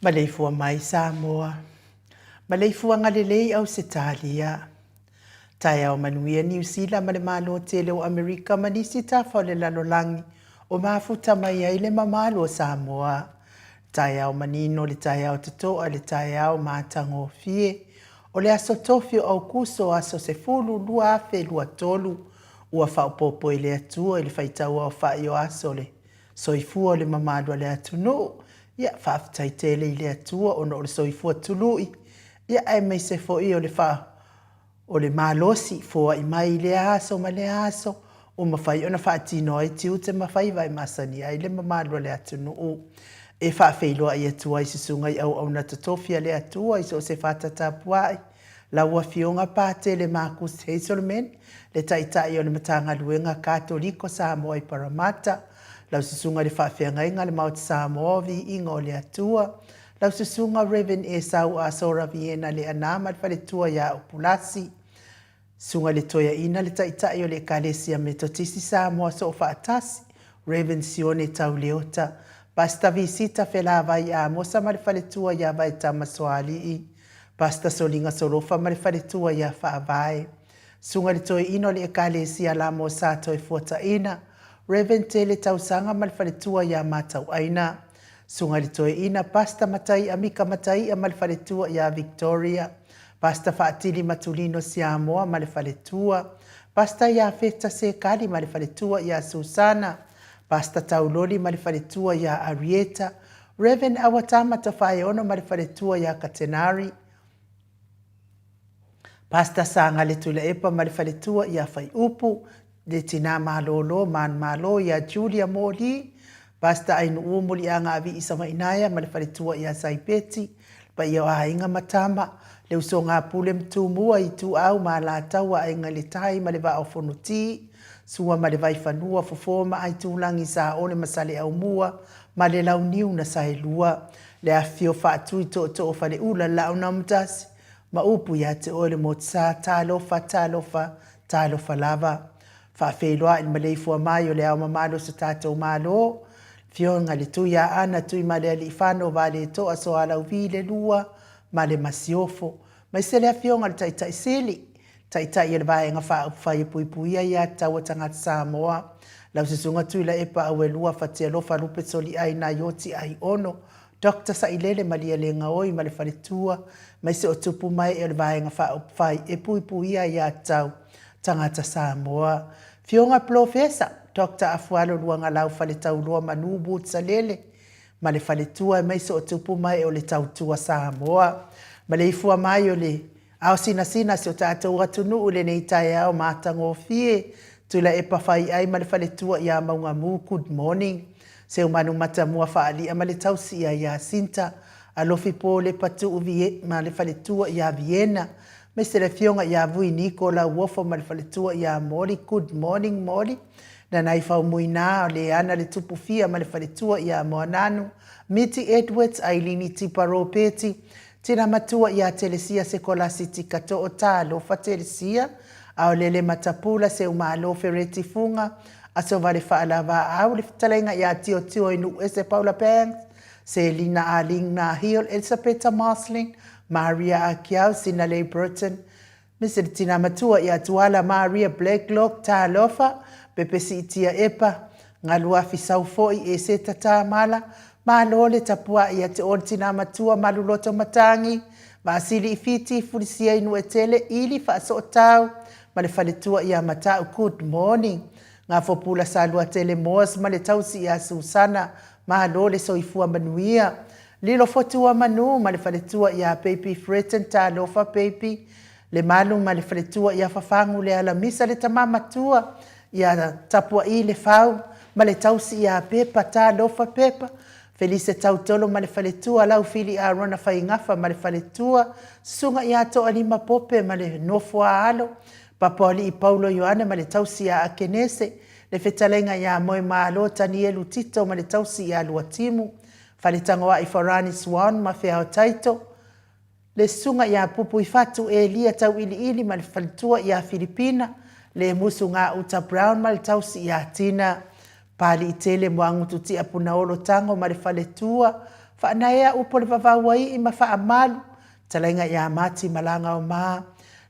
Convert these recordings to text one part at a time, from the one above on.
Maleifua mai Samoa. Maleifuaga lelei Ausetalia. Taeao manuia Niu Sila ma le Malo tele o Amerika ma nisi tafa o le lalolagi o mafuta mai ai le mamalu o Samoa. Taeao manino le taeao totoa le taeao matagofie o le aso tofi o Aukuso aso 10 2023 ua faaopoopo e le Atua i le faitauaofai o aso o le soifua o le mamalu a le atunuu. Ia, faafetai tele i le Atua ona o le soifua tului, ia aemaise foi o le faa, o le malosi foai mai i lea aso ma lea aso ua mafai ona faatino ai tiute ma faiva e masani ai le mamalu o le atunuu. E faafeiloai atu ai susuga i auauna totofi a le Atua i so o se fata tapuai, lau Afioga Patele Marcus Hazelman, le Taitai o le Matagaluega Katoliko Samoa i Parramatta, lau Susuga i le Faafeagaiga a le Maota Samoa o Viiga o le Atua, lau Susuga Rev. Esau Asora Viena Leaana ma le faletua ia Upulasi, Susuga i le Toeaina le Taitai o le Ekalesia Metotisi Samoa Soofaatasi, Rev. Sione Tauleota, Pastor Visita Felavai Amosa ma le faletua ia Vaetama Soalii, Pastor Soliga Solofa ma le faletua ia Faavae, Susuga i le Toeaina o le Ekalesia Lamo Sa Toefuataina, Rev. Tele Tausaga ma le faletua ia Matauaina, Susuga i le Toeaina Pastor Mataia Mika Mataia ma le faletua ia Victoria, Pastor Faatili Matulino Siamoa ma le faletua, Pastor Iafeta Sekali ma le faletua ia Susana, Pastor Tauloli ma le faletua ia Arieta, Rev. Awatama Tofaeono ma le faletua ia Katenari, Pastor Sagale Tuilaepa ma le faletua ia Faiupu, le tina malōlō manumalo iā Julia Moli, Pastor Ainu'u Muliaga Avi'i Savainaea ma le faletua iā Saipeti, le paia o aiga ma tama, le. Le usoga a Pule ma Tumua, Ituau ma Alataua, Aiga i le Tai ma le Vaa o Fonoti, Sua ma le Vaifanua, Fofo ma Aitulagi, Saole ma Saleaaumua ma le Launiu na Saelua, Le afifio o Faatui, Tootoo o Faleula, Laaunaamotasi ma upu ia te oe le Motusa, Talofa, talofa, talofa lava. Faafeiloai i le maleifua mai o le Ao Mamalu o so tatou Malo, Afioga i le Tuiaana Tuimalealiifano Vaaletoa Sualauvi le Lua ma le Masiofo, aemaise le Afioga i le Taitai Sili, Taitai o le Vaega Faaupufai e Puipuia Aia Tatau a Tagata Samoa, lau Susuga Tuilaepa Auelua Fatialofa Lupe Soliai Naioti Aiono, Doctor Sailele Malielegaoi ma le faletua, aemaise o tupu ma ee o le Vaega Faaupufai e Puipuia Aia Tatau Tagata Samoa. Afioga Polofesa Doctor Afualo Luagalau Faletauloa Manu Wood Salele ma le faletua aemaise o tupu ma ee o le Tautua Samoa. Maleifua mai o le Ao sinasina si o tatou atunuu i lenei taeao matagofie, Tuilaepa Faiai ma le faletua ia Maugamu, good morning. Seumanu Matamua Faalia ma le tausi ia Iasinta, Alofi Polepa Tuu ma le faletua ia Viena, aemaise le afioga ia Vui Niko Lauofo ma le faletua ia Moli, good morning Moli. Nanaifau Muina, Leana Le Tupufia ma le faletua ia Moananu, Miti Edwards, Ailini Tipa Ropeti, Tina matua ia Telesia Sekolasi Tikatoo Talofa Telesia, Aolele Matapula Seumalo Fereti Fuga, Asovale Faalavaau Le Fetalaiga ia Tiotio i Nuuese Paula Banks, Selina Arlene Nahil Elisapeta Marcelin, Maria Akiau Sinalei Burton, Aemaise le tina matua ia Tuala Maria Blacklock Talofa, Pepe Siitia Epa, Galuafi Saufoi Eseta Tamala, Malo le tapuai ia te oe le tina matua Maluloto Matangi, Vaasili i Fiti, Fulisia i Nuuetele, Ili Faasootau ma le faletua ia Matau Good morning. Gafopula Saluatele Moas ma le tausi ia Susana, Malo le soifua manuia. Lilo Fotu Manu ma le faletua ia Baby Freton Talofa Baby Lemalu ma le faletua ia Fafagu Le Alamisa le tama matua ia Tapua'i Le Fau ma le tausi ia Pepa Talofa Pepa Felise Tautolo ma le faletua Laufili Arona Faigafa ma le faletua Susuga ia Toalima Pope ma le nofo a alo Papaoalii Paulo Ioane ma le tausi ia Akenese le fetalaiga ia Moemalo Tanielu Tito ma le tausi ia Luatimu Faletagoai Farani Swan ma Feao Taito, le susuga ia Pupuifatu Elia Tauiliili ma le faletua ia Filipina, le Musu Gauta Brown ma le tausi ia Tina, Paliitele Moagutu Tiapunaolo Tago ma le faletua, Faanaea Upo le Vavauaii ma Faamalu, Talaiga ia Mati Malagaoma,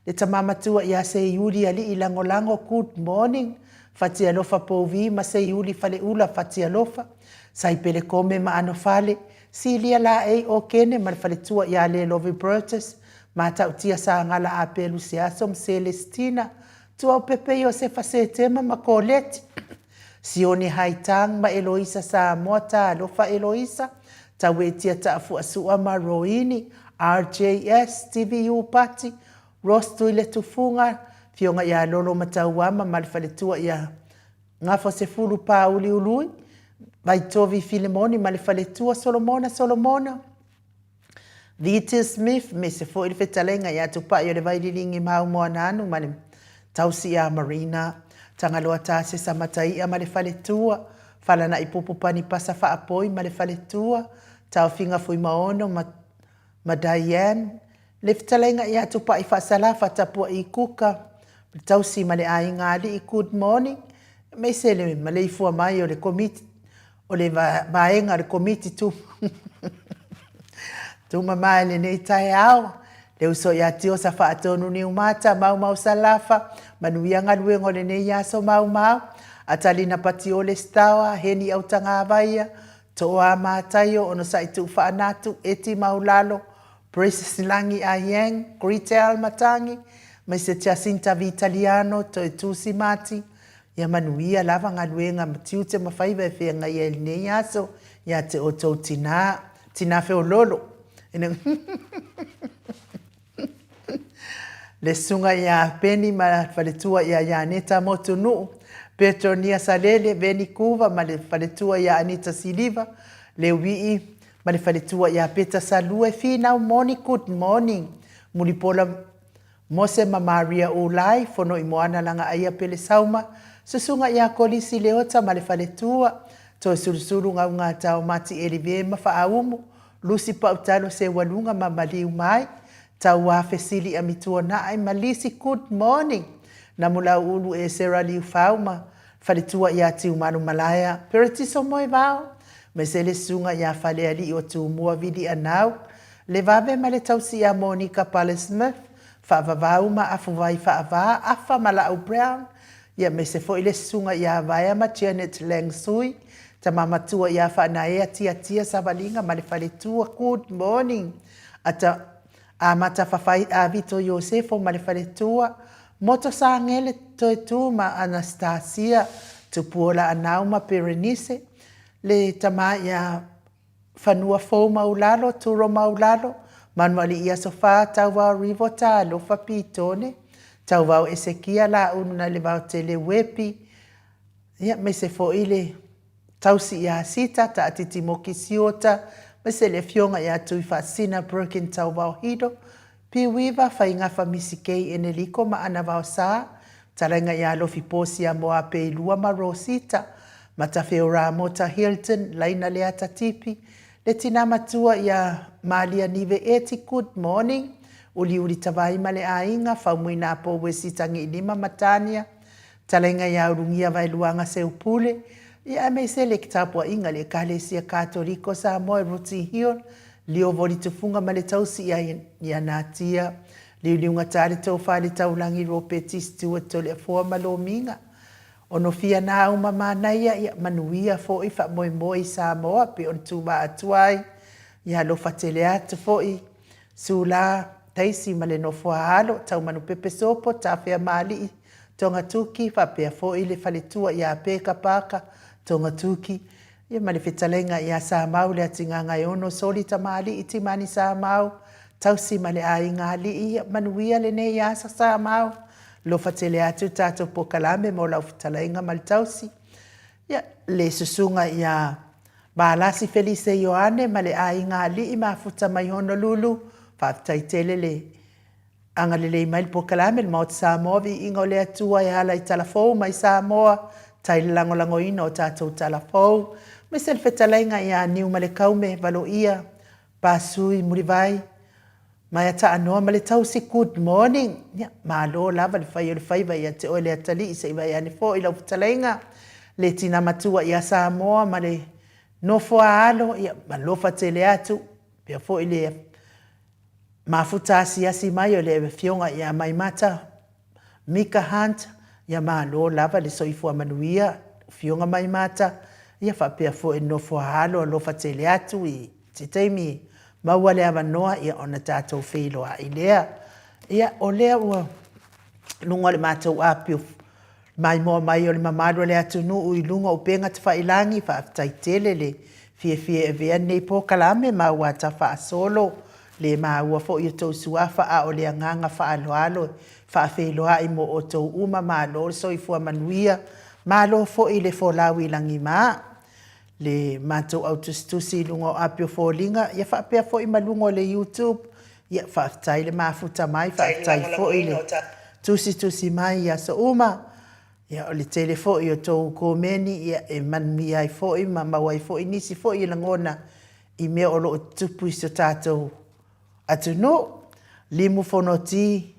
le tama matua ia Seiuli Alii Lagolago Good morning Fatialofa Pouvi ma Seiuli Faleula Fatialofa, Saipele Kome ma Anofale, Silia Laei Okene ma le faletua ia Lelovi Brutus, Matautia Sagala Apelu Seaso ma Selestina, Tuaupepe Iosefa Setema ma Koleti, Sione Haitang ma Eloisa Samoa Talofa Eloisa, Tauetia Taafuasua ma Roini, RJS, TVU Pati, Ross Tuiletufuga, Afioga ia Lolo Matauama ma le faletua ia Gafosefulu Pāuliului, Vaitovi Filemoni ma le faletua Solomona Solomona, Viti Smith, aemaise foi le fetalaiga ia Tupai o le Vaililigi Maumoananu ma le tausi ia Marina, Tagaloa Tasesa Mataia ma le faletua, Falanaipupu Panipasa Faapoi ma le faletua, Taofiga Fuimaono ma ma Diane, le fetalaiga ia Tupai Faasalafa Tapua'i Kuka, le tausi ma le aiga alii Good morning, aemaise le maleifua mai o le Komiti o le vaega o le Komiti Tumama i lenei taeao. Le uso ia Tiosa Faatonu Niumata, Maumau Salafa, manuia galuega o lenei aso Maumau, Atalina Patiole Stawa, Heni Autagavaia, Toa Mataio, Onosai Tuufaanatu, Eti Maulalo, Precious Lagi Ayeng, Gretel Matangi, aemaise Jacinta Vitaliano, Toetusi Mati, Ia manuia lava galuega ma tiute ma faiva e feagai ai i lenei aso ia te outou tina, tina feololo. Le susuga ia Peni ma le faletua ia Ianeta Motunuu, Petronia Salele, Veni Kuva ma le faletua ia Anita Siliva, Leuii ma le faletua ia Peta Salue, Finau Moni, good morning. Mulipola Mose ma Maria Ulai, Fonoimoana Lagaaia Pelesauma, Susuga ia Kolisi Leota ma le Faletua, Toesulusulu Gaugatao Mati Elive ma Faaumu, Lusi Pautalo Seualuga ma Maliu Mai, Tauā Fesili Amituana'i ma Lisi Good morning Namulau'ulu Esera Liufau ma Faletua ia Tiumalu Malaea, Peretiso Moevao, aemaise le Susuga ia Faleali'i o Tumua Vili Anau, Levave ma le tausi ia Monica Pale Smith, Faavavau ma Afuvai Faava, Afa ma Laau Brown, ia aemaise foi le Susuga ia Vaea ma Janet Lang Sui, Tama Matua ia Faanaea Tiatia Savaliga ma le Faletua, Good morning Ata Amata Fafai a Vito Iosefo ma le Faletua, Moto Sangele Toetu ma Anastasia Tupuola Anau ma Berenice, le tama ia Fanua Fou Maulalo, Turo Maulalo, Manualii Aso Fa, Tauvao Rivota, Alofa Pitone, Tauvao Esekia, Laulu na Levaotele Wepi, ia, aemaise foi le tausi ia Sita, Taatiti Moki Siota, aemaise le afioga ia Tuifaasisina Broken Tauvao Hido, Piuiva, Faigafa Misikei Eneliko ma Ana Vaosa, Talaiga ia Alofi Posia Moapeilua ma Rosita, Matafeo Ramota Hilton, Laina Leata Tipi, le tina matua ia Malia Nive Eti, Good morning, Uliuli Tavai ma le aiga, Faumuina Apo Wesi Tagiilima ma Tania, Talaiga ia Ulugia Vaeluaga Seupule, ia aemaise le tapuaiga i le Ekalesia Katoliko o Samoa i Ruti Hill, Liovo Litufuga ma le tausi ia Natia, Liuliuga Tale Tofa le Taulagi Ropeti Stewart Toleafoa ma Lomiga, Onofia Naauma Manaia, ia manuia foi faamoemoe i Samoa pei ona tuuvaa atu ai, ia alofa tele atu foi Sula, Daisy ma le nofo a alo, Taumanupepe Sopo, Tafeamaalii, Togatuki, faapea foi le faletua ia Peka Parker, Togatuki, ia ma le fetalaiga ia Samau Leatigagaeono, Soli Tamalii, Timani Samau, Tausi ma le aiga alii, ia manuia lenei asa Samau, lofa tele atu tatou pokalame mo lau fetalaiga ma le tausi, ia le susuga ia Valasi Felise Ioane ma le aiga alii mafuta mai Honolulu, faafetai tele le Agalelei mai le pokalame le Maota Samoa viiga o le Atua e ala i tala fou mai Samoa tai le lagolagoina o tatou tala fou aemaise le fetalaiga ia Niumalekaume Valoia Pasui Mulivai Maiataanoa ma le tausi good morning ia malo lava le fai o le faiva ia te oe le atalii se i vae ane foi lau fetalaiga le tina matua ia Samoa ma le nofo a alo ia alofa tele atu pea foi le Mafuta asiasi mai o le Afioga ia Maimata Mika Hunt, ia malo lava le soifua manuia, Afioga Maimata, ia faapea foi le nofo a alo alofa tele atu i se taimi e maua le avanoa ia ona tatou feiloai lea. Ia o lea ua luga o le matou api o maimoa mai o le mamalu o le atunuu i luga o upega tafailagi, faafetai tele le fiafia e avea lenei polokalame ma ua ta faasolo le maua foi o tou suafa a o le agaga faaaloalo e faafeiloai mo outou uma, malo le soifua manuia, malo foi le folau i lagima le matou au tusitusi i luga o api o foliga ia faapea foi ma luga o le YouTube, ia faafetai le mafuta mai, faafetai foi le tusitusi mai i aso uma, ia o le tele foi o tou komeni ia e manuia ai foi ma maua ai foi nisi foi lagona i mea o lo o tutupu i so tatou atunuu. Limu Fonoti,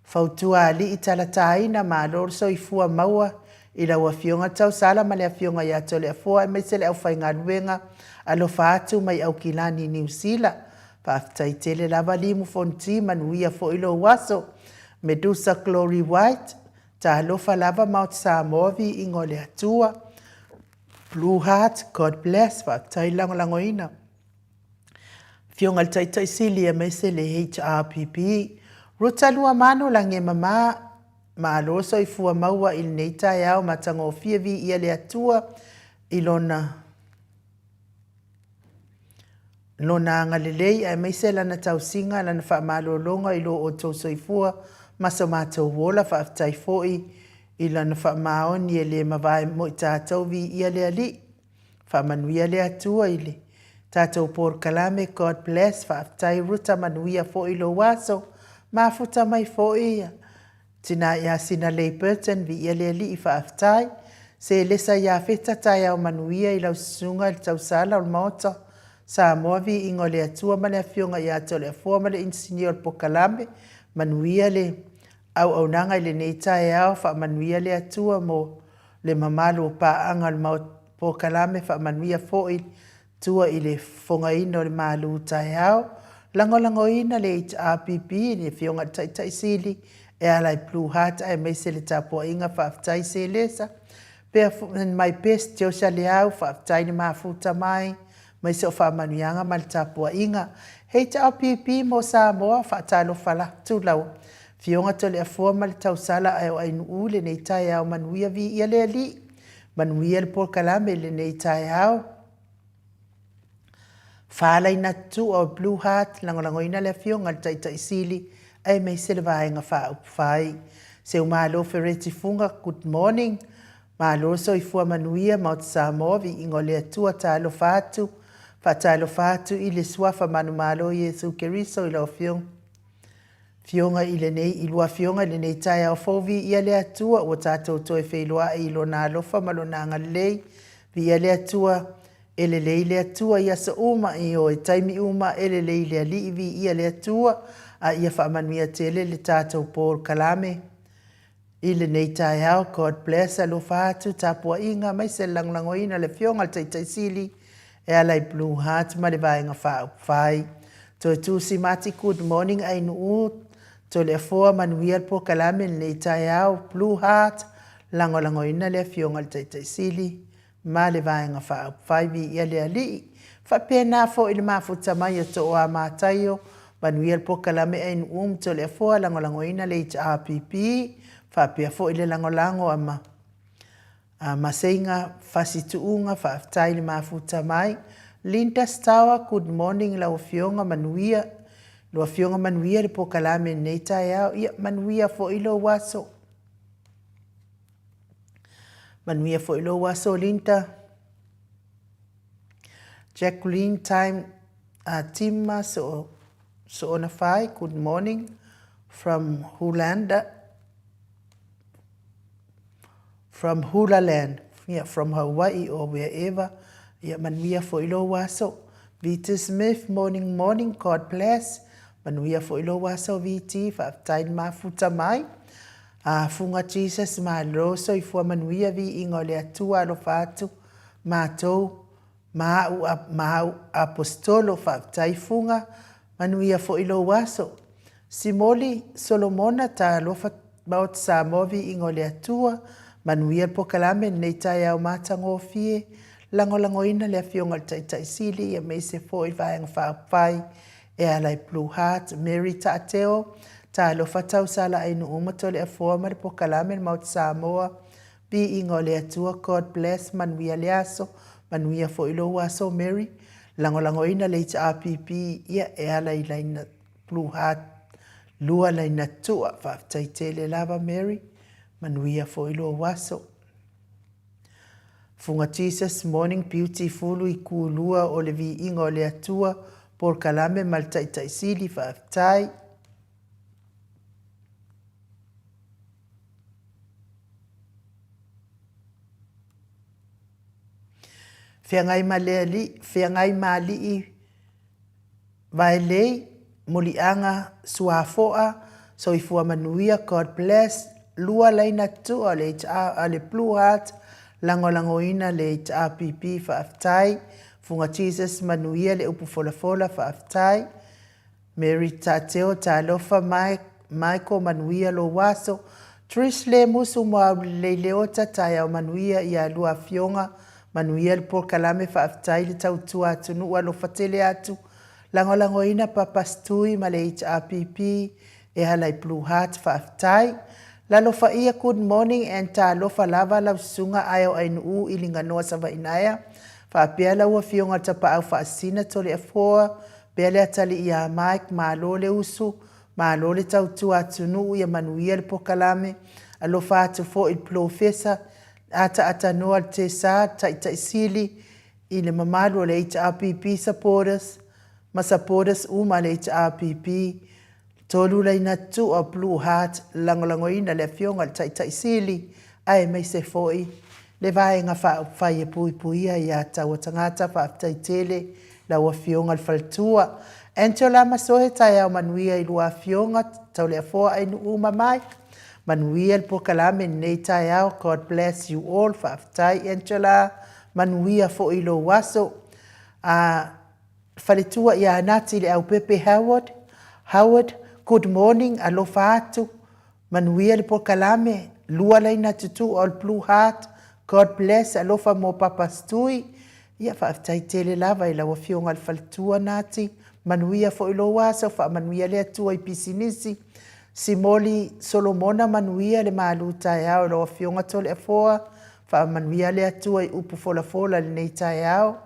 Fautua Alii Talataina, malo le soifua maua i lau Afioga Tausala ma le Afioga ia Toleafoa aemaise le aufaigaluega alofa atu mai Aukilani Niu Sila. Faafetai tele lava Limu Fonoti, manuia foi lou aso. Medusa Glory White, Talofa lava Maota Samoa viiga o le Atua. Blue Heart, God bless, faafetai le lagolagoina. Afioga i le Taitai Sili aemaise le HRPP, Ruta Luamanu Lagiemama, malo soifua maua i lenei taeao matagofie viia le Atua i lona Lona agalelei aemaise Lana tausiga, Lana faamalologa i lo outou soifua ma so matou ola. Faafetai foi i Lana faamaoni e le mavae mo i tatou. Viia le Alii. Faamanuia le Atua i le Tatou polokalame God bless faafetai Ruta manuia foi lou aso mafuta mai foi Tina ia Sinalei Burton viia le Alii faafetai Selesa Iafeta taeao manuia i lau susuga i le tausala o le maota Samoa viiga o le Atua ma le Afioga ia Toleafoa ma le inisinia o le pokalame manuia le auaunaga i lenei taeao faamanuia le Atua mo le mamalu o paaga o le maota pokalame faamanuia foi tua i le fofogaina o le malu taeao. Lagolagoina le HRPP i le Afioga i le Taitai Sili e ala i Blue Heart aemaise le tapuaiga faafetai Selesa pea my best Joshua Leau faafetai le mafuta mai aemaise o faamanuiaga ma le tapuaiga HRPP mo Samoa faatalofa atu lau Afioga Toleafoa ma le tausala ae o Ainuu lenei taeao manuia viia le Alii manuia le polokalame i lenei taeao. Faalaina Tuua o Blue Heart, lagolagoina le Afioga i le Taitai Sili aemaise le Vaega Faaupufai. Seumalo Fereti Fuga, good morning. Malo le soifua manuia Maota Samoa, viiga o le Atua, talofa atu, faatalofa atu i le Suafa manumalo o Iesu Keriso i lau Afioga. Afioga i lenei, i lua Afioga i lenei taeao fou, viia le Atua ua tatou toe feiloai i Lona alofa ma Lona agalelei. Viia le Atua, e lelei le Atua i aso uma, ioe, taimi uma, e lelei le Alii, viia le Atua, a ia faamanuia tele le tatou polokalame i lenei taeao. God bless, alofa atu, tapuaiga, aemaise le lagolagoina o le Afioga i le Taitai Sili e ala i Blue Heart ma le Vaega Faaupufai. Toe Tusi Mati, good morning Ainuu, Toleafoa, manuia le polokalame i lenei taeao. Blue Heart, lagolagoina le Afioga i le Taitai Sili ma le Vaega Faaupufai, viia le Alii. Faapena foi le mafuta mai o Tooa Mataio, manuia le polokalame Ainuu ma Toleafoa, lagolagoina le HRPP, faapea foi le lagolago a ma a Maseiga Fasi Tuuga, faafetai le mafuta mai. Linda Stower, good morning lau Afioga, manuia lau Afioga, manuia le polokalame i lenei taeao, ia manuia foi lou aso. Manuia foi lou aso Linda. Jacqueline Time Tima so Soonafai, good morning from Hulanda, from Hula Land, yeah, from Hawaii or wherever. Ia manuia foi lou aso. VT Smith, morning, morning, God bless. Manuia foi lou aso, VT, faafetai le mafuta mai. A Funga Jesus, malo soifua manuia viiga o le Atua alofa atu matou ma au, ma au aposetolo, faafetai Fuga, manuia foi lou aso. Simoli Solomona, talofa Maota Samoa viiga o le Atua, manuia le polokalame i lenei taeao matagofie, lagolagoina le Afioga i le Taitai Sili aemaise foi Vaega Faaupufai e ala i Blue Heart, Mary Taateo, talofa Tausala Ainuu ma Toleafoa ma le polokalame le Maota Samoa, Viiga o le Atua, God bless, manuia le aso, manuia foi lou aso Mary, lagolagoina le HRPP ia e ala i laina Blue Heart lua laina tua, faafetai tele lava Mary, manuia foi lou aso. Funga Jesus Morning Beautiful i kulua o le viiga o le Atua, polokalame ma le Taitai Sili, faafetai. Feagai ma le Alii, feagai ma Alii Vaelei, Muliaga, Suafoa, Soifua Manuia, God bless, lua laina tua o le HR a le Blue Heart, lagolagoina le HRPP, faafetai, Funga Jesus Manuia le upu folafola, faafetai. Mary Tateo talofa Michael manuia lou aso Trish Lemusu Moaulelei Leota taeao manuia ia lua afioga manuia le polokalame faafetai le tautua atunuu alofa tele atu lagolagoina Papa Stui ma le HRPP e ala i Blue Heart faafetai Lalofaia good morning and talofa lava lau susuga Aeo Ainuu i Liganoa Savainaea faapea lau afioga Tapaau Faasisina Toleafoa Pea le atalii ia Mike, malo le usu, malo le tautua atunuu, ia manuia le pokalame, alofa atu foi i le polofesa, ataatanoa le tesa, le taitai sili, i le mamalu o le HRPP supporters ma supporters uma a le HRPP, Tolulaina Tua Blue Heart lagolagoina le Afioga i le Taitai Sili aemaise foi le Vaega Faaupufai e Puipuia ia Taua Tagata. Faafetai tele lau Afioga i le Faletua. Angela Masoe, taeao manuia i lua Afioga Tauleafoa Ainuu ma Mike. Manuia le polokalame i lenei taeao. God bless you all. Faafetai Angela, manuia foi lou aso. A Faletua ia Nati Leaupepe Howard, Howard, good morning, alofa atu, manuia le polokalame, lua laina tutua o le Blue Heart, God bless, alofa mo Papa Stui. Ia faafetai tele lava i lau Afioga i le Faletua Nati, manuia foi lou aso, faamanuia le Atua i pisinisi. Simoli Solomona manuia le malu taeao i lau Afioga Toleafoa, faamanuia le Atua i upu folafola i lenei taeao.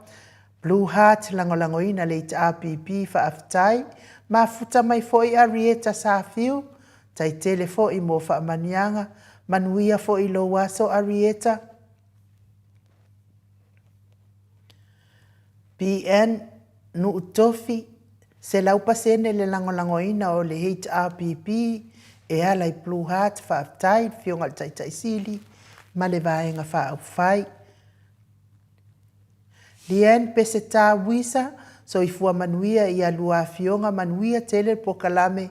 Blue Heart lagolagoina le HRPP faafetai. Mafuta mai foi Arieta Safiu, tai tele foi mo faamanuiaga. Manuia foi lou aso Arieta. PN Nuu Tofi, 100% le lagolagoina o le HRPP e ala i Blue Heart faafetai i le Afioga i le Taitai Sili ma le Vaega Faaupufai. Leanne Peseta Wisa, soifua manuia i a lua afioga, manuia tele le polokalame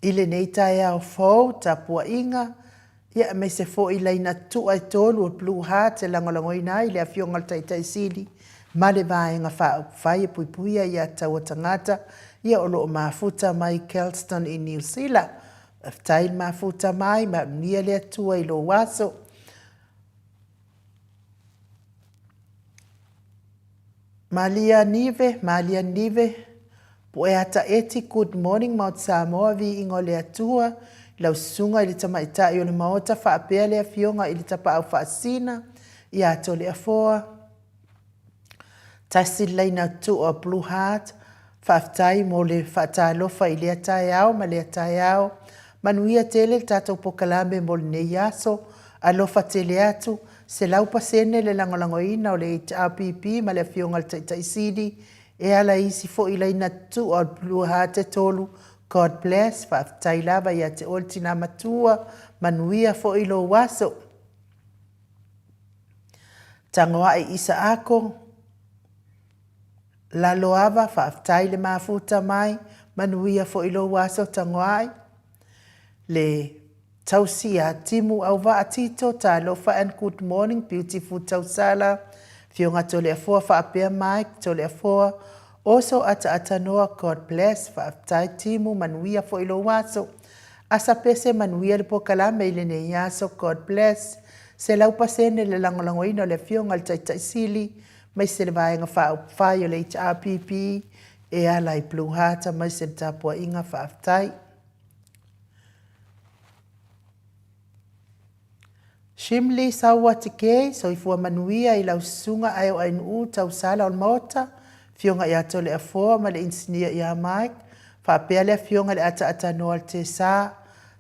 i lenei taeao fou, tapuaiga, ia aemaise foi laina tua e tolu o Blue Heart e lagolagoina ai le Afioga i le Taitai Sili ma le Vaega Faaupufai e Puipuia ia Taua Tagata, ia o lo o mafuta mai Kelston i Niu Sila. Faafetai le mafuta mai, manuia le Atua i lou aso. Malia Nive, Malia Nive, Pueata Eti, Good morning Maota Samoa, viiga o le Atua, i lau susuga i le Tamaitai o le Maota faapea le Afioga i le Tapaau Faasisina ia Toleafoa, Tasi le laina tua Blue Heart, faafetai mo le faatalofa i lea taeao ma lea taeao. Manuia tele le tatou pokalame mo lenei aso. Alofa tele atu, 100% le lagolagoina o le HRPP ma le Afioga i le Taitai Sili e ala i isi foi laina tua o le Blue Heart e tolu. God bless, faafetai lava ia te oe le tina matua, manuia foi lou aso. Tagoai Isaako, Laloava, faafetai le mafuta mai, manuia foi lou aso Tagoai, le tausi ia Timu Auvaa Tito, talofa and good morning beautiful Tausala, Afioga Toleafoa faapea Mike Toleafoa, Oso Ataatanoa, God bless, faafetai Timu, manuia foi lou aso. Asa pese manuia le pokalame i lenei aso God bless. 100% le lagolagoina o le Afioga i le Taitai Sili maise le Vaega Faaupufai o le HRPP e ala i Blue Heart maise le tapuaiga faafetai. Shimli Saua Tikei, soifua manuia i lau susuga Aeo Ainuu Tausala o le Maota, Afioga ia Toleafoa ma le Inisinia ia Mike, faapea le Afioga i le Ataatanoa o le Tesa,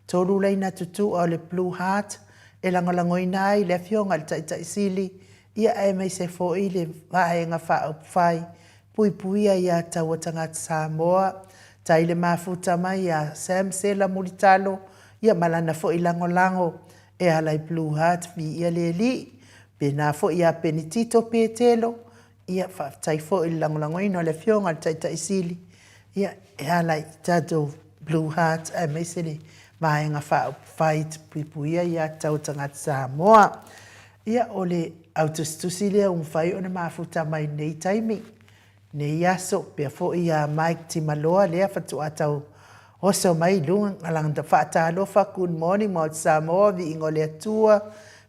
tolu laina tutua o le Blue Heart e lagolagoina ai le Afioga i le Taitai Sili, ia aemaise foi le Vaega Faaupufai Puipuia ia Taua Tagata Samoa, tai le mafuta mai ia Sam Sela Mulitalo, ia ma lana foi lagolago e ala i Blue Heart viia le Alii. Pena foi ia Penitito Petelo, ia faafetai foi i le lagolagoina o le Afioga i le Taitai Sili, ia e ala i tatou Blue Heart aemaise le Vaega Faaupufai Puipuia ia Taua Tagata Samoa. Ia o le autusitusi lea ua mafai ona mafuta mai i lenei taimi, lenei aso, pea foi ia Mike Timaloa lea faatoa tau oso mai i luga lana faatalofa, good morning Maota Samoa, viiga o le Atua,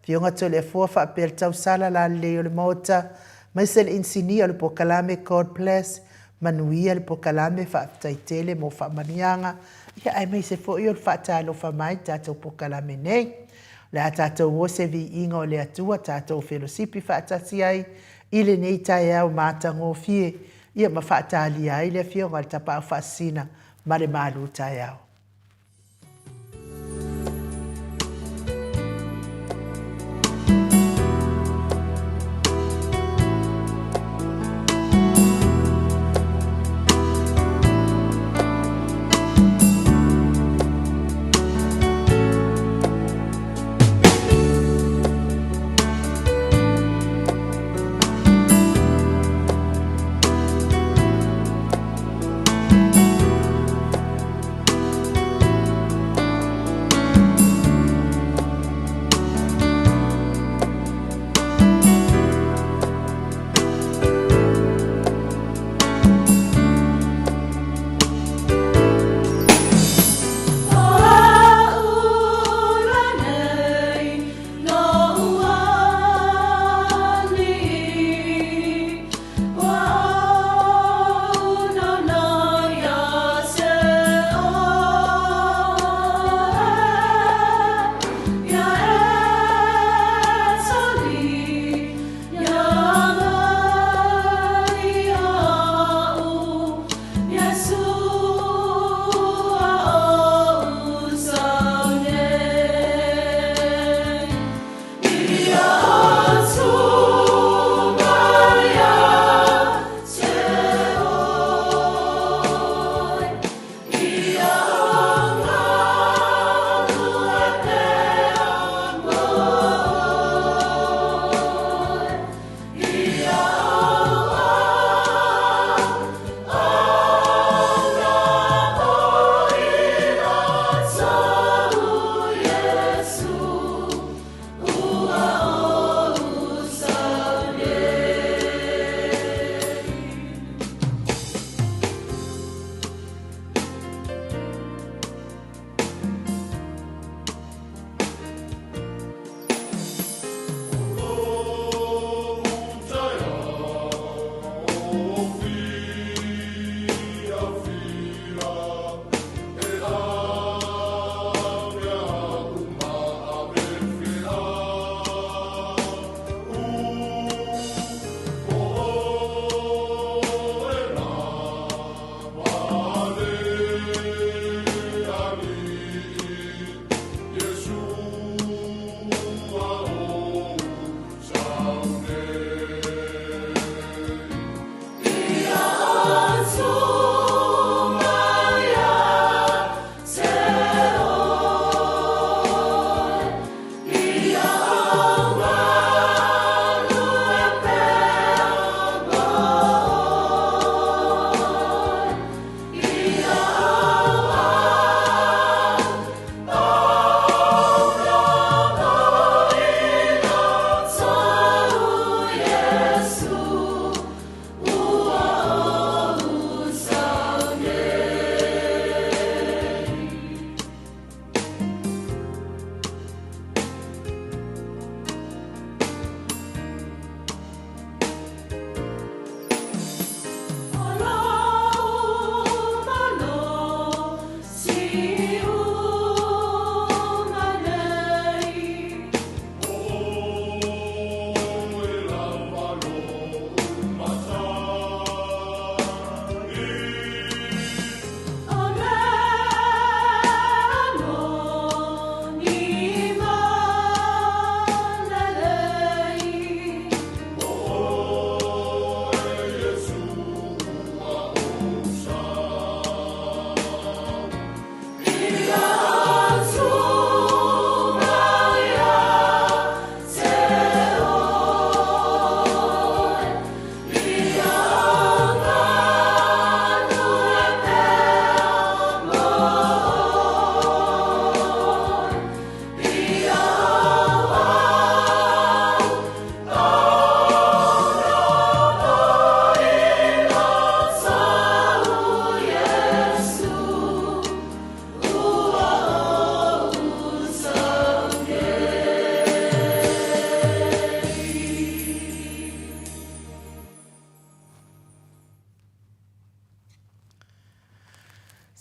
Afioga Toleafoa faapea le tausala lalelei o le Maota, maise le inisinia o le pokalame, God bless, manuia le pokalame, faafetai tele mo faamanuiaga, ia aemaise foi o le faatalofa mai i le tatou pokalame nei. O le a tatou o se viiga o le Atua, tatou felosipi faatasi ai i lenei taeao matagofie, ia ma faatalia ai le Afioga i le Tapaau Faasisina ma le malu taeao.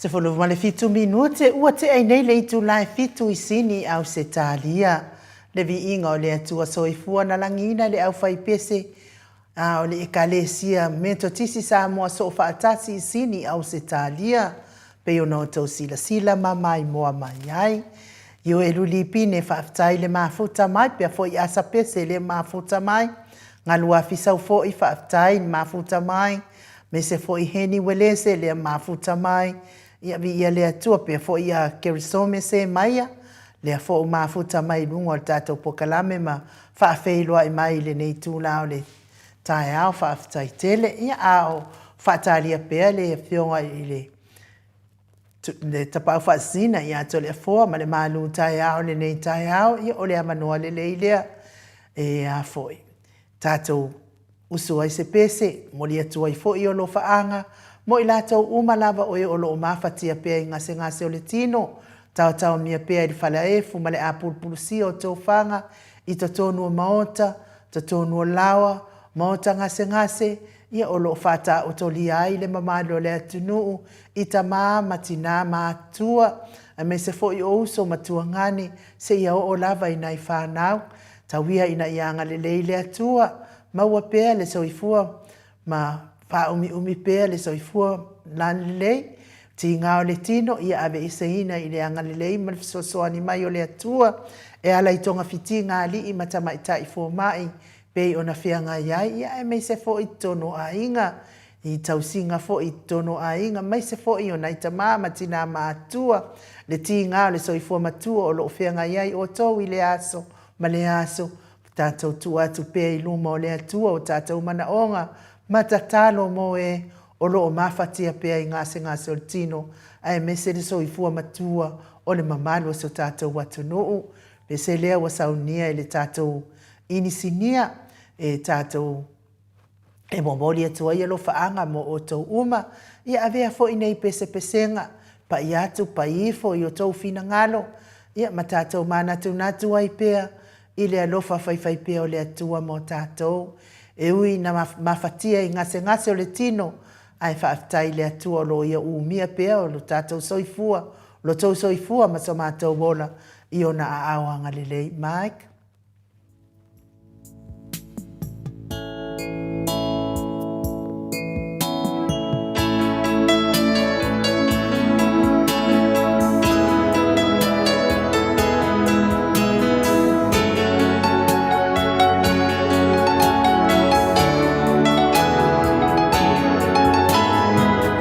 17 minute ua tea ai nei le itula e 7 i Sini, Ausetalia. Le viiga o le Atua Soifua na lagiina le aufaipese a o le Ekalesia Metotisi Samoa Soofaatasi i Sini, Ausetalia, pei ona outou silasila ma maimoa mai ai. Ioe Lipine, faafetai le mafuta mai, pea foi asa pese le mafuta mai. Galu afisau foi, faafetai le mafuta mai. Mese foi heni welese le mafuta mai. Ia viia le Atua, pea foi ia Kerisome se maia. Lea foi mafuta mai luga o le tatou pokalame ma faafeiloai mai i lenei tula o le taeao, faafetai tele. Ia a o faatalia pea le afioga i le tapaau faasisina ia Toleafoa ma le malu taeao lenei taeao, ia o le avanoa lelei lea e a foi tatou usu ai se pese, momoli atu ai foi o alofaaga mo i latou uma lava o e o lo o mafatia pea i gasegase o le tino, taotaomia pea i le falaefu ma le apulupulusia o tofaga i totonu o maota, totonu o laoa, maota gasegase, ia o lo o faataotolia ai le mamalu o le atunuu i tamā ma tinā matutua, aemaise foi o uso ma tuagane, seia oo lava i nai fanau. Tau ia ina ia agalelei le Atua, maua pea le soifua ma faaumiumi pea le soifua lalelei, tiga o le tino, ia aveeseina i le agalelei ma le fesoasoani mai o le Atua, e ala i togafitiga a alii ma tamaitai foma'i, pei ona feagai ai, ia aemaise foi i totonu o aiga, i tausiga foi i totonu o aiga, aemaise foi o nai tamā ma tinā matutua, le tiga o le soifua matua o lo o feagai ai outou i lea aso ma lea aso, tatou tuu atu pea i luma o le Atua o tatou manaoga ma tatalo mo e o lo o mafatia pea i gasegase o le tino, aemaise le soifua matua o le mamalu o so tatou atunuu. Pese lea ua saunia e le tatou inisinia e tatou e momoli atu ai alofaaga mo outou uma. Ia avea foi nei pesepesega, pai atu, pai ifo i o outou finagalo, ia ma tatou manatunatu ai pea i le alofa faifaipea o le Atua mo tatou. E ui ina mafatia i gasegase o le tino, ae faafetai i le Atua o lo o ia umia pea o lo tatou soifua, lo tou soifua ma so matou ola i ona aao agalelei. Mike.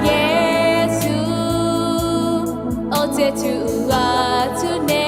Iesu, o te tuu atu nei.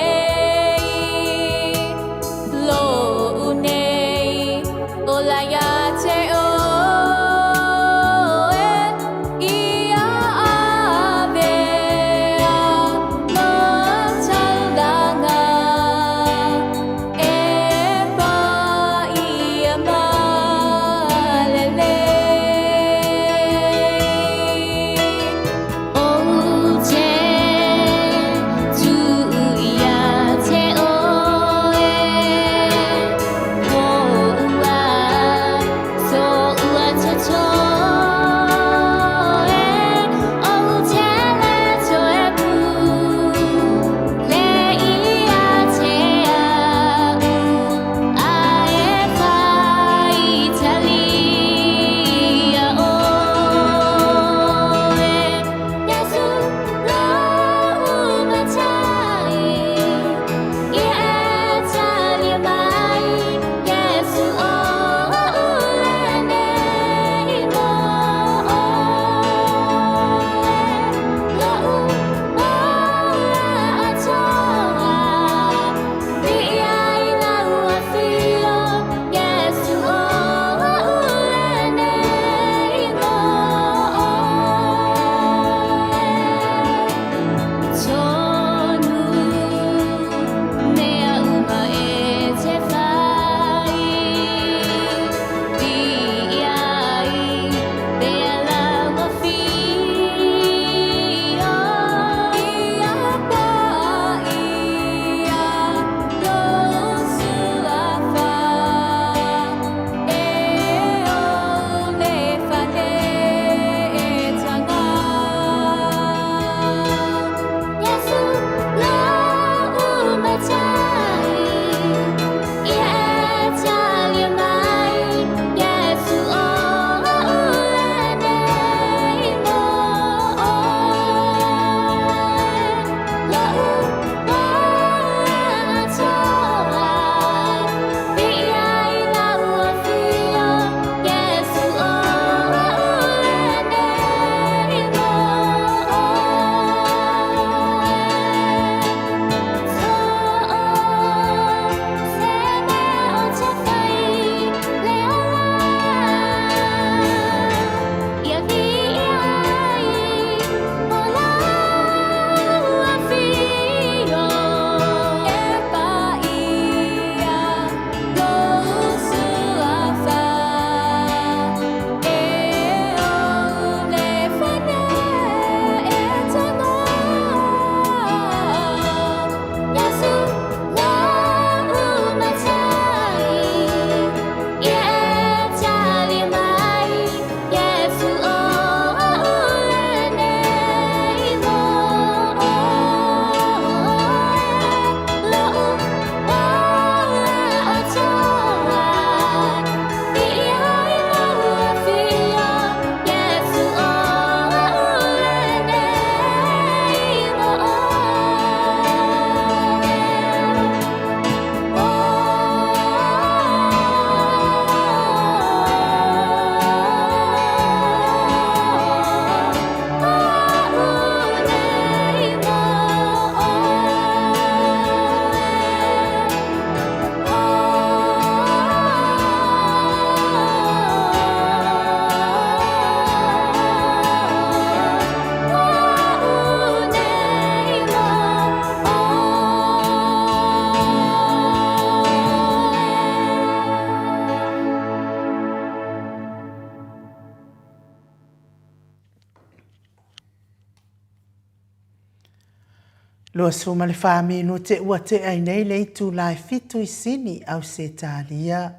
24 minute ua tea i nei le itula e fitu i Sini, Ausetalia.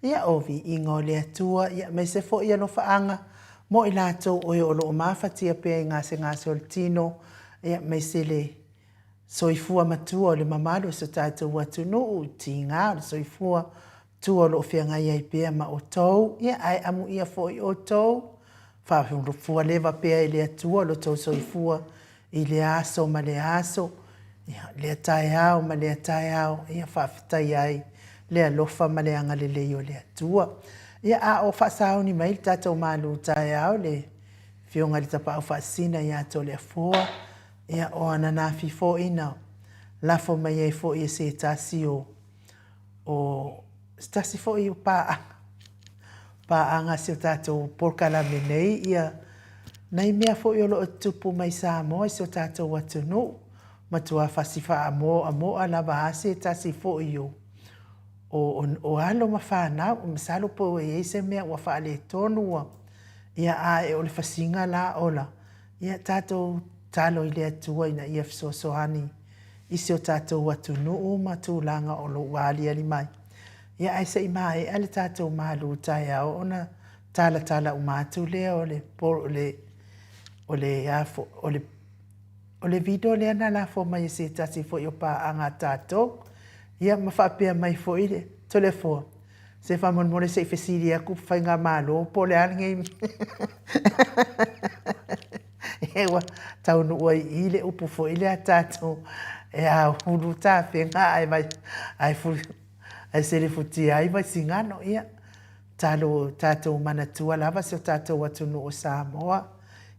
Ia, o viiga o le Atua, ia aemaise foi alofaaga mo i latou o e o lo o mafatia pea i gasegase o le tino, ia aemaise le soifua matua o le mamalu o si o tatou atunuu, tiga o le soifua tua o lo o feagai ai pea ma outou, ia ae amuia foi outou, faafualeva pea e le Atua lo outou soifua i lea aso ma lea aso, ia, lea taeao ma lea taeao, ia faafetaia ai le alofa ma le agalelei o le Atua. Ia, a o faasauni mai le tatou malu taeao le Afioga i le Tapaau Faasisina ia Toleafoa, ia, o ananafi foi na lafo mai ai foi e se tasi o o se tasi foi o paaga, paaga a si o tatou polokalame nei, ia nai mea foi o lo o tutupu mai Samoa i si o tatou atunuu, matua fasi faamoamoa lava a se tasi foi o o, o alo ma fanau, masalo po ua i ai se mea ua faaletonu ua, ia ae o le fasiga la ola, ia tatou tatalo i le Atua ina ia fesoasoani i si o tatou atunuu ma tulaga o lo o ua aliali mai. Ia ae se i maea le tatou malu taeao ona talatala uma atu lea o le o le o le a fo o le o le video lea na lafo mai e se tasi foi o paaga a tatou. Ia ma faapea mai foi le Toleafoa, Se faamolemole se i fesili atu Faigamalo po o le a lenei mea ua taunuu ai i i le upu foi lea a tatou e aulu tafega ae vai ae ae selefutia ai Vaisigano. Ia, talo tatou manatua lava si o tatou atunuu o Samoa,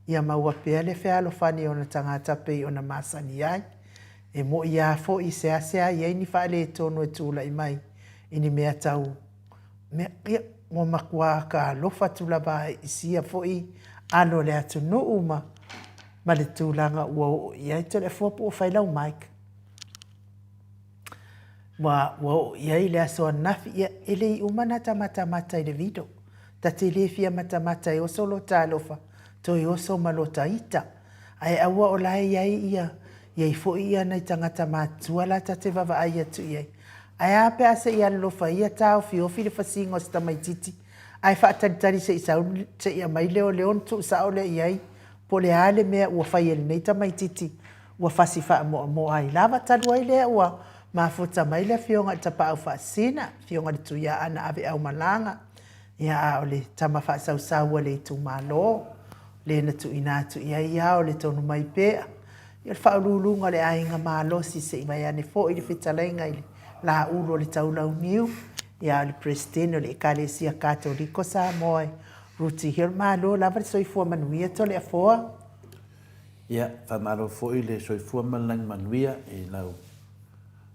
ia maua pea le fealofani o ona tagata pei ona masani ai. E moʻi lava foi seasea i ai ni faaletonu e tulai mai i ni mea tau mea, ia, ua matua talofa atu lava i sia foi alo o le atunuu ma, ma le tulaga ua oo i ai. Toleafoa po ua fai lau mic? Ua, ua oo i ai le aso ananafi, ia, e le i uma ona ta matamata i le video. Ta te le fia matamata e oso lota alofa, toe oso ma lota ita. Ae aua o la e i ai ia, i ai foi ia nai tagata matutua la ta te vavaai atu i ai. Ae a pe a se i alolofa ia taofiofi le fasiga o si tamaititi ae faatalitali se i sau se i aumai leoleo ona tuusao lea i ai po o le a le mea ua fai e lenei tamaititi ua fasi faamoamoa ai lava. Talu ai lea ua mafuta mai le Afioga i le Tapaau Faasisina, Afioga i le Tuiaana Aveaumalaga, ia a o le tama faasausau a le itumalo, le na tuuina atu i ai ia o le tonu mai pea, ia o le faauluuluga o le aiga malosi se i vaeane foi le fetalaiga i le Laulu o le Taulauniu, ia a o le Peresetene o le Ekalesia Katoliko Samoa e Ruti Hill. Malo lava le soifua manuia Toleafoa. Ia, faamalo foi le soifua ma le lagi manuia i lau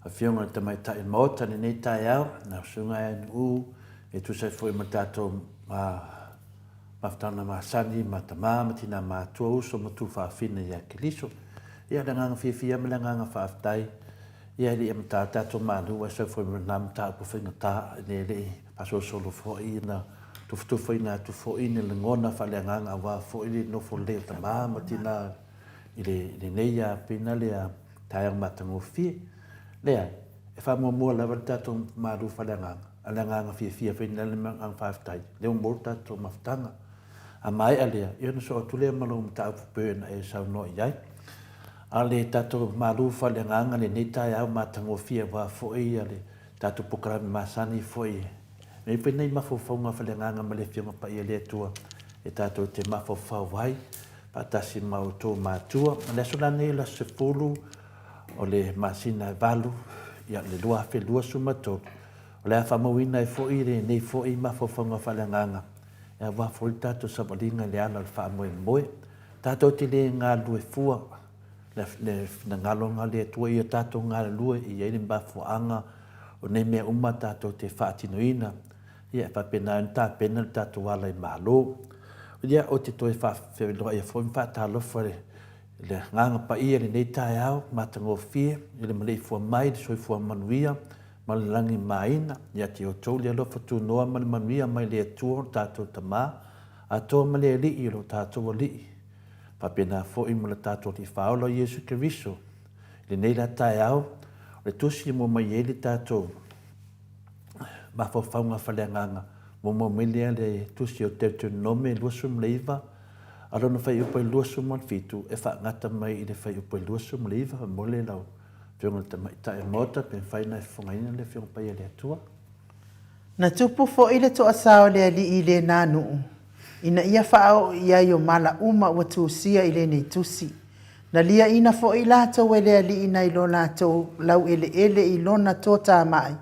Afioga i le Tamaitai Maota i lenei taeao, lau Susuga ia Nu'u, e tusa ai foi ma le tatou mafutaga masani ma tama ma tina matua, uso ma tufaafine ia Keriso. Ia, le agaga fiafia ma le agaga faafetai, ia e le i amata le tatou malu ae sau foi ma lena mataupu faigata, e le i faasolosolo foi na tufutufuina atu foi ni lagona faaleagaga aua foi le nofo lelei o tama ma tina i lenei pina lea taeao matagofie. Leai, e faamuamua lava le tatou malu faaleagaga, a o le agaga fiafia foi lena le agaga faafetai, lea ua maua le tatou mafutaga. A maea lea, ia ona soo atu lea ma lou mataupu pei ona e saunoa i ai. A o le tatou malu faaleagaga i lenei taeao matagofie aua foi le tatou polokalame masani foi E i ai foi nai mafaufauga faaleagaga ma le Afioga Paia le Atua e tatou te mafaufau ai faatasi ma outou matua. O le aso la nei o le aso 10 o le masina e 8 ia le 2023, o le a faamauina ai foi lenei foi mafaufauga faaleagaga e aua foi le tatou savaliga i le ala o le faamoemoe. Tatou te le galulue fua le finagalo o le Atua ia tatou galulue e i ai le mafuaaga o nei mea uma tatou te faatinoina, ia e faapena ai ona tapena le tatou ala i Malo. Ia, ou te toe faafeiloai foi ma faatalofa i le Agaga Paia i lenei taeao matagofie i le maleifua mai i le soifua manuia ma le lagimāina ia te outou le alofa tunoa ma le manuia mai le Atua o le tatou Tama atoa ma le Alii o lo tatou Alii, faapena foi ma le tatou Alii Faaola o Iesu Keriso. Lenei la taeao, o le tusi e mua mai ai le tatou mafaufauga faaleagaga, muamua mai lea le tusi o Deuteronome 29, a lona fuaiupu e 27 e faagata mai i le fuaiupu e 29. Momoli lau Afioga i le Tamaitai o le Maota, pe mafai ona e fofogaina le Afioga Paia a le Atua. Na tupu foi le toasā o le alii i lena nuu, ina ia faaoo i ai o mala uma ua tusia i lenei tusi. Na liaina foi latou e le alii nai lo latou laueleele i lona toatamai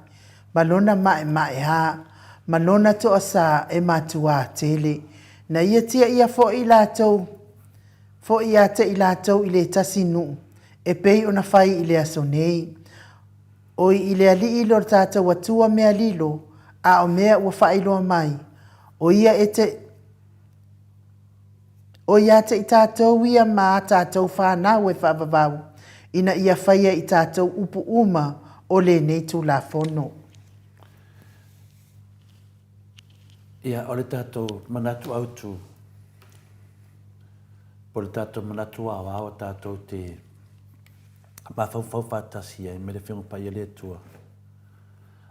ma lona maemaeā, ma lona toasā e matuā tele. Na ia tiaia foi latou foi ia te i latou i le tasi nuu, e pei ona fai i le aso nei. Oi i le Alii lo tatou Atua mea lilo, a o mea ua faailoa mai, o ia e te O ia te i tatou ia ma a tatou fanau e faavavau, ina ia faia i tatou upu uma o lenei Tulafono. Ia, o le tatou manatu autu, po o le tatou manatu aoao tatou te mafaufau faatasi ai me le Afioga Paia le Atua.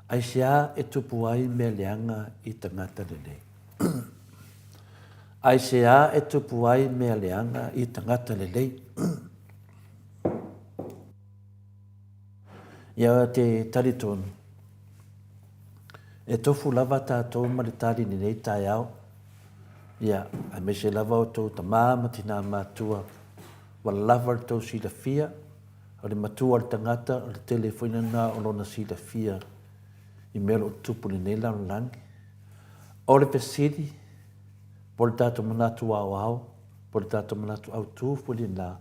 Aisea e tupu ai mea leaga i tagata lelei? Aisea e tupu ai mea leaga i tagata lelei? Ia te talitonu, e tofu lava tatou ma le tali i lenei taeao, ia, aemaise lava outou tama ma tina matua, ua lava le tou silafia, o le matua o le tagata, o le tele foi lena o lona silafia i mea o lo o tutupu i lenei lalolagi. O le fesili, po o le tatou manatu aoao, po o le tatou manatu autu foi lena,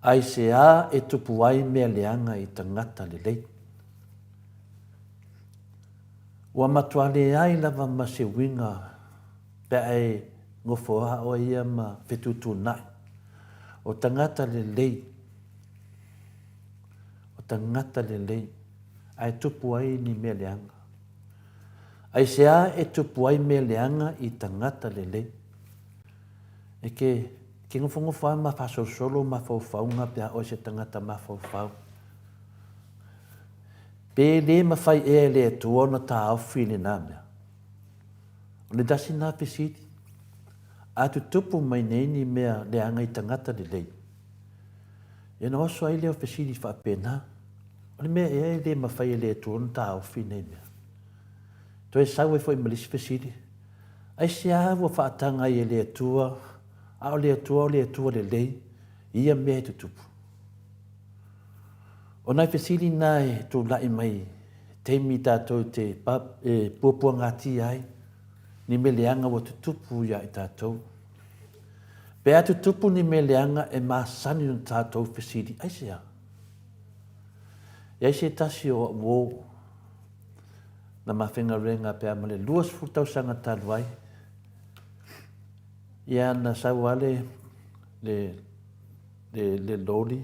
aisea e tupu ai mea leaga i tagata lelei? Ua matua leai lava ma se uiga pe a e nofo lava oe ia ma fetuutuunai. O tagata lelei, o tagata lelei, ae tupu ai ni mea leaga. Aisea e tupu ai mea leaga i tagata lelei? E ke, ke nofonofo lava ma faasolosolo mafaufauga pe a oe se tagata mafaufau. Pe le mafai ea e le Atua ona taofi lena mea? O le tasi lena fesili. A tutupu mai nei ni mea leaga i tagata lelei, ia ona oso ai lea o fesili faapena, O le mea ea e le mafai e le Atua ona taofi nei mea? Toe sau ai foi ma le isi fesili, Aisea ua faataga ai e le Atua, a o le Atua o le Atua lelei, i ia mea e tutupu? O nai fesili na e tulai mai i taimi tatou te e puapuagatia ai ni mea leaga ua tutupu ia i tatou. Pe a tutupu ni mea leaga e masani ona tatou fesili, aisea? I ai se tasi o au uo na mafaigaluega pe a ma le 20 tausaga talu ai, ia na sau lava le, le, le, le loli,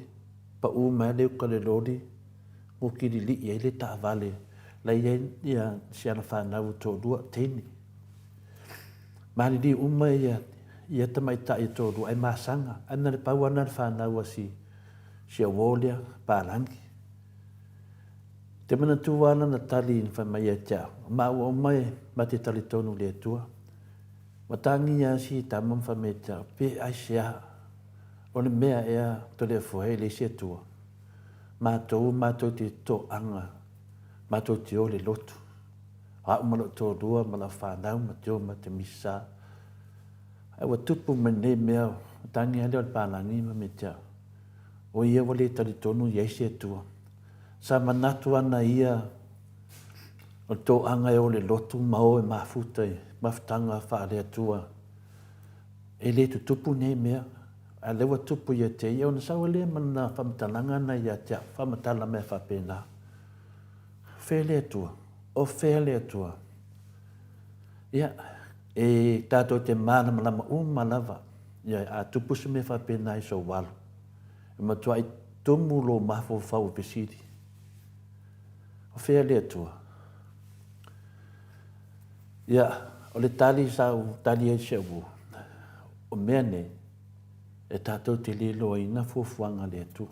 pau mai le uka le loli, mukililii ai le taavale, la i ai ia si ana fanau e toalua, teine. Maliliu uma ia, ia tamaitai e toalua ai masaga, ae na le pau ana le fanau a si, si au uo lea, palagi. Te manatua lana tali na fai mai ia te au, maua uma e ma te talitonu i le Atua. Ua tāgia lava si tama ma fai mai ia te au, pe aisea, o le mea ea Toleafoa e leai se Atua. Matou, matou te toaga, matou te o i le lotu. O au ma lou toalua ma lau fanau ma te o ma te misa. Ae ua tupu mai nei mea, ua tāgia lea o le palagi ma mea te au. O ia ua le talitonu i ai se Atua. Sa manatu ana ia o le toaga e o le lotu ma o e mafuta i mafutaga faale-Atua. E le tutupu nei mea, a o lea ua tupu ia te ia, ona sau ai lea ma lana faamatalaga na ia te au, faamatala mea faapena. O fea le Atua? O fea le Atua? Ia, e tatou te malamalama uma lava, ia, a tupu se mea faapena i sou alo, e matuai tumu lou mafaufau i fesili. O fea le Atua? Ia, o le tali sa ou tali ai si au uo, o mea nei, e tatou te le iloaina fuafuaga a le Atua.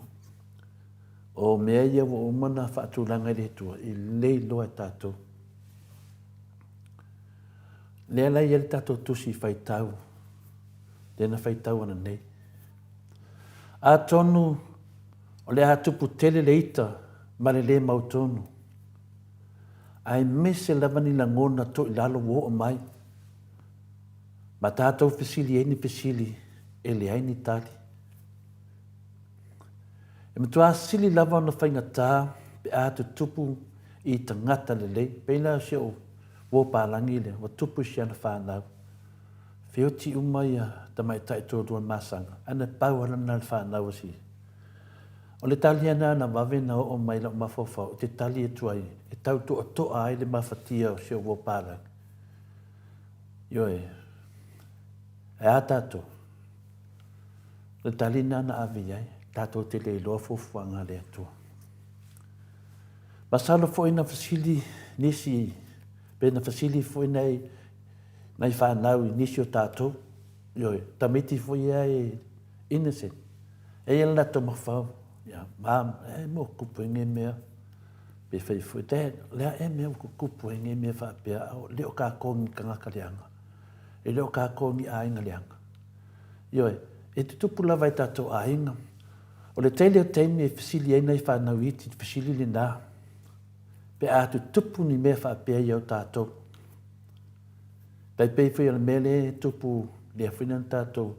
O mea ia ua uma ona faatulaga e le Atua, e lelei loa e tatou. Lea la e i ai le tatou tusi faitau, lea na faitau ananei. Atonu o le a tupu tele le ita ma le lē mautonu, aemaise lava ni lagona toilalo ua oo mai, ma tatou fesili ai ni fesili e leai ni tali. E matua sili lava ona faigata pe a tutupu i tagata lelei, pei la o si ou uo palagi lea ua tupu i si ana fanau, feoti uma ia tamaitai toalua i masaga, ae na pau lava lena o le fanau a si. O le tali lava lena na vave ona oo mai i lou mafaufau ou te tali atu ai e tau toatoa ai le mafatia o si ou uo palagi. Ioe, ae a tatou? O le tali lena na ave i ai, tatou te le iloa fuafuaga a le Atua. Masalo foi na fesili nisi, pe na fesili foi nai, nai fanau i nisi o tatou, ioe, tamaiti foi ia e innocent. E ia le latou mafau, ia, mam, e mo kupu e nge mea, pe fai foi, dad, le a e mea ua kupu e nge mea faapea, o le o kākou ni tagata leaga, e le o kākou ni aiga leaga. Ioe, e tutupu lava i tatou aiga. O le tele o taimi e fesili ai nai fanau iti i le fesili lena, pe a tutupu ni mea faapea ia o tatou. Tai pei foi o le mea lea e tupu, lea foi na tatou,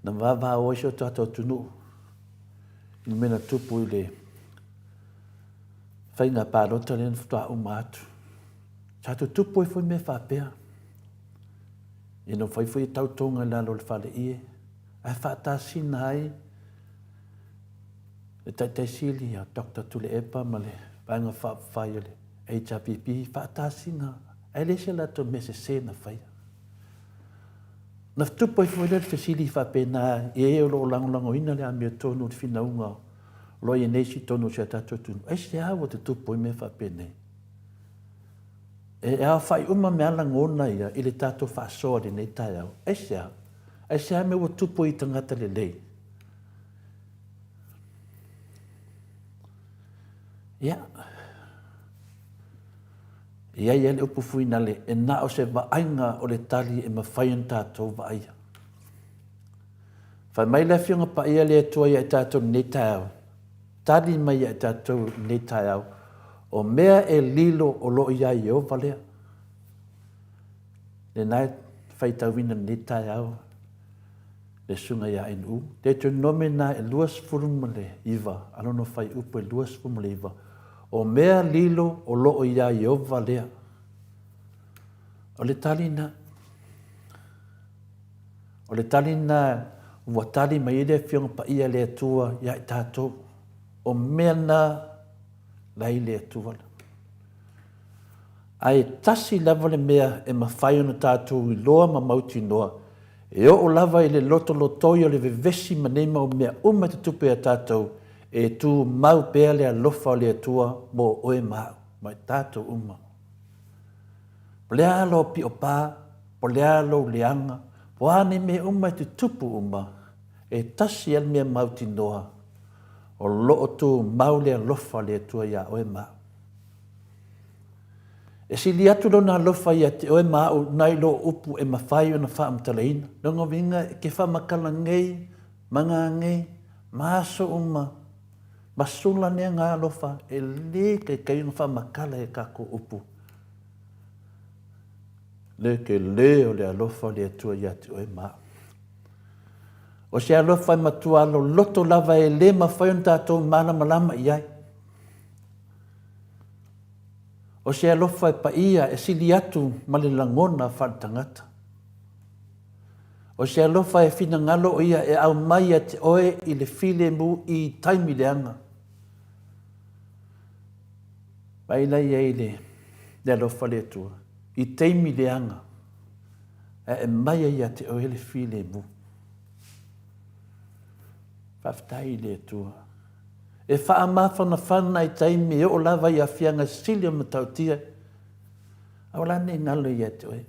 na vavao ai si o tatou atunuu i le mea na tupu i le faiga palota lea na faatoa uma atu. Sa tutupu ai foi mea faapea. Ina fai foi tautoga i lalo o le faleie, ae faatasina ai le Taitai Sili ia Doctor Tuilaepa ma le Vaega Faaupufai o le HRPP, faatasina ae leai se latou mea sese na faia. Na tupu ai foi lea le fesili faapena i e o lo o lagolagoina le amiotonu i le finauga o lo o i ai nei i totonu o si a tatou atunuu, aisea ua tutupu ai mea faapenei? E aofai uma mea lagona ia i le tatou faasoa i lenei taeao. Aisea? Aisea mea ua tupu ai i tagata lelei? Ia, e i ai lava le upu fuinale, e na o se vaaiga o le tali e mafai ona tatou vaaia. Fai mai le Afioga Paia le Atua ia i tatou i lenei taeao, tali mai ia i tatou i lenei taeao, o mea e lilo o lo o iā Ieova lea. Lena e faitauina i lenei taeao le susuga ia NU. Deuteronome na e 29 a lona fuaiupu e 29, o mea lilo o lo o iā Ieova lea. O le tali na. O le tali lena ua tali mai ai le Afioga Paia a le Atua ia i tatou. O mea na la i le Atua. Ae tasi lava le mea e mafai ona tatou iloa ma mautinoa, e oo lava i le lotolotoi o le vevesi ma nei mau mea uma e tutupu ia tatou, e tumau pea le alofa o le Atua mo oe ma au, ma i tatou uma. O le a lou pio pa, o le a lou leaga, o a nei mea uma e tutupu uma, e tasi lava le mea mautinoa, o lo o tumau le alofa o le Atua iā oe ma au. E sili atu lona alofa ia te oe ma au nai lo upu e mafai ona faamatalaina. Lona uiga e ke faamatala nei, maga nei, ma aso uma, ma sula nea nga alofa e le taitai ona faamatala e kakou upu. Le tele o le alofa o le Atua ia te oe ma au. O se alofa e matua loloto lava e le mafai ona tatou malamalama i ai. O se alofa e paia e sili atu ma le lagona faaletagata. O se alofa e finagalo o ia e aumai ia te oe i le filemu i taimi leaga. Vaai la i ai le, le alofa o le Atua i taimi leaga ae aumai ai ia te oe le filemu. Faafetai i le Atua. E faamafanafana i taimi e oo lava i aafiaga sili o matautia. Aua la ne i galo ia te oe.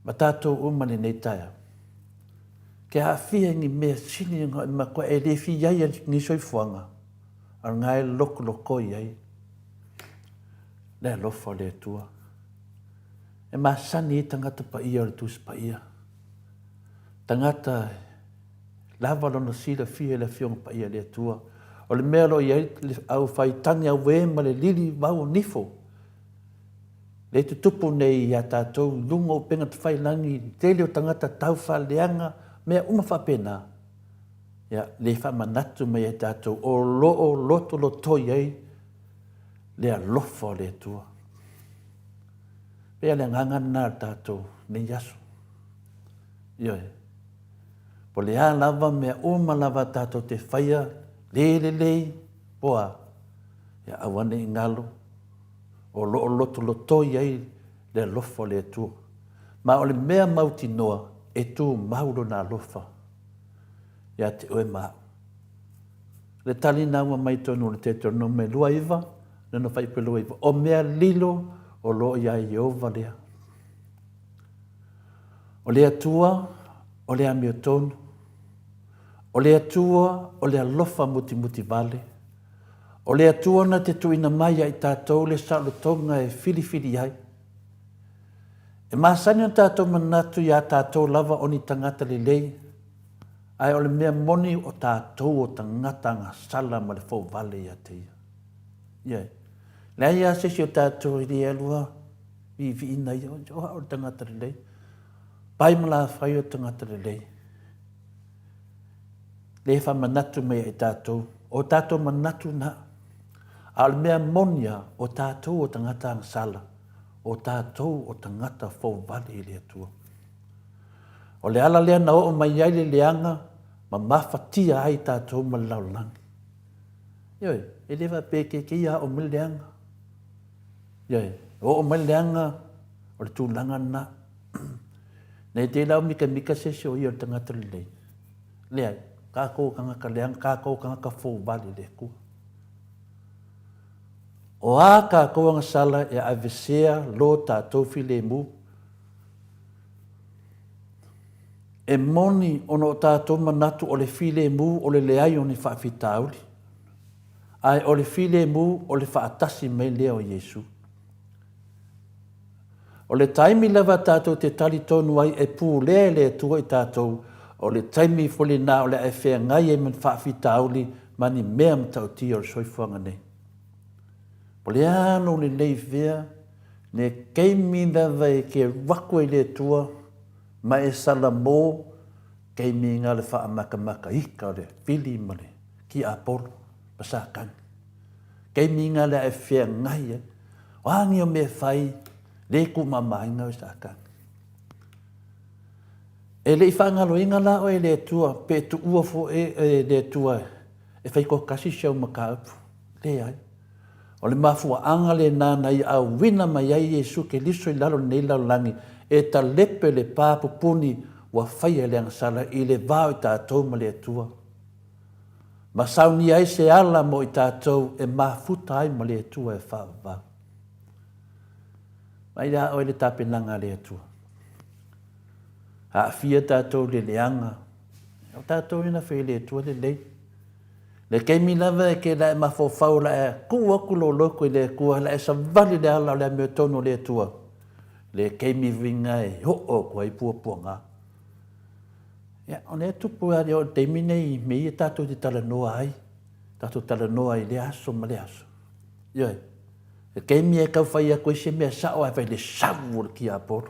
Ma tatou uma lenei taeao. Ke aafia i ni mea sili ona e matua e le fia ai ni soifuaga, a o lena e lokolokoi ai le alofa o le Atua. E masani ai tagata paia o le Tusi Paia, tagata lava lona silafia i le Afioga Paia a le Atua. O le mea o lo o i ai le aufai tagi auē ma le lili vau o nifo, lea e tutupu nei ia tatou i luga o upega tafailagi, le tele o tagata taufaaleaga, mea uma faapena, ia, le faamanatu mai ia i tatou o lo o lotolotoi ai le alofa o le Atua. Pei o le agaga lena o le tatou nei aso. Ioe. Po o le a lava mea uma lava tatou te faia, le lelei, po a, ia aua ne i galo, o lo o lotolotoi ai le alofa o le Atua. Ma o le mea mautinoa, e tumau Lona alofa ia te oe ma au. Le tali na ua mai tonu o le Teutoronomi 29, lona fuaiupu 29, o mea lilo o lo o iā Ieova lea. O le Atua o le amiotonu, o le Atua o le alofa mutimuti vale, o le Atua na te tuuina mai ia i tatou le saolotoga e filifili ai. E masani ona tatou manatu iā tatou lava o ni tagata lelei, ae o le mea moni o tatou o tagata agasala ma le fouvale ia te Ia. Ioe. Leai lava se isi o tatou e le alu lava viiviiina ia, o au o le tagata lelei. Pai ma lafai o le tagata lelei. Le faamanatu mai ia i tatou, o tatou manatu na. A o le mea moni lava, o tatou o tagata agasala, o tatou o tagata fouvale i le Atua. O le ala lea na oo mai ai le leaga ma mafatia ai tatou ma le lalolagi. Ioe, e le faapea e kekeia a oo mai le leaga. Ioe, oo mai le leaga o le tulaga lena. Nei te lau mikamika se isi o ia o le tagata lelei. Leai, kākou o tagata leaga, kākou o tagata fouvale i le Atua. O a kākou agasala e avesea lo tātou filemu, E moni ona o tātou manatu o le filemu o le leai o ni faafitauli, ae o le filemu o le faatasi mai lea o Iesu. O le taimi lava tātou te talitonu ai e pulea e le Atua i tātou, o le taimi foi lenā o le a e feagai ai ma ni faafitauli ma ni mea matautia o le soifuaga nei. Po o le a lou lelei fea, Ne keimi lava e ke waku i le Atua, ma e salamo keimi nga le faamakamaka ika o le fili ma le kiapolo ma Satani. Keimi nga le a e feagai ai, o a ni o mea fai, le kuumamaina o Satani. E le i faagaloina la oe e le Atua, pe tuua foʻi e le Atua e fai toatasi si au mataupu. Leai. O le mafuaaga lena na ia auina mai ai Iesu Keriso i lalo o lenei lalolagi, e talepe le pa pupuni ua faia e le agasala i le va o i tatou ma le Atua, ma saunia ai se ala mo i tatou e mafuta ai ma le Atua e faavavau. Mai ia oe le tapenaga a le Atua. Aafia tatou i le leaga, o tatou ia na fai e le Atua lelei. Le taimi lava e ke la e mafaufau la e tuu atu lou loto i le Atua, la e savali le ala o le amiotonu o le Atua, le taimi uiga e oo atu ai puapuaga. Ia, o lea e tupu lava o le taimi nei i mea ia tatou te talanoa ai, tatou talanoa ai i lea aso ma lea aso. Ioe, le taimi e tau fai atu ai se mea sao ae fai le sau o le tiapolo.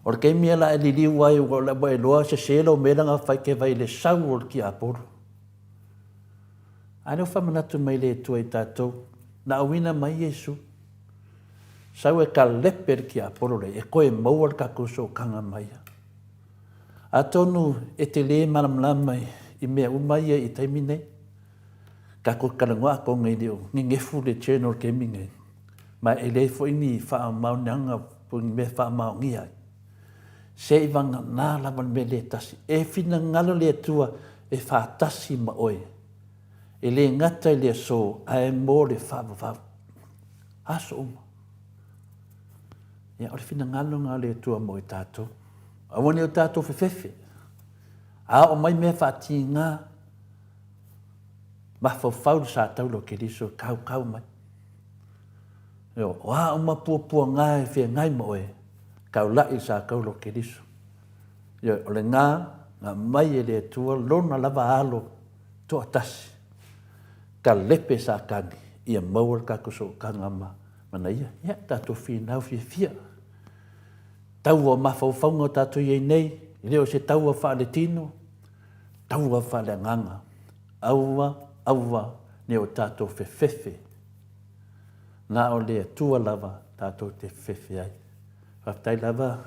O le taimi e la e liliu ai ua ua iloa sese lou mea lena fai ke vai le sau o le tiapolo. Ae lea ua faamanatu mai le Atua i tatou, na auina mai Iesu, sau e kalepe le tiapolo lea, e toe maua le tatou sootaga ma ia. Atonu e te le malamalama i mea uma ia i taimi nei, tatou talanoa atonu e le o nenefu le channel i le taimi nei, Ma e leai foi ni faamaoniaga po o ni mea e faamaonia ai. Se i vagana lava le mea lea e tasi. E finagalo le Atua e faatasi ma oe, e le gata i le aso, ae mo le faavavau. Aso uma. Ia, o le finagalo lena o le Atua mo i tatou. Aua ne i o tatou fefefe. A oo mai mea faatiga, mafaufau le sa taula o Keriso e kaukau mai. Ioe, o a uma puapuaga e feagai ma oe, taulai i le sa taula o Keriso. Ioe, o lena na aumai e le Atua Lona lava Alo toatasi, kalepe Satani ia maua le tatou sootaga ma ma Ia. Ia, tatou finau fiafia. Taua o mafaufauga o tatou i ai nei, e le o se taua faaletino, taua faaleagaga. Aua, aua ne o tatou fefefe. Na o le Atua lava tatou te fefefe ai. Faafetai lava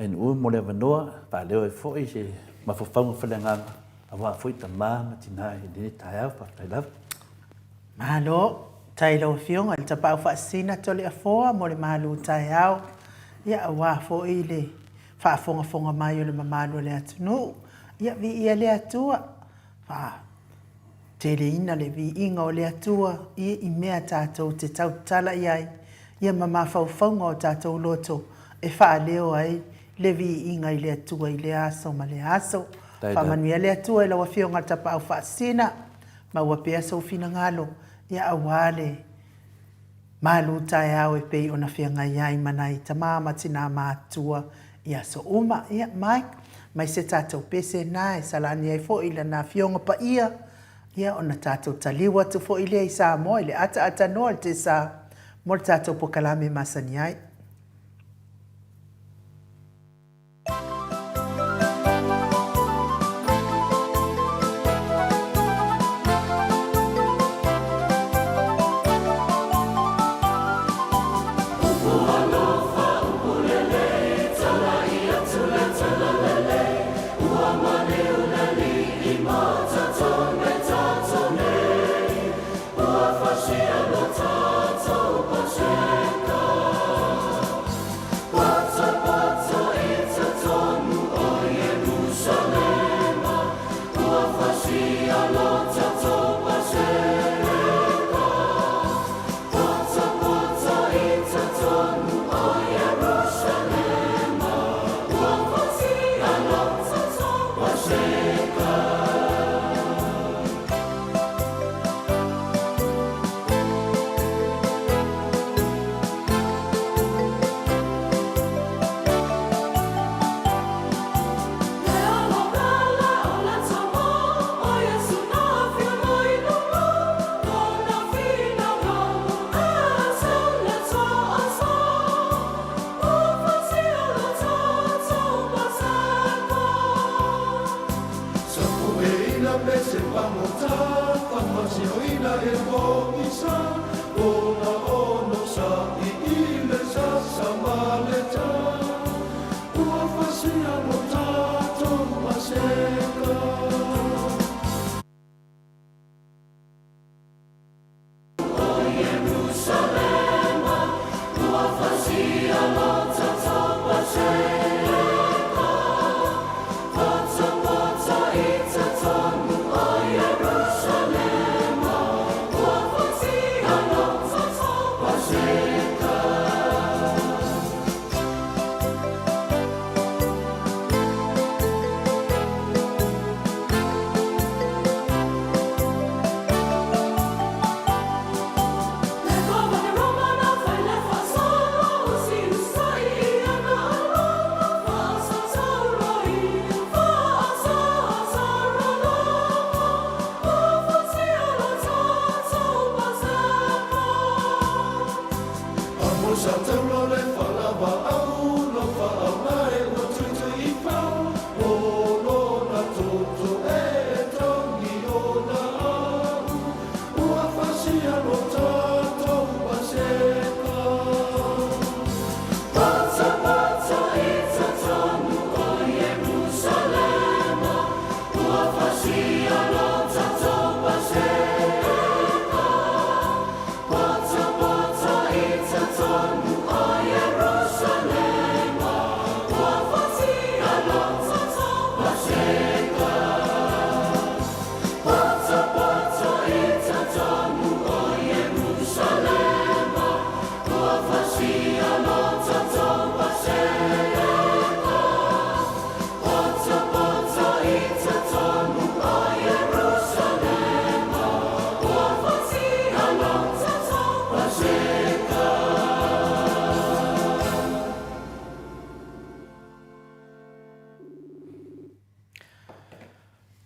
NU mo le avanoa, faaleo ai foi se mafaufauga faaleagaga aua foi tama ma tina i lenei taeao. Faafetai lava. Malo, faafetai i lau Afioga i le Tapaau Faasisina Toleafoa mo le malu taeao, ia aua foi le faafogafoga mai o le mamalu o le atunuu. Ia viia le Atua, faateleina le viiga o le Atua i mea tatou te tautala i ai, ia ma mafaufauga o tatou loto e faaleo ai le viiga i le Atua i lea aso ma lea aso. Faamanuia le Atua i lau Afioga i le Tapaau Faasisina, maua pea sou finagalo, ia aua le malu taeao e pei ona feagai ai ma nai tama ma tina matutua i aso uma. Ia, Mike, mai se tatou pese na e salani ai foi Lana Afioga Paia, ia ona tatou taliu atu foi lea i Samoa i le ataaatanoa i le tesa mo le tatou pokalame masani ai.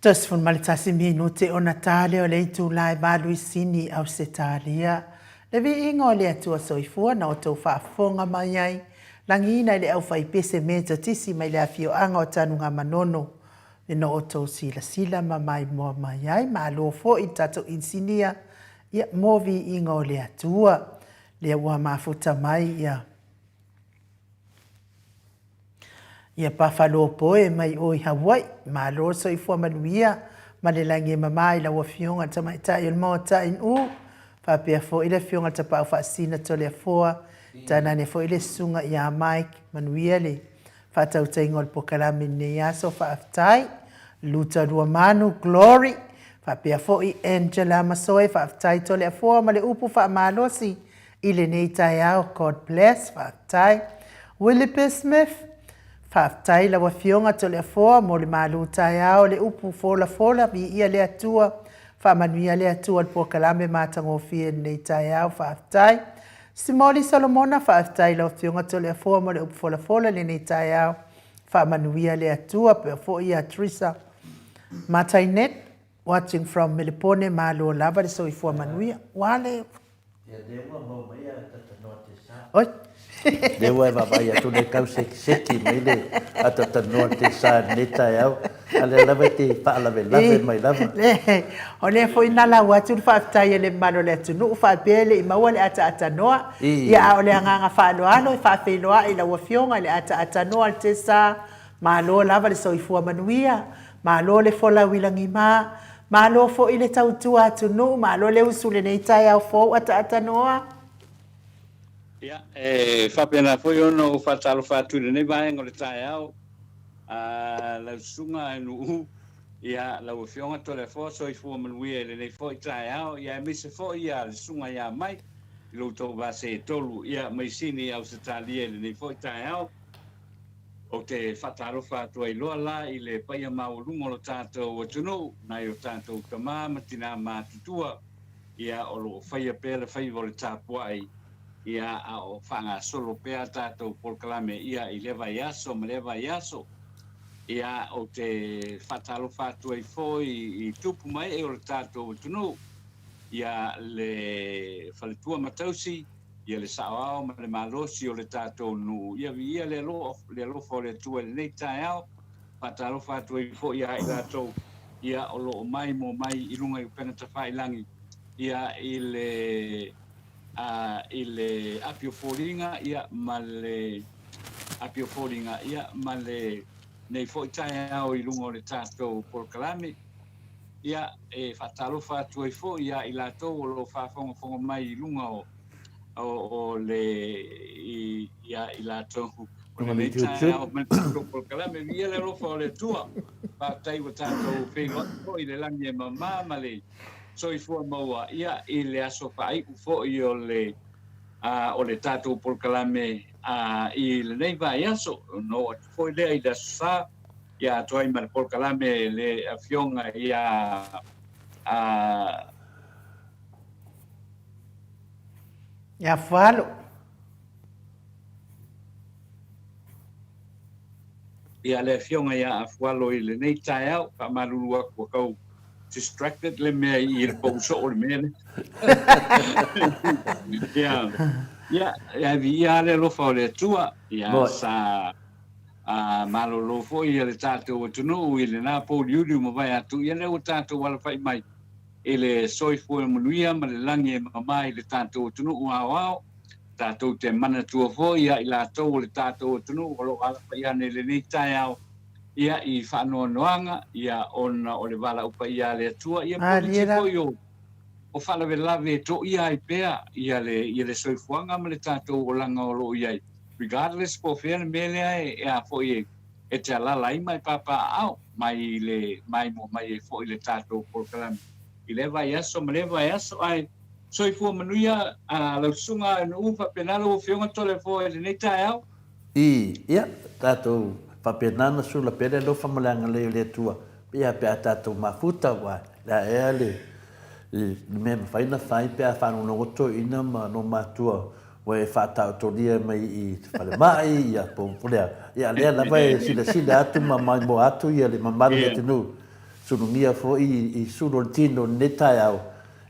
31 minute ona ta lea o le itula e valu i Sini, Ausetalia. Le viiga o le Atua Soifua na outou faafofoga mai ai, lagiina i le aufaipese Metotisi mai le afioaga o Tanugamanono, ina outou silasila ma maimoa mai ai. Malo foi i le tatou inisinia, ia, mo viiga o le Atua, lea ua mafuta mai ia. Ia Pafalopoe mai o i Hawaii, malo le soifua manuia ma le lagi e mama i lau Afioga i le Tamaitai o le Maota i Nu'u, faapea foi le Afioga i le Tapaau Faasisina Toleafoa, tainane foi le Susuga ia Mike, manuia le faatautaiga o le polokalame i lenei aso, faafetai. Luta Luamanu, Glory, faapea foi Angela Masoe, faafetai Toleafoa ma le upu faamalosi i lenei taeao God bless faafetai. Willipe Smith faafetai lau afioga Toleafoa mo le malu taeao le upu folafola viia le Atua faamanuia le Atua le polokalame matagofie i lenei taeao faafetai. Simoli Solomona faafetai lau afioga Toleafoa mo le upu folafola i lenei taeao faamanuia le Atua pea foi ia Trisa Matainet watching from Melepone malo lava le soifua manuia ua le Ia lea ua mau mai a tatanoa te sa. Oi. Lea ua e vaavaai atu lea tau sekiseki mai le atatanoa te sa i lenei taeao. A lea lava e te faalavelave mai lava. O lea foi na lau atu le faafetai a le mamalu o le atunuu faapea e le i maua le ataatanoa. Ia a o le agaga faaaloalo e faafeiloai i lau Afioga i le ataatanoa le te sa. Malo lava le soifua manuia. Malo le folau i lagima. Malo foi le tautua atunuu, malo le usu i lenei taeao fou ataatanoa. Ia, e faapena foi ona ou faatalofa atu i lenei vaega o le taeao, a lau susuga Nu'u, ia, lau Afioga Toleafoa, soifua manuia i lenei foi taeao, ia aemaise foi ia le susuga ia Mike i lo outou va seetolu, ia, mai Sini, Ausetalia i lenei foi taeao. Ou te faatalofa atu ai loa la i le paia maualuga o lo tatou atunuu, nai o tatou tama ma tinā matutua, ia, o lo o faia pea le faiva o le tapuai, ia, a o faagasolo pea a tatou polokalame, ia, i lea vaiaso ma lea vaiaso. Ia, ou te faatalofa atu ai foi i tupu ma ee o le tatou atunuu, ia, le faletua ma tausi, Ia le saoao ma le malosi o le tatou nuu. Ia viia le alofa o le Atua i lenei taeao. Faatalofa atu ai foi ia i latou ia o lo o mai mo mai i luga i upega tafailagi ia i le a i le api o foliga ia ma le api o foliga ia ma le nei foi taeao i luga o le tatou polokalame. Ia, e faatalofa atu ai foi ia i latou o lo o faafogafoga mai i luga o, o, o le, i, ia i latou o lenei taeao ma le tatou polokalame. Viia le alofa o le Atua. Faafetai ua tatou feiloai foi i le lagi e mama ma le soifua maua, ia, i le aso faaiu foi o le, a, o le tatou polokalame, a, i lenei vaiaso. Ona oo atu foi lea i le Aso Sa. Ia atu ai ma le polokalame le Afioga ia a. Ia Fualo. Ia le Afioga ia Afualo i lenei taeao, faamalulu atu ua tau distracted le mea i le pou soo le mea lea. Ia, ia, ia viia le alofa o le Atua, ia sa A malolo foi le tatou atunuu i lena pouliuli ua mavae atu, ia lea ua tatou alafai mai i le soifua manuia ma le lagi e mama i le tatou atunuu aoao. Tatou te manatua foi ia i latou o le tatou atunuu o lo o alafai ane i lenei taeao ia i faanoanoaga ia ona o le valaau paia a le Atua ia po o nisi foi o o faalavelave e toia ai pea ia le ia le soifuaga ma le tatou olaga o lo o i ai. Regardless po o fea le mea lea e a foi e te alala ai ma e papaaao mai le maimoa mai ai foi le tatou polokalame i lea vaiaso ma lea vaiaso. Ae soifua manuia a lau susuga Nu'u faapena lau afioga Toleafoa i lenei taeao. I, ia, tatou faapena ona sula pea le alofa ma le agalelei o le Atua, ia, pe a tatou mafuta, aua o le a ea le, le mea e mafai ona fai pe a faalogologo toeaiina ma lomatua Ua e faataotolia mai i te falemai, ia, po o lea, ia, lea lava e silasila atu ma maimoa atu ia le mamalu o le atunuu. sulugia foi i sulu o le tino i lenei taeao,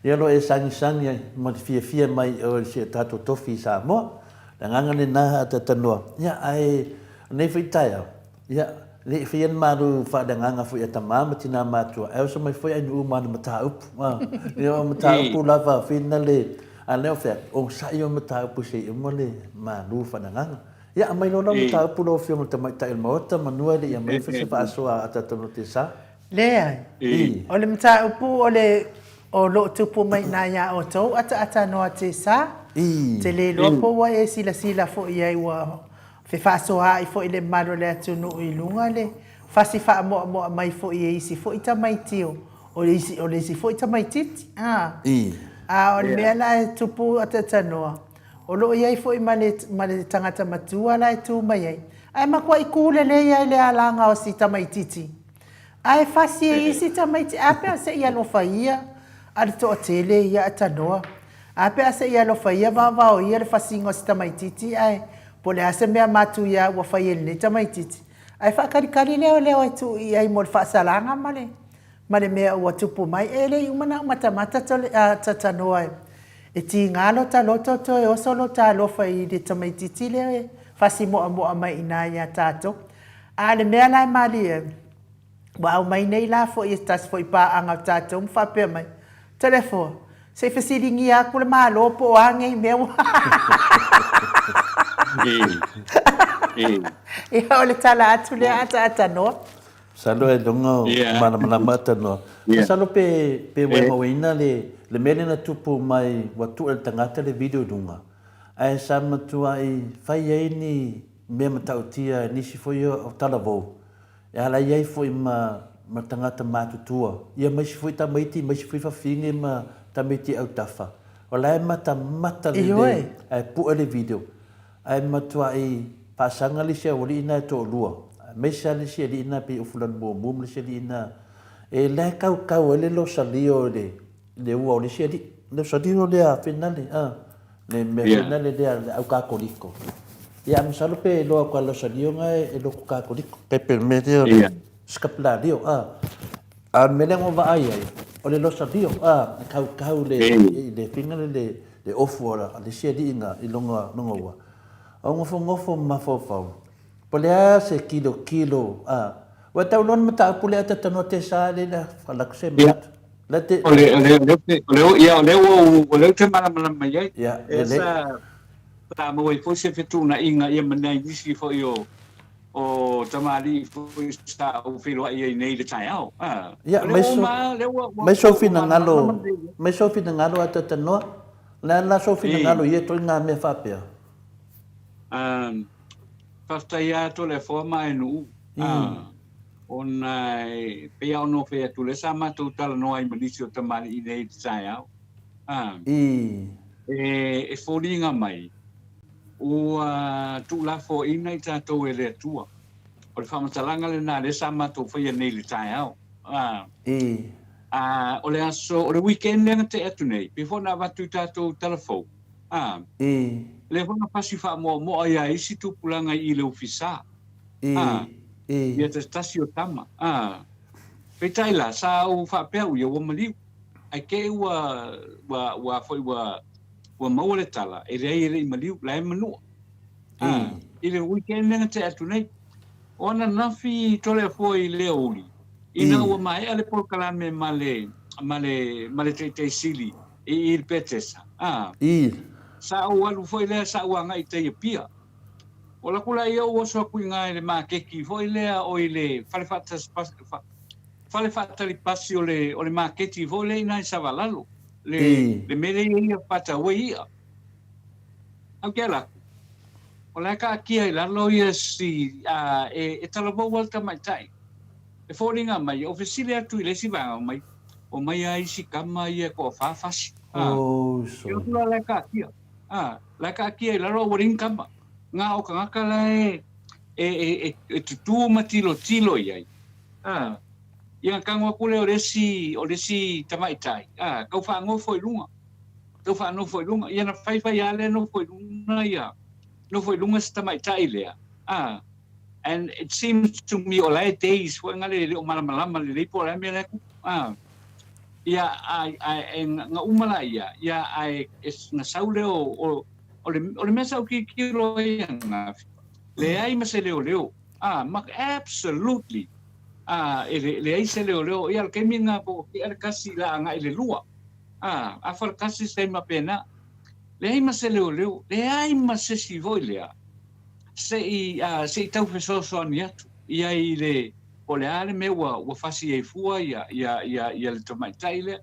ia o lo o e sagisagi ai ma le fiafia mai i oe i si o tatou tofi i Samoa. O le agaga lena a Tatanoa, ia ae o lenei foi taeao, ia, le i faia ni malu faaleagaga foi a tama ma tina matua, ae oso mai foi Ainuu ma ana mataupu. A, ia o mataupu lava finale, a lea o fea, onosai o mataupu se i uma le malu faaleagaga. Ia, aumai loa lau mataupu lau Afioga i le Tamaitai o le Maota, manu e le i aumai foi se faasoa a Tatanoa Tesa. Leai. O le mataupu o le o lo o tupu mai ina iā outou ataatanoa Tesa, te le iloa po ua e silasila foi i ai ua fefaasoaai foi le mamalu o le atunuu i luga le fasi faamoamoa mai foi e isi foi tamaiti o o le isi o le isi foi tamaititi. A, a o le mea la e tupu ataatanoa, O lo o i ai foi ma le, ma le tagata matua la e tu mai ai, ae matuai ku lelei ai le alaga o si tamaititi. Ae fasi e isi tamaiti, a pe a se i alofa ia a le toatele ia atanoa. A pe a se i alofa ia vaovao ia le fasiga o si tamaititi ae po o le a se mea matuia ua fai e lenei tamaititi. Ae faakalikali lea o leo e tuu i ai mo le faasalaga ma le, ma le mea ua tupu mai. E le i uma ona ou matamata tole, a, tatanoa e, E tiga lota loto toe oso lota alofa i le tamaititi lea e fasi moamoa mai ina ia tatou. A le mea la e malie ai, ua aumai nei la foi e se tasi foi paaga o tatou ma faapea mai, Toleafoa, se i fesiligia atu le Malo po o a nei mea ua Ia, o le tala atu lea ataatanoa. Masalo e luga o malamalama tanoa. Masalo pe pe ua mauaina le le mea lea na tupu mai ua tuu e le tagata le video i luga ae sa matuai fai ai ni mea matautia e nisi foi o talavou e ala i ai foi ma ma tagata matutua ia ma isi foi tamaiti ma isi foi fafine ma tamaiti autafa o la e matamata lelei ae pue le video Ae matuai faasaga le isi aualii na e toalua, aemaise lava le isi alii na pei o Fulani muamua ma le isi alii na e la e kaukau ai le losalio i le le ua o le isi alii. Losalio lea finale, a, le mea finale lea le au Kakoliko. Ia, ae masalo pe iloa atu lava losalio na e lotu Kakoliko, tai pei o le mea lea o le Skapelario, a. A o le mea lea na ou vaai ai, o le losalio, a, e kaukau le i le finale le le ofu a le isi alii na i lona lona ua. A ua nofonofo ma mafaufau, po o le a se kilokilo, a, ua tau loa le mataupu lea ta tanoa te sa lea la faalatu se manatu. La te. O le, o le, o le, o le, ia, o lea ua ou, o lea ou te malamalama i ai. Ia, E lelei. sa, sa maua ai foi se fetuunaiga ia ma nai nisi foi o, o tamalii foi sa ou feiloai ai nei i le taeao. A, Ia, o lea mai ua so, uma, lea ua, ua, mai sou ua, ua finagalo, malamalama lelei ai. mai sou finagalo a tatanoa. O le a la sou finagalo I, i ia ituaiga mea faapea? a, faafetai lava Toleafoa ma Aenuu, a, ona e pei lava ona ou fai atu, lea sa matou talanoa ai ma nisi o tamalii nei i le taeao, a, e, e foliga mai, Ua tuulafoaiina i tatou e le Atua. O le faamatalaga lena lea sa matou faia nei i le taeao. A, a, o le aso, o le weekend lea na tea atu nei, pei foi ona avatu i tatou tala fou. A, lea foi na pasi faamoamoa ia isi tupulaga i le ofisa. A, ia te tasi o tama. A, peitai la, sa ou faapea au ia ua maliu. Ae te i ua, ua, ua foi ua, ua maua le tala, e leai e le i maliu, la e manua. A, i le weekend lea na tea atu nei. O ananafi Toleafoa i le aoauli, ina ua maea le polokalame ma le, ma le, ma le Taitai Sili i, i le Petesa, a, sa ou alu foi lea sa ou agai i tai Apia. O laku la ia ou oso atu i ina i le maketi foi lea o i le fale faatasi, fale faatali pasi o le, o le maketi foi lea i ina i Savalalo. Le, le mea lea e i ai faatau ai i'a. Ae ou te alu atu, o la e taatia i lalo ia si, a, e, e talavou lava le tamaitai. E foliga mai, ou fesili atu i le isi vaega, omai, omai lava isi tama ia e toafa fasi. A, Oh, e o atu sole. la la e taatia. A, la e taatia i lalo ua leai ni tama. Na o tagata la e, e, e, e, e tutū ma tilotilo i ai. A, Ia tago atu lea o le isi, o le isi tamaitai, a, tau faanofo i luga, tau faanofo i luga. Ia na faifai lava lea nofo i luga ia, nofo i luga si tamaitai lea, a, And it seems to me o la e days foi nga le le o malamalama lelei po o le a mea la e tupu. Ah. Ia, a, a, e, nga uma la ia, ia, a e, e, na sau lea o, o, o le, o le mea sa ou tilotilo ai ananafi, leai ma se leoleo. Ah, ma, absolutely. Ah, e le, leai se leoleo. Ia, o le taimi lena po o tea le kasi la agai i le lua. Ah, afa le kasi se taimi faapena. Leai ma se leoleo, leai ma se isi foi lea se i, ah, se i tau fesoasoani atu i ai i le, po o le a le mea ua, ua fasi ai fua ia, ia, ia, ia le tamaitai lea.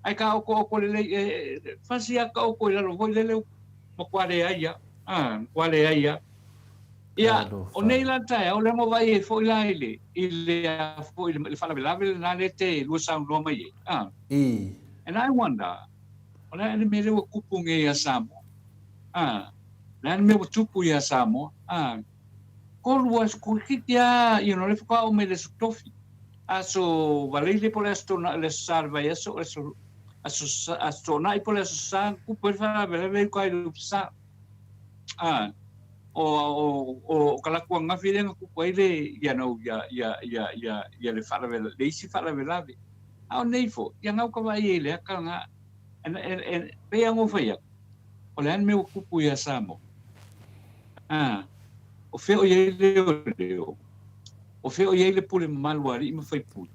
Ae kāokooko lelei, e, e, fasi lava kaoko i lalo foi lele ua matua leai lava, ah, matua leai lava. Ia, o nei la taeao, lea na vaai ai foi la i le, i le, a foi, le faalavelave lena lea e te lua saunoa mai ai, ah. I. And I wonder, O le a le mea lea ua tupu nei ia Samoa? A, le a le mea ua tupu ia Samoa? A, kolu aso, toeitiiti a, you know, le faatoa oo mai le Aso Tofi, Aso Valeile po o le Aso Toonai, le Aso Sa le vaiaso, Aso, Aso, Aso Toonai po o le Aso Sa, na tupu ai le faalavelave i uka i le Upisa. A, o, o, o, o Kalaku ananafi lea na tupu ai le, you know, ia, ia, ia, ia, ia le faalavelave, le isi faalavelave. A o nei foi, ia na uka vaai ai i le aka na, e pei lava ona ou fai atu, o le a le mea ua tupu ia Samoa? A, o fea o i ai le leoleo? O fea o i ai le pule mamalu a alii ma faipule?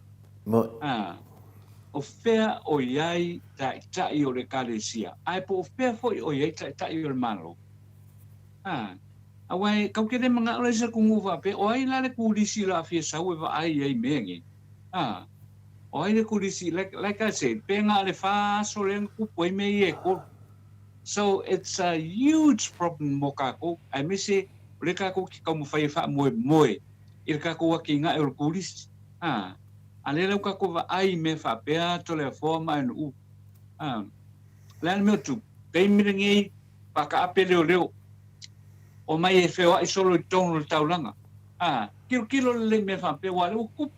A, o fea o i ai taitai o le Ekalesia? Ae po o fea foi o i ai taitai o le Malo? A, aua e tatou te le manao la i se atunuu faapea, o ai la le turisi o le a fia sau e vaai ai i mea nei? A, O ai le kulisi, like, like I said, pe na o le fa aso lea na tupu ai mea ia e tolu. So it's a huge problem mo kakou, aemaise o lea kakou ke taumafai e faamoemoe i le kakou atinae o le kulisi. A, a lea la ua kakou vaai i mea faapea Toleafoa ma Aenu'u. A, o le a le mea o tupu? Taimi lenei, faakaape leoleo, omai e feoai solo i totonu o le taulaga. A, tilotilo lelei i mea faapea, aua o lea ua tupu.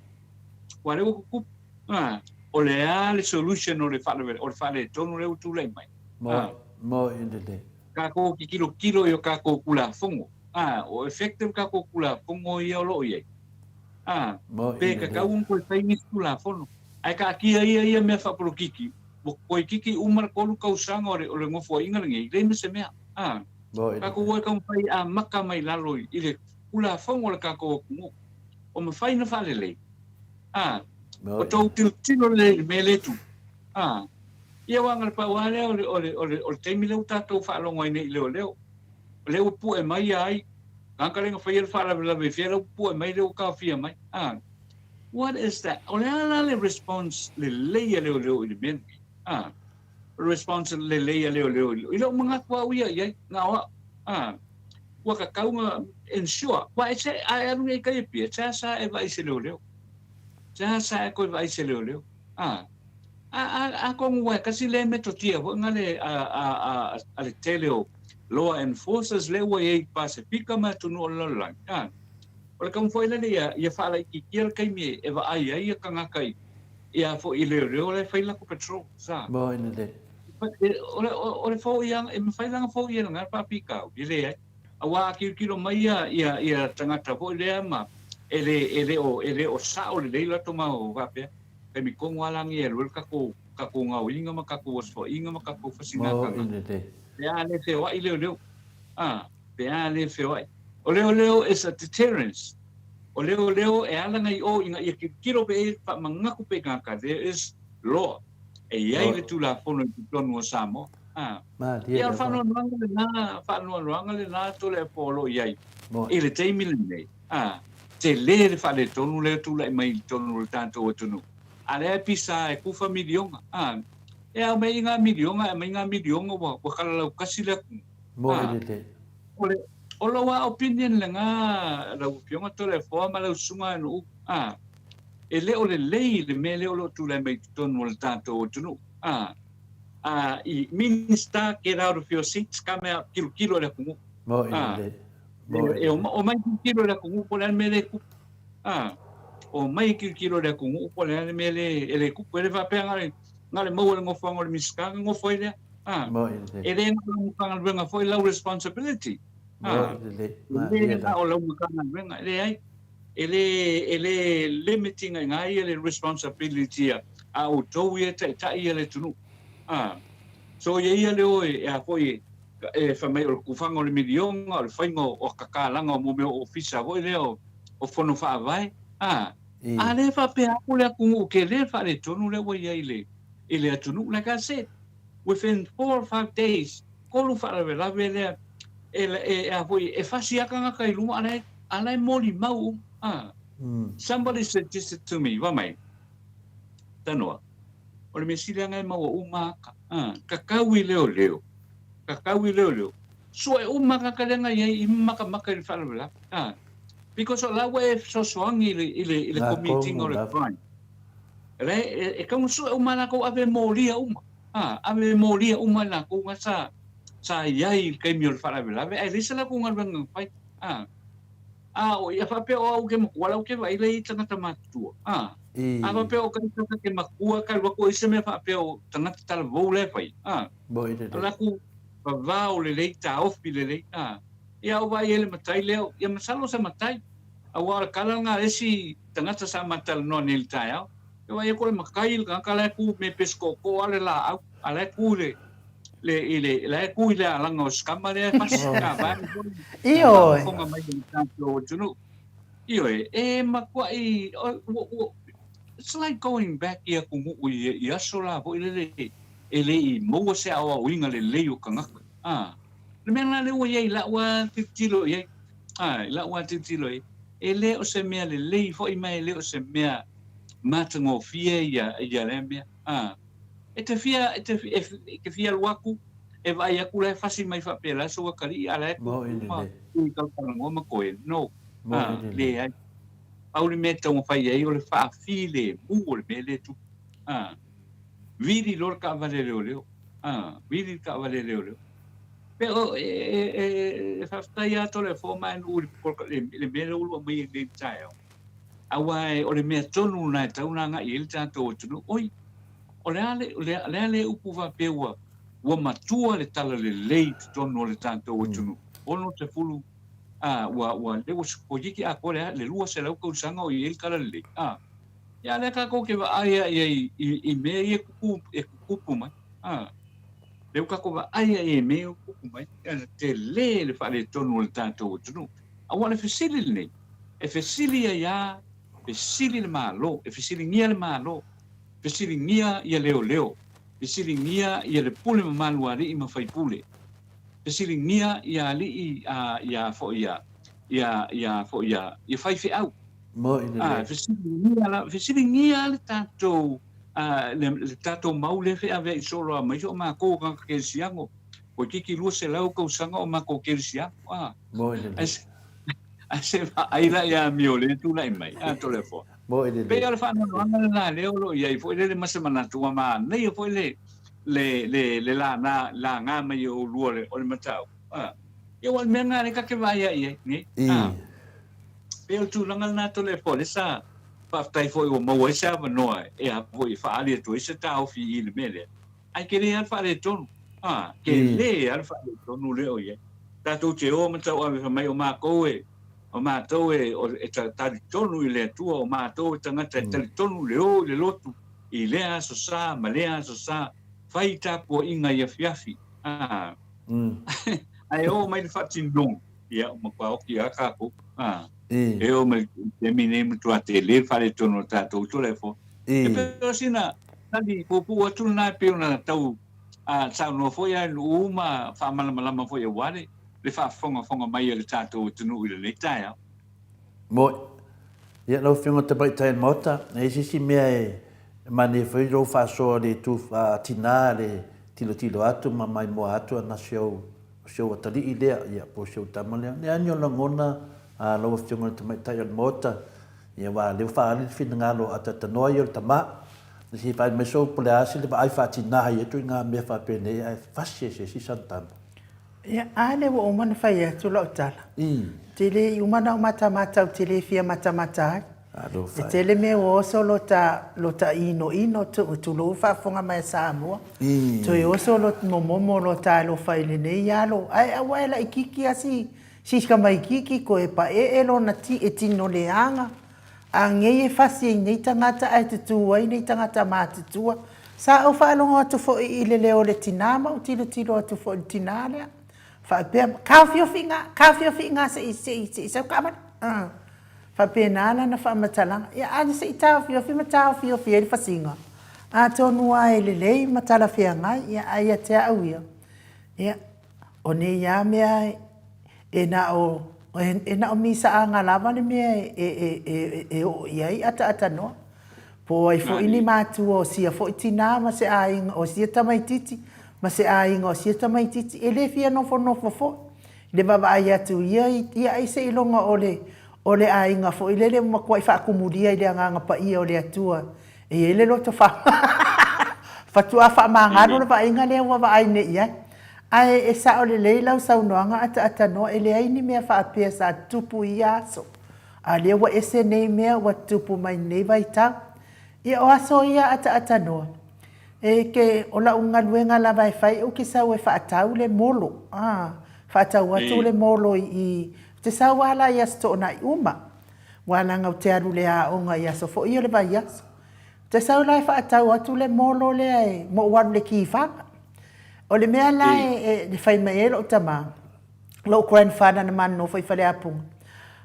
Ua lea ua tutupu. A, o le a le solution o le faalavelave, o le faaletonu lea ua tulai mai? A, Mo i lelei. Tatou te tilotilo i o tatou Tulafono. A, o effective tatou Tulafono ia o lo o i ai. A, Mo i pe lelei. tatau ona toe fai nisi Tulafono. Ae taatia ia ia mea faapolokiki, ua toeitiiti uma le tolu tausaga o le, o le Nofoaiga lenei, leai ma se mea. A, Mo i tatou lelei. o e taumafai e amata mai lalo i le Tulafono a le tatou atunuu. O mafai ona faalelei. A, o tou tilotilo lelei i le mea lea e tupu. A, ia aua na o le pau lava lea o le, o le, o le, o le taimi lea ua tatou faalogo ai nei i leoleo. O lea ua pue mai ia ai, tagata lea na faia le faalavelave i fea lea ua pue mai lea ua taofia mai. A, what is that? O le a la le response lelei a leoleo i le mea lenei? A, o le response lelei a leoleo i, i lou manatu au ia i ai, na o au. A, ua tatau ona ensure, aua e se, a e alu nei i tai Apia, seasea e vaai i se leoleo. Seasea e toe vaai i se leoleo. A, a, a, atonu ua e tasi lea metotia foi na le, a, a, a, a le tele o law enforcers lea ua i ai i Pasefika ma atunuu o le lalolagi. A, o le taumafai lea ia, ia faalaitiitia le taimi e vaai ai ia tagata i, ia foi i leoleo la e fai latou patrol. Sa. Mo i lelei. O le, o le foia, e mafai la ona foia e lena faafitauli, e leai. Aua a tilotilo mai ia, ia, ia tagata foi lea ma e le, e le o, e le o sao lelei latou mau faapea, taimi tonu lava la nei e alu ai le tatou, tatou gaoiga ma tatou osoaiga ma tatou fasiga Mo tagata. i lelei. Pe a le feoai leoleo. A, pe a le feoai. O leoleo is a deterrence. O leoleo e ala nei o ina ia tilotilo pe e faamanatu pe i tagata, there is law. E i ai le Tulafono i totonu o Samoa. A. Malie Ia, o le lava. faanoanoaga lena, faanoanoaga lena Toleafoa o lo o i ai i le taimi lenei. A. Tele le faaletonu lea e tulai mai i totonu o le tatou atunuu. A lea e pisa e kufa miliona. A. E ao mai i ngā miliona, e aumai ngā miliona ua, ua kalalaukasi le atunuu. Moe A. lelei. O le, o lou lava opinion lena lau Afioga Toleafoa ma lau Susuga Anu'u. A. E le o lelei le mea lea o lo o tulai mai i totonu o le tatou atunuu. A, a, i Minister, get out of your seats, come out, tilotilo i le atunuu. Moe A, lelei. Moe e, e lelei. omai tilotilo i le atunuu po o le a le mea lea e tupu. A, omai tilotilo i le atunuu po o le a le mea lea e le tupu. E le faapea na o le, na o le maua i le nofoaga o le Minisita ona nofo ai lea. A, Moe lelei. e le na o le Matagaluega foi lau responsibility. Moni lelei. E le na o lau Matagaluega, e leai. E le, e le limit ina i ina ia le responsibility a a outou ia e taitai ia le atunuu. A, soia ia le o e, e a foi e, e fai mai o le kufaga o le miliona, o le faiga o, o kakalaga o mo mea o ofisa foi lea o, o fono faavae. A, a lea e faapea atu le atunuu tele le faaletonu lea ua i ai i le, i le atunuu. Like I said, within 4 or 5 days, tolu faalavelave lea e, e, a foi, e fasi lava tagata i luga, a la e, a la e molimau uma. A. Somebody suggested to me, fai mai, Tanoa, o le mea sili lava na e maua uma ata. A, tatau i leoleo, tatau i leoleo, sue uma tagata lea na i ai i makamaka i le faalavelave. A, because o la ua e fesoasoani i le, i le, i le committing o le crime. Le, e, e tau na sue uma latou ave molia uma. A, ave molia uma i latou na sa, sa i ai i le taimi o le faalavelave, ae leai se latou galuega na fai. A, a o ia faapea o au ke matua, la ou te vaai lea i tagata matutua. A, a faapea o kai tagata ke matua, ka alu atu ai se mea faapea o tagata talavou la e fai. A, o latou vavao lelei, taofi lelei. A, ia ou vaai ai i le matai lea, ia masalo se matai, aua o le kala lena a le isi tagata sa ma talanoa nei i le taeao. E vaai atu o le matai le tagata la e tu me pesi tootoo lava le laau, a la e tu i le, le, i le, la e tu i le alaga o si tama lea e fasi, a vae foi Ioe. faafofoga mai i le tatou atunuu. Ioe, e matuai, ua, ua, it's like going back i atunuu i, i aso la foi lele e le i maua se aoaoina lelei o tagata. A, le mea lena lea ua i ai i lau lava tilotilo i ai, a, i lau lava tilotilo i ai, e le o se mea lelei foi ma e le o se mea matagofie ia, ia lea mea. A, e te fia, e te, e, e te fia alu atu, e vaai atu la e fasi mai faapea la sou atalii, a la e Moni tu ma lelei. tu i talanoa ma koe. No. Moni A, lelei. leai. Pau le mea e taumafai ai o le faafilemu o le mea lea e tupu. A, vili loa le taavale a leoleo. A, vili le taavale a leoleo. Pe o, e, e, e, e faafetai lava Toleafoa ma Nuu i le, le mea lea ua lua mai ai nei i le taeao. Aua o le mea tonu lena e tatau ona agai i ai le tatou atunuu. Oi, o le a le, o le a le upu faapea ua, ua matua le talalelei i totonu o le tatou atunuu. 60, a, ua, ua, lea ua toeitiiti atoa le, le 200 tausaga o i ai le talalelei. A, ia lea tatou te vaai lava i ai i, i mea ia e tupu, e tutupu mai. A, lea ua tatou vaai lava i ai i mea ia e tutupu mai. E tele le faaletonu o le tatou atunuu. Aua o le fesili lenei, e fesili ai lava, fesili le Malo, e fesiligia le Malo, fesiligia ia leoleo, fesiligia ia le pule mamalu a alii ma faipule, fesiligia ia alii a ia foi ia ia ia foi ia ia faifeau. Moi A, lelei. fesiligia la, fesiligia le tatou a, le, le tatou mau lea e feaveai solo lava mai so matou tagata kerisiano, toeitiiti 200 tausaga o matou kerisiano, a. Moi Ae lelei. se, ae se vaai la ia amio lea e tulai mai, a Toleafoa. Moi Pei lelei. o le faanoanoaga lena lea o lo o i ai foi lele ma se manatu ua manaia foi le le le le laga laga mai e oulua o le o le mataupu a. Ia aua o le mea lena lea ta te vaai ai i ai nei a. Pei o le tulaga lena Toleafoa lea sa faafetai foi ua maua ai se avanoa e a foi e faaali atu ai se taofi i le mea lea. Ae tele lava le faaletonu. A, tele lava le faaletonu lea o i ai. Tatou te o ma tauave fai mai o matou e, o matou e, e talitonu i le Atua, o matou e tagata e talitonu i le o i le lotu i lea aso sa ma lea aso sa, fai tapuaiga i afiafi. A, ae oo mai le faatinoga, ia, ua matua oti lava tatou. A, e oo mai i le taimi lenei, matua tele le faaletonu o le tatou Toleafoa. E pei o sina tali puupuu atu lena e pei ona tau saunoa foi a Nuu ma faamalamalama foi aua le le faafogafoga mai a le tatou atunuu i lenei taeao. Moe. Ia, lau Afioga i le Tamaitai o le Maota, e i ai se isi mea e manaia foi lou faasoa i le itu tinā i le tilotilo atu ma maimoa atu ana si ou, si ou atalii lea, ia, po o si ou tama lea. Le a ni o lagona a lau Afioga i le Tamaitai o le Maota Ia aua lea ua faaali le finagalo a Tatanoa ia o le tama. Na se i faaali mai sou po o le a se le vaai faatina ai atu i ngā mea faapenei ae fasi ai se isi sana tama. Ia, a lea ua uma ona fai atu lau tala. Te le i uma ona ou matamata ou te le fia matamata ai. Alofa E tele mea ua oso lota, lota inoino, tulou faafofoga mai a Samoa. Toe oso lot momomo lota alofa i lenei alo. Ae aua e laititi a si. Si tamaititi toe paee lona ti e tino leaga, a nei e fasi ai nei tagata ae tutu ai nei tagata matutua. Sa ou faalogo atu foi i le leo o le tina ma ou tilotilo atu foi i le tina lea, faapea, taofiofi i ina, taofiofi i ina se i, se i, se i sau taavale. A, faapena lana faamatalaga. Ia, a se i taofiofi ma taofiofi ai le fasiga, atonu lava e lelei ma talafeagai, ia, ae ia te au ia, ia, O nei lava mea e na o, e na o misaaga lava le mea e oo i ai ataatanoa. Po o ai foi ni matua o sia foi tina ma se aiga o sia tamaititi ma se aiga o sia tamaititi, e le fia nofonofo foi i le vaavaai atu ia ia ai seiloga o le o le aiga foi lele ua matuai faatumulia i le Agaga Paia o le Atua e i ai le loto fa faatoa faamagalo le vaaiga lea ua vaai nei i ai. Ae e sao lelei lau saunoaga ataatanoa e leai ni mea faapea sa tutupu i ia aso. A lea ua ese nei mea ua tutupu mai nei vaitau. Ia o aso ia ataatanoa, e ke o lau galuega lava e fai ou te sau e faatau le molo, a, faatau atu le molo i i, ou te sau lava la i Aso Toonai uma, aua leaga ou te alu i le aoga i aso foi ia o le vaiaso. Ou te sau la e faatau atu le molo lea e, ma ou alu i le kifaga. O le mea la e fai mai ai lou tama, lou grandfather na ma nonofo i Faleapuga,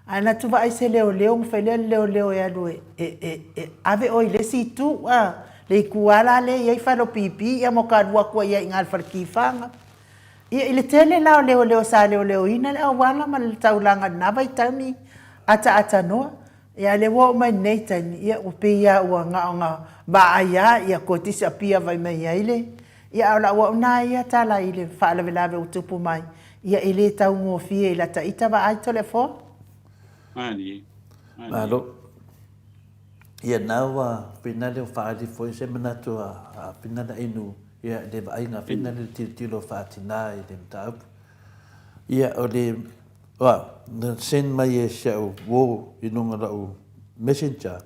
a na atu vaai se leoleo ona fai lea o le leoleo e alu e, e, e, e ave oe i le isi itu, a, le itu lava la lea e i ai fale o pipi ia ma ota alu atu ai i ina i le fale kifaga. Ia, i le tele la o leoleo sa leoleoina le auala ma le taulaga i lena vaitaimi ataatanoa, Ia, lea ua oo mai lenei taimi, ia, ua pei lava ua na ona vaai lava, ia, toe disappear fai mai ai le, ia, a o lau au na ia tala i le faalavelave ua tupu mai, ia, e le taugofie i lata ita vaai Toleafoa. Malie. Malie. Malo. Ia, na ua pena lea ua faaali foi se manatu a Finala Inu, ia, i le vaaiga a Finala i le tilotilo faatina i le mataupu. Ia, o le Ua, na send mai e si au uo i luga o lau messenger,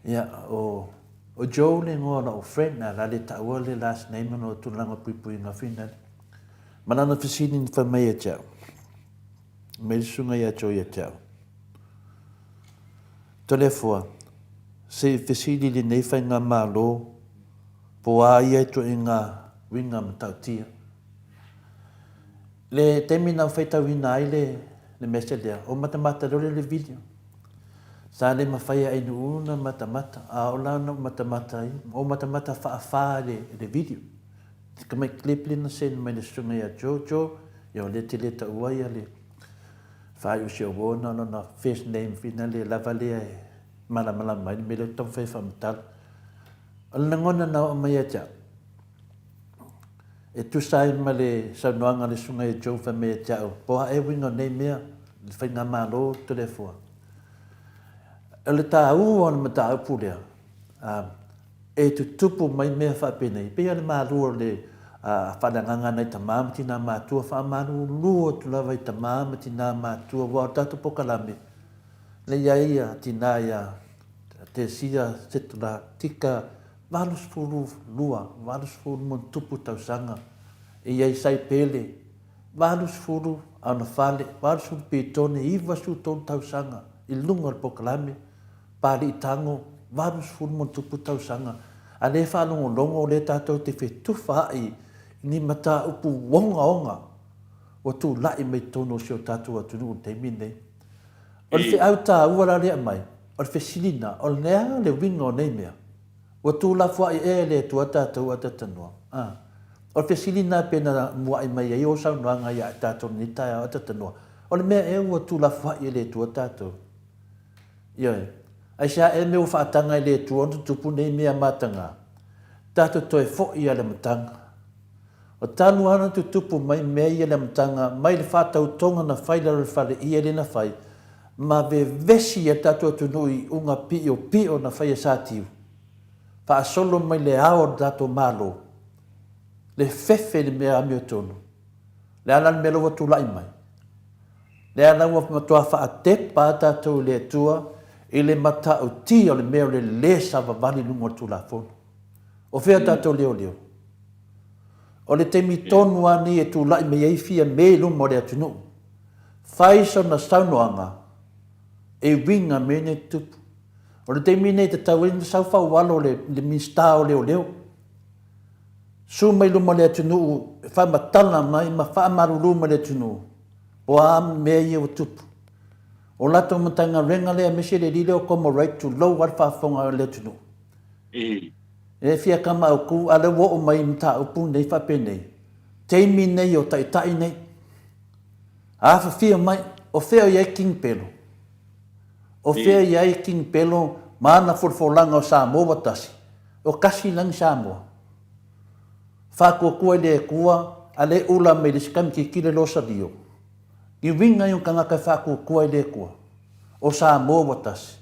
ia, o, o Joe le igoa o lau friend, a o le a le taua le last name ona o tulaga o puipuiga finale. Ma lana fesili na fai mai ia te au, mai le susuga ia Joe ia te au, Toleafoa, se i fesili i lenei faigamalo po o a ia ituaiga uiga matautia. Le taimi na faitauina ai le le message lea, o matamata loa le video. Sa le mafai e Ainuu ona matamata, a o la na ou matamata ai, o matamata faafa le le video. Te mai clip le na send mai le susuga ia Joe, Joe, ia o lea te le taua ia le faaiu si o na lona first name fina le lava lea e malamalama ai le mea lea ou te taumafai e faamatala. O le lagona na oo mai ia te au, E tusa ai ma le saunoaga a le Susuga ia Joe fai mai ia te au, po o a ea uiga o nei mea, le faigamalo Toleafoa. O le taua o le mataupu lea, e tutupu mai mea faapenei, pei o le malu o le faaleagaga a nai tama ma tina matua, faamalulu atu lava i tama ma tina matua, aua o le tatou polokalame, lea e i ai ia tina ia Tesia Setula Tika 82, 80 ma ona tupu tausaga, e i ai Saipele, 80 a ona fale, 80 pitone, 93 tausaga i luga o le polokalame, Palii Tago, 80 ma ona tupu tausaga, a lea e faalogologo o lea tatou te fetufaai i ni mataupu ogaoga ua tulai mai totonu o si o tatou atunuu i le taimi lenei. O le feau taua la lea e aumai, o le fesili lena, o le a le uiga o nei mea? Ua tuulafoai ea e le Atua tatou atatanoa? A. O le fesili lena pei ona muai mai ai ō saunoaga ia i tatou i lenei taeao atatanoa, o le mea ea ua tuulafoai e le Atua tatou? Ioe. Aisea ea mea ua faataga e le Atua ona tutupu nei mea mataga? Tatou toe foi i le amataga. O talu lava ona tutupu mai mea ia i le amataga, mai le faatautoga na fai i lalo o le fale ia lea na fai, ma vevesi ai le tatou atunuu i iuga piopio na fai e Satiu, faasolo mai le ao o le tatou Malo, le fefe i le mea amiotonu. Le a la le mea la ua tulai mai? Lea la ua matua faatepa lava tatou i le Atua i le matautia o le mea o le le savavali i luga o le Tulafono. O fea tatou leoleo? O le taimi tonu lava lenei e tulai mai ai Fiame i luma o le atunuu. Fai sona saunoaga e uiga mea nei tutupu. O le taimi nei e tatau ai ona sau faualo le Minisita o Leoleo, su mai luma o le atunuu e faamatala mai ma faamalulu mai le atunuu o a mea ia ua tupu. O latou Matagaluega lea aemaise le alii lea o Comorate tulou lava le faafofoga a le atunuu. E fia kamaautu a o lea ua oo mai i mataupu nei faapenei, taimi nei o taitai nei. Afifio mai, o fea o i ai King Pelo? O fea o i ai King Pelo ma ana folafolaga o Samoa ua tasi? O kasi lagi Samoa. Faatuatua i le Atua, a le ula mai le isi kamikiki le losalio. I uiga i on tagata e faatuatua i le Atua. O Samoa ua tasi.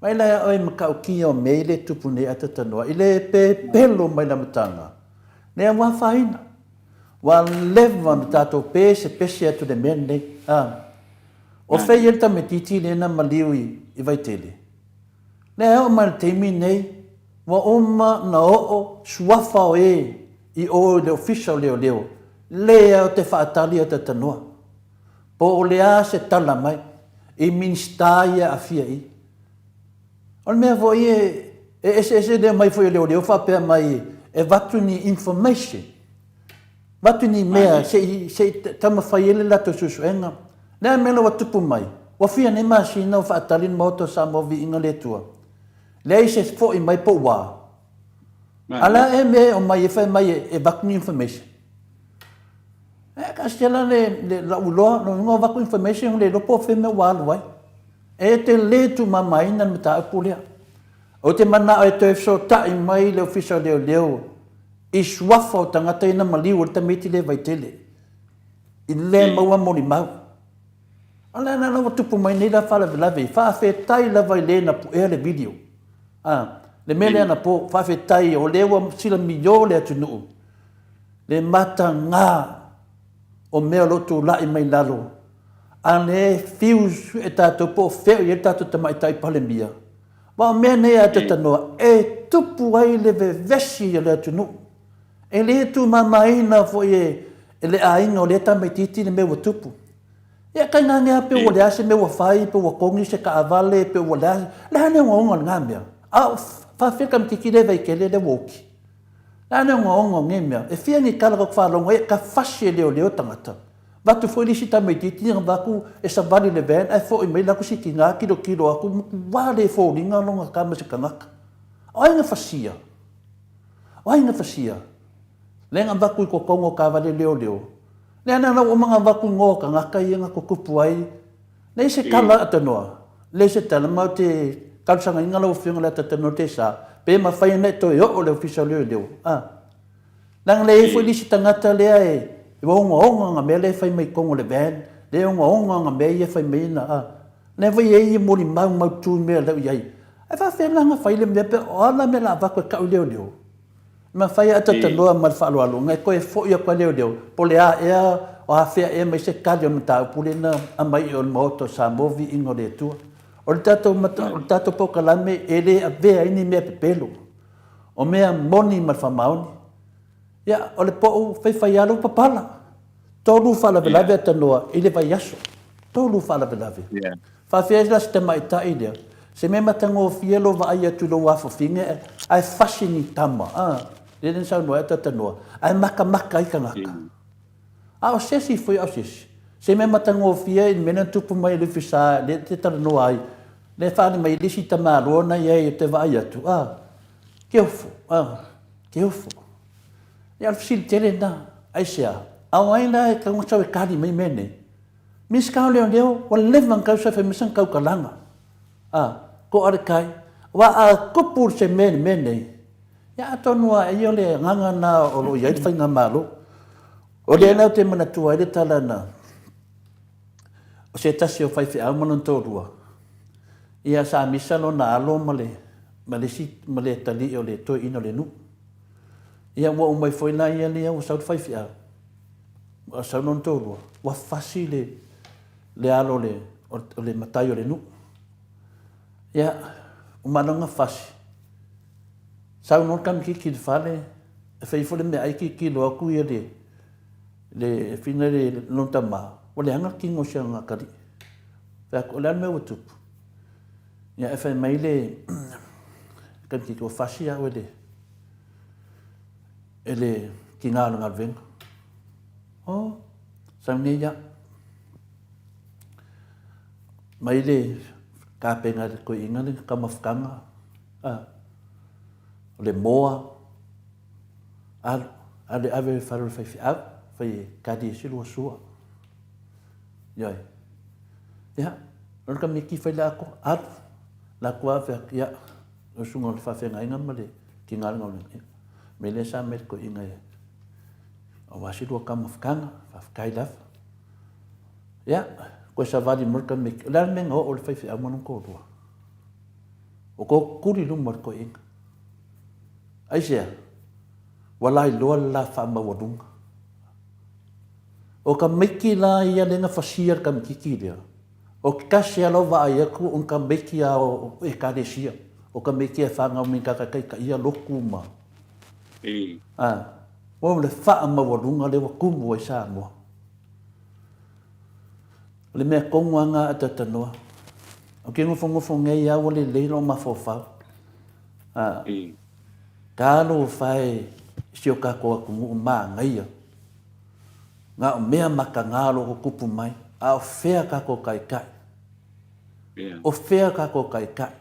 Mai la ia oe matautia o mea i le tupu nei atatanoa i le pepelo mai le amataga, lea ua afaina. Ua leva ona tatou pesepese atu i le mea lenei. A. O fea i ai le tamaitiiti lea na maliu i, i Vaitele? Lea e oo mai i le taimi lenei, ua uma na oo suafa o e i o i le Ofisa o Leoleo, lea ou te faatali atatanoa. Po o le a se tala mai i Minisita ia e aafia i i. O le mea foi e eseese le omai foi o leoleo faapea mai e avatu ni information, avatu ni mea se i se i taumafai ai le latou suesuega. Le a le mea la ua tupu mai? Ua fia nei masina o faatali le Maota o Samoa Viiga le Atua. Leai se foi mai po ua a. A o le a ea mea e omai ai fai mai e avatu ni information? E kasi la le le lau iloa, lona uiga o avatu information le iloa po o fea mea ua alu ai. E te le tumamaina le mataupu lea. Ou te manao e toe fesootai mai le Ofisa o Leoleo i suafa o tagata ia na maliu ai le tamaiti lea i Vaitele, i le maua molimau. A o le ala la ua tupu mai nei la faalavelave, faafetai lava i le na puea le video. A, le mea lea anapo, faafetai o lea ua silamio le atunuu, le mataga o mea o lo o tulai mai lalo A lea e fiu e tatou po o fea o i ai le tatou Tamaitai Palemia, aua o mea nei a Atatanoa e tupu ai le vevesi o le atunuu. E le tumamaina foi e le aiga o lea tamaitiiti le mea ua tupu. Ia kainane lava pe ua leai se mea ua fai, pe ua togi se taavale, pe ua leai, le a le ogaoga o lena mea? A o faafefea le tamaitiiti lea e Vaitele lea ua oti? Le a le ogaoga o nei mea? E fia ni tala tatou te faalogo ai, ta fasi e leoleo tagata. Avatu foi le isi tamaitiiti na avatu e savali i le van ae foi mai la atu si tina tilotilo atu matua le foliga lona tama i se tagata. O ai na fasia? O ai na fasia? Lea na avatu i totonu o taavale leoleo. Lea na ua uma na avatu igoa o tagata ia na tutupu ai. Leai se tala Atanoa. Leai se tala ma ou te talosagaina lau Afioga i le Atatanoa Tesa pe mafai ona e toe oo i le Ofisa o Leoleo. A. Leaga lea e i ai foi le isi tagata lea e ogaoga ana mea lea e fai mai i totonu o le van, lea e ogaoga ana mea ia e fai mai na, a. Lea foi e i ai molimau mautu i mea o lea e i ai. Ae faapefea la ona fai le mea pe o a la mea o le a avatu e tau i leoleo? E mafai lava talatalanoa ma le faaaloalo ona e toe foi atu ai leoleo po o le a ea, o afea ea mai se tali o le mataupu lea na aumai i o le Maota o Samoa Viiga o le Atua. O le tatou, o le tatou polokalame e le avea ai ni mea pepelo. O mea moni ma le faamaoni. Ia, o le pou faifai lava ua papala. Tolu faalavelave a Tanoa i le vaiaso. Tolu faalavelave. Yeah. Faafeai la se tamaitai lea. Se mea matagofie lou vaai atu i lou afafine ae fasi ni tama. Ah, lea na saunoa ai Tanoa. Ae makamaka ai tagata. A o se isi foi, a o se isi. Se mea matagofie i le mea lea na tupu mai i le Ofisa lea te talanoa ai. Lea e faaali mai i le isi tamaloa na i ai ou te vaai atu, a, ke ofo, a, ke ofo. Ia, o le fesili tele lena, aisea? A o ai la e tatau ona sau e tali mai mea nei? Minisita o Leoleo, ua leva ona tausa e fai mai sana tautalaga, a, to'a le tai. Aua a tupu se mea i le mea nei, ia atonu lava ai o le agaga lena o lo o i ai le faigamalo. O lea la ou te manatua ai le tala na O se tasi o faifeau ma lona toalua, ia sa misa lona alo ma le, ma le isi, ma le atalii o le toeaina o le nuu. Ia ua uma ifo ai la ia lea ua sau le faifeau, ua sau lona toalua, ua fasi le, le alo o le, o le matai o le nuu. Ia, uma lona fasi, sau loa le tamaitiiti i le fale, e fai ifo le meaai tilotilo atu ia le, le fina le lona tama. Ua leaga le tino o si ana atalii. Fai atu, o le a le mea ua tupu? Ia, ae fai mai le tamaitiiti, ua fasi au e le, e le tina o le galuega. Oh, sau nei ia. Mai le tapena e le toeaina le taumafataga, ah, o le moa, alu, alu e ave i le fale o le faifeau, fai e kali ai se lua sua. Ioe. Ia, o le kamiki fai le atoa, alu, la atu ave atu, ia, o susuga o le faafeagaiga ma le tina o le galuega, ia, me lea sa mai le toeaina e, aua se lua taumafataga, faafetai lava. Ia, koe savali mo le kamiki, o le a le mea na oo le faifeau ma lona toalua? O tou tuli luma o le toeaina. Aisea? Ua lailoa le la faamaualuga. O tamaiti la ia lea na fasia le tamatiti lea, o te tasi a lau vaai atu o ni tamaiti a o Ekalesia, o tamaiti e fanau mai ni taitaia lotu ma a o le faamaualuga lea ua tumu ai Samoa. O le mea tonu lava lena a Tatanoa. Ou te nofonofo nei lava ua lelei lou mafaufau. A, talofa e i si o tatou atunuu manaia. Na o mea mataga o lo o tutupu mai, a o fea tatou taitai? O fea tatou taitai?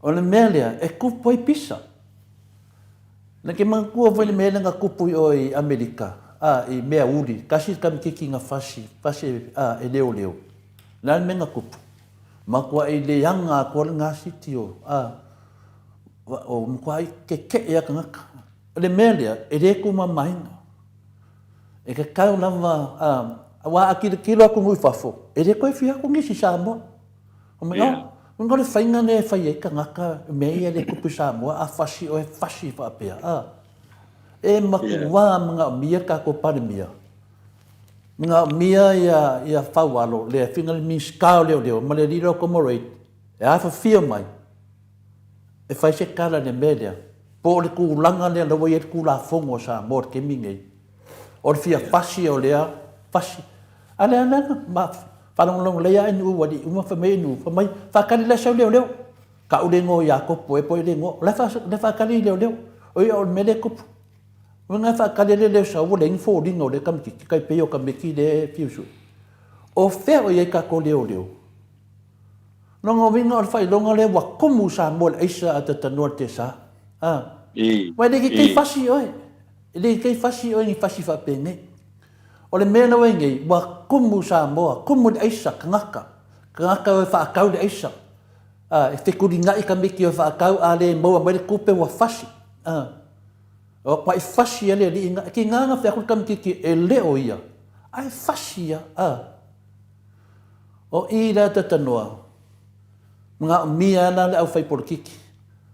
O le mea lea e tupu ai pisa. Na ke manatua foi le mea lea na tupu i o i Amerika, a, i mea uli, tasi le tamititi na fasi, fasi a, e leoleo. O le a le mea na tupu? Matuai leaga atoa le gasiti o, a, o matuai keke'e a tagata. O le mea lea, e le tumamaina. E tatau lava, a, aua a tilotilo atu i fafo, e le toe fia atu nisi i Samoa. O mea, yeah. O le faiga lea e fai ai tagata, mea ia le tupu i Samoa, a fasi oe, fasi faapea. A, e matua yeah. manaomia le tatou Palemia, manaomia ia, ia Faualo, le afioga i le Minisita o Leoleo ma le Leader o Comorate, e afafio mai, e fai se tala i le mea lea, po o le tulaga lea la ua i ai le Tulafono a Samoa i le taimi lenei, o le fia fasi o lea fasi. A lea la na faalogologo lelei lava Nuu ua uma fai mai Nuu, fai mai, faatali la sau leoleo. Tau le igoa o Iakopo ea po o le igoa, o la e faatali i leoleo. O ia o le mea lea e tupu. O lena e faatali e leoleo sau ua leai ni foliga o lea tamaitiiti, tai pei o tamaiti lea e fiu sue. O fea o i ai tatou leoleo? Lona uiga o le faailoga lea ua tumu Samoa i le aisa a Tatanoa le Tesa. A. Ua e le kekei fasi oe. E le kekei fasi oe ni fasi faapenei. O le mea la ua i nei, ua tumu Samoa, tumu le aisa, tagata. Tagata o e faatau le aisa. A, e fetulinai tamaiti o e faatau, a le maua mai le tupe ua fasi. A. O ma'i fasi a le alii na, e tiga na fai atu le tamaitiiti e le o ia, ae fasi ia. A. O i la Tatanoa, manaomia lava la le aufai polokiki.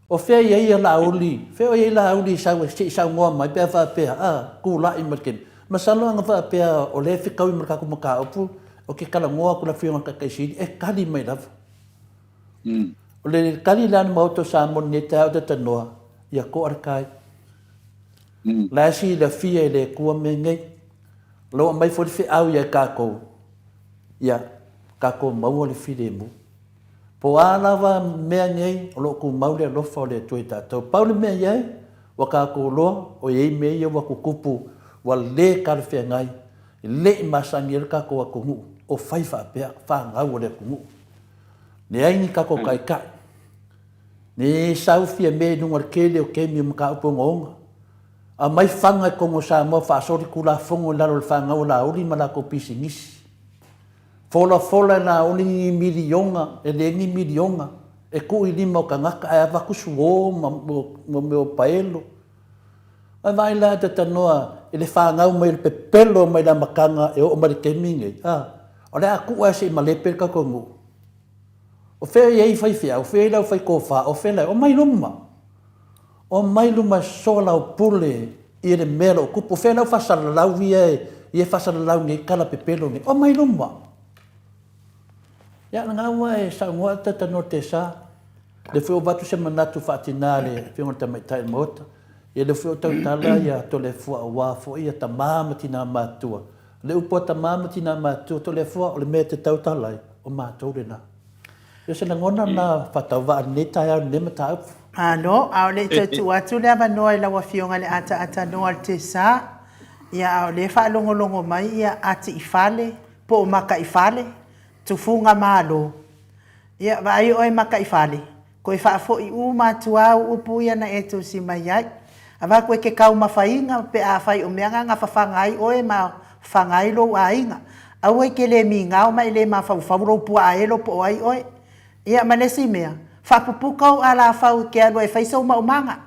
O fea i ai ia Laauli, fea o i ai Laauli i sau se i saunoa mai pe a faapea, a, tulai mai le taimi. Masalo ana faapea o lea e fetaui ma le tatou mataupu, ou te talanoa atu i le Afioga i le Taitaisili, e tali mai lava. O le tali la a le Maota o Samoa i lenei taeao Tatanoa, ia toa le tai. La e silafia e le Atua mea nei. O lo o aumai foi le feau ia i tatou, ia tatou maua le filemu. Po o a lava mea nei, o lo o tumau le alofa o le Atua i tatou. Pau le mea i ai, ua tatou iloa, o i ai mea ia ua tutupu, ua le talafeagai, e le i masani ai le tatou atunuu, o fai faapea fanau a le atunuu. Leai ni tatou taitai, ne sau Fiame i luga o le tele o taimi o mataupu ogaoga, Aumai faga i totonu o Samoa faasoli Tulafono i lalo o le fanau a Laauli ma latou pisinisi. Folafola e Laauli ni miliona, e le ni miliona, e tuu i lima o tagata ae avatu suo ma mea o paelo. Ae vaai la e talanoa i le fanau mai o le pepelo mai le amataga e oo mai le taimi lenei, a, o le a tuu lava se i malepe le tatou nuu. O fea e i ai faifeau, o fea e i ai le aufaitofa, o fea la, omai i luma. Omai luma e soalaupule i le mea o lo o tupu. O fea lau faasalalau ia e faasalalau nei tala pepelo nei? Omai luma. Ia, lena ua e saunoa Tatanoa Tesa. Lea foi ua avatu se manatu faatina le Afioga i le Tamaitai o le Maota. Ia lea foi ua tautala ia Toleafoa aua foi ia tama ma tina matutua. Le upu a tamā ma tinā mātua, Toleafoa, o le mea e te tautala ai, o mātou lenā. Ia o se lagona lena faatauvaa i lenei taeao i lenei mataupu. Malo, a o le i toe tuu atu le avanoa i lau Afioga i le ataatanoa o le Tesa, ia a o lea e faalogologo mai ia Atiifale po o Makaifale, Tufuga Malo. Ia, vaai oe Makaifale, toe faafoi uma atu lava au upu ia na e tusi mai ai. Avatu e ke taumafaina pe afai o mea na na fafaga ai oe ma fafaga ai lou aiga. Aua e te le migao ma e le mafaufau lou puaa elo po o ai oe. Ia ma le isi mea, faapupuka ou alafau e te alu ai e fai sou maumaga.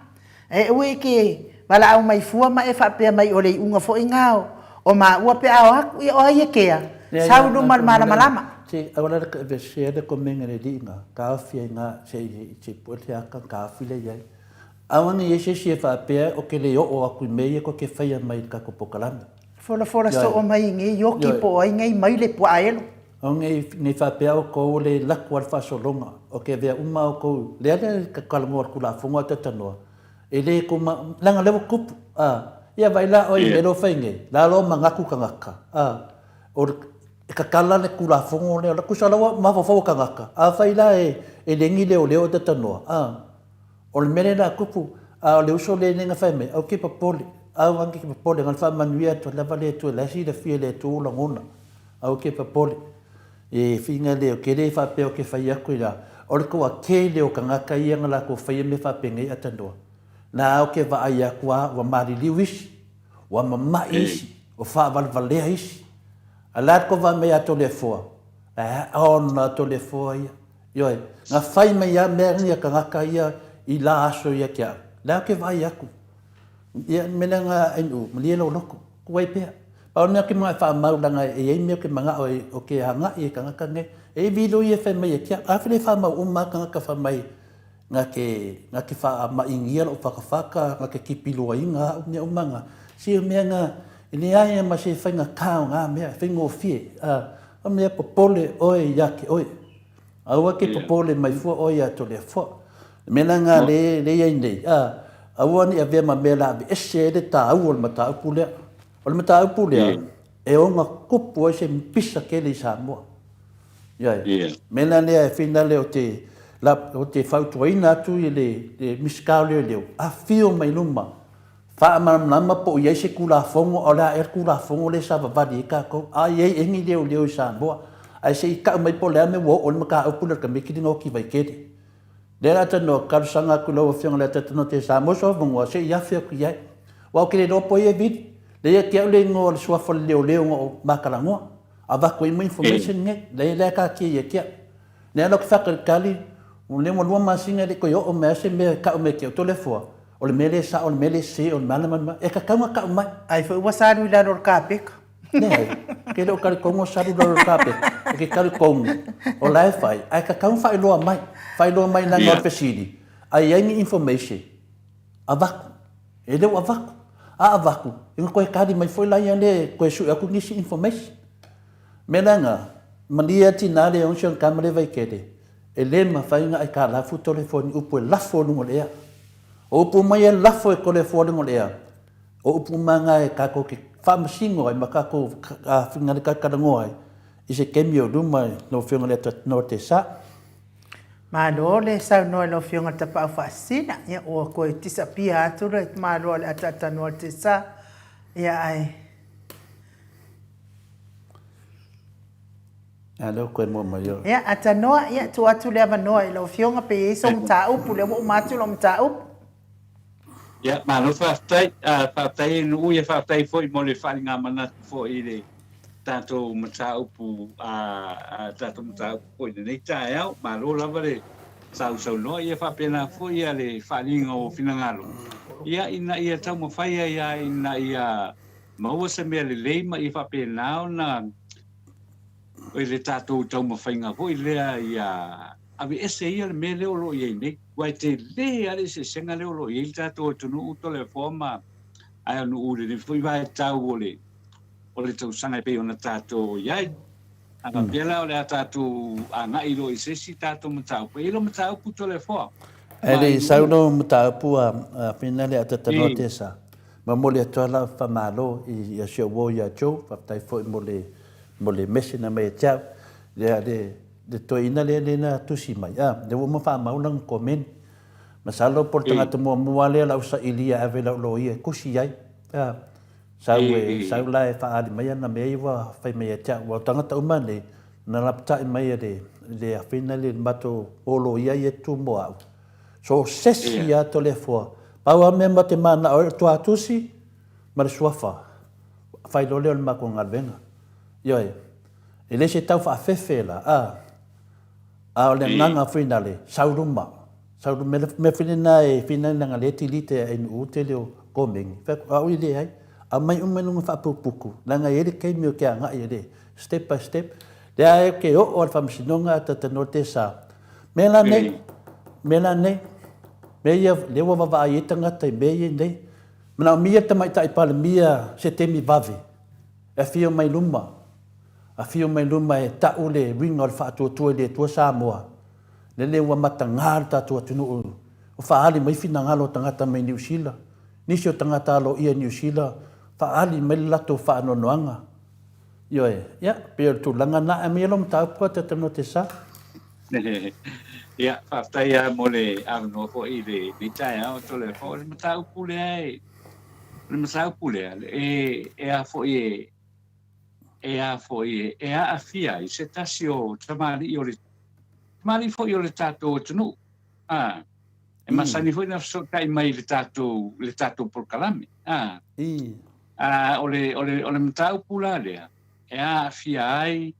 E ui i ke valaau mai fua ma e faapea mai o le iuga foi na o maua pe a o atu, ia o ai e kea? Sau i luma o le malamalama. Se aua la ka share le komenga le liʻi ka afi ai nga se i se pue le aka ka afi le iai. Aua ne i ai se isi e faapea o ke le oo aku i mea ia koe ke faia mai i le kakou pokalame. Folafola soo mai i nei ioki po o ai nei mai le puaa elo. Aua ne i faapea outou o le lako a le faasologa, o ke avea uma outou, lea le talanoa o le Tulafono a tatanoa, e le kou ma, leaga o lea ua tupu, a, ia vaai la oe i mea lea ua fai nei, la loa manatu tagata, a, o le, e tatala le Tulafono lea, tusa o la ua mafaufau o tagata, afai la e le ni leoleo e tatanoa, a. O le mea lea la tupu, a o le uso lea na fai mai, aua ke popole, aua ke popole, na o le faamanuia atu lava le Atua, la e silafia e le Atua ou lagona, aua ke popole. E whina lea, ke le faapea o ke fai atu i la, o le toatele o tagata ia na latou faia mea faapenei atanoa, na o ke vaai atu a, ua maliliu isi, ua mama'i isi, ua faavalevalea isi. A la le tou vaai mai ia Toleafoa, ae a ona Toleafoa ia, Ioe, na fai mai lava mea ia tagata ia i la aso ia ki au. Lea ou te vaai atu. Ia, le mea lea na ainu, malie lou loto, tuai pea. Pau le mea ou te manao e faamau leaga e i ai mea ou te manao e, ou te agai e tagata nei. E i ai video ia e fai mai e ki au. A fai e faamau uma lava tagata fai mai na te, na te faamaigia lou fatafata, na te tipiluaina au, mea uma na. Se o mea na, e leai lava ma se faigata o na mea, e faigofie. A, o mea popole oe ia te oe. Aua ke popole mai fua oe ia Toleafoa. Le mea la nga le le iai nei, a, aua ne i avea ma mea la aveese ai le taua o le mataupu lea. O le mataupu lea, e ona tupu ai se pisa tele i Samoa. Ioe. Mea la lea e finale o te, la, o te fautuaina atu i le, le Minisita o Leoleo, afio mai luma, Faamalamalama po o i ai se Tulafono, a o le a ea le Tulafono lea e savavali ai tatou? A i ai ea ni leoleo i Samoa? Ae se i tau mai po o le a mea ua oo ai le mataupu lea i le Kamiti lena o Tivaitele. Lea o le a talanoa, talosaga atu i lau Afioga i le Atatan o te Samoa Soavanoa se i afe atu i ai. Aua ou te le iloa po o ai e vili. Lea ia te au le igoa o le suafa o le leoleo na ou matalanoa. Avatu ai uma information nei. Lea lea taatia ia te au. Lea la ou te faatalitali, o lea ua lua masina e le i toe oo mai lava se mea e tau mai e te au Toleafoa, o le mea lea e sao, o le mea lea e sese, o le a ma le a, e tatau ona tau mai. Ai foi ua salu i lalo o le kapeta. Leai, ke le o talitonu o salu i lalo o le kapeta, e ke talitonu o la e fai, ae tatau ona faailoa mai, faailoa mai leaga o le fesili, a i ai ni information, avatu. E le o avatu. A avatu, ona toe tali mai foi laia lea e toe sue atu nisi information. Mea la na, malie a tina le onsi ona tama le Vaitele, e le mafai ona aikalafu Toleafoa ni upu e lafo i luga o le ea. O upu uma ia e lafo e Toleafoa i luga o le ea, o upu uma na e tatou te faamasino ai ma tatou finagalo talatalanoa ai i se taimi o luma i lau Afioga i le Atinae o Sa. Malo le saunoa i lau Afioga i le Tapaau Faasisina. Ia ua toe disappear atu le tamaloa o le ataatanoa o le Tesa. Ia ae A lea ua toe mua mai oe. Ia, Atanoa, ia, tuu atu le avanoa i lau Afioga pe i ai sou mataupu, lea ua uma atu lau mataupu. Ia, malo faafetai. Faafetai e Nuu, ia faafetai foi mo le faaligamanatu foi i le tatou mataupu, tatou mataupu foi i lenei taeao. Malo lava le sausaunoa, ia faapena foi ia le faaliga o finagalo, ia, ina ia taumafai ai lava ina ia maua se mea lelei ma ia faapena ona i le tatou taumafaiga foi lea ia aveese ia le mea lea o lo o i ai nei. Aua e tele lava le eseesega lea o lo o i ai le tatou atunuu Toleafoa ma aeanu'u i lenei foi vaitau o le o le tausaga e pei ona tatou i ai. A faapea la o le a tatou agai loa i se isi tatou mataupu, e i ai lau mataupu Toleafoa. Ae le i sau lau mataupu a Fina le Atatanoa Tesa. Momoli atu lava lau faamalo i si ou uo ia Joe, faafetai foi mo le mo le message na aumai ia te au, lea le le toeaina lea lea na tusi mai, a, lea ua uma faamau lana comment. Masalo po o le tagata muamua lea o le au sailia e ave i lau loia e tusi ai, a, sau e sau la e faaali mai ana mea ia ua fai mai ia te au. Aua o tagata uma nei, na lapatai mai e le le afina le matou loia ia e tu mo au. So se isi lava Toleafoa, pau lava mea ma te manao ai o le tuatusi ma le suafa, fai loa lea o le matou galuega. Ioe, e le se tau faafefe la, a, a o le agaga foi nale, sau luma, sau luma, mea foi lena e fina leaga lea e tilite ai i nuu tele o komeni, fai atu, au e leai, aumai uma i luga faaputuputu, leaga e i ai le taimi ou te agai ai le step by step, lea ou te oo lava i le faamasinoga ae talatalanoa le tesa, Mea la nei, mea la nei, mea ia lea ua vaavaai ai tagata i mea ia nei. Manaomia le Tamaitai Palemia se taimi vave e afio mai luma, afio mai luma e ta'u le uiga o le faatuatua i le Atua Samoa, lele ua mataga le tatou atunuu ua faaali mai finagalo o tagata mai Niu Sila, nisi o tagata aloaia i Niu Sila faaali mai le latou faanoanoaga. Ioe, ia, pei o le tulaga lena, ae aumaia lau mataupu a Tata Notesa. Ia, faafetai lava mo le avanoa foi i lenei taeao, Toleafoa. O le mataupu lea e, o le mataupu lea, e, e a foi e, e a foi e, e aafia ai se tasi o tamalii o le, tamalii foi o le tatou atunuu. A, e masani foi ona fesootai mai i le tatou, le tatou polokalame. A, a, o le, o le, o le mataupu la lea, e aafia ai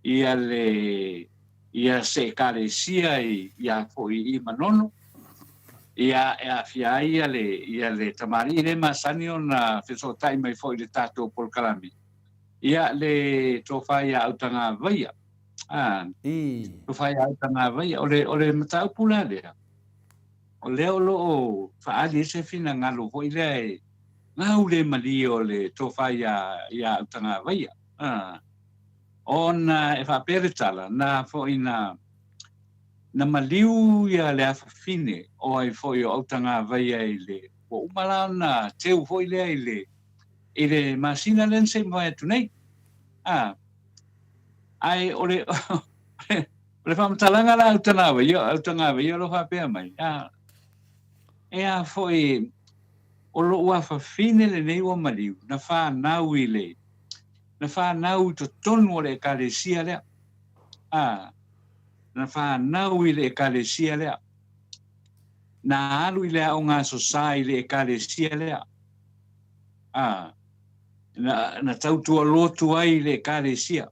ia le, ia se Ekalesia i, ia foi i Manono, ia e aafia ai ia le, ia le tamalii lea e masani ona fesootai mai foi i le tatou polokalame, ia le tofa ia Autagavaia. A, tofa ia Autagavaia. O le, o le mataupu la lea, o lea o lo o faaali ai se finagalo foi lea e gau le malie o le tofa ia, ia Autagavaia. A, ona e faapea le tala, na foi na, na maliu ia le afafine o ai foi o Autagavaia i le, ua uma la ona teu foi lea i le, i le masina lea na se i mavae atu nei. A, ae o le, o le faamatalaga la a Autagavaia, Autagavaia o lo o faapea mai, a, e a foi, o lou afafine lenei ua maliu, na fanau i le, na fanau i totonu o le Ekalesia lea. A, na fanau i le Ekalesia lea. Na alu i le aoga Aso Sa i le Ekalesia lea. A, na, na tautua lotu ai i le Ekalesia.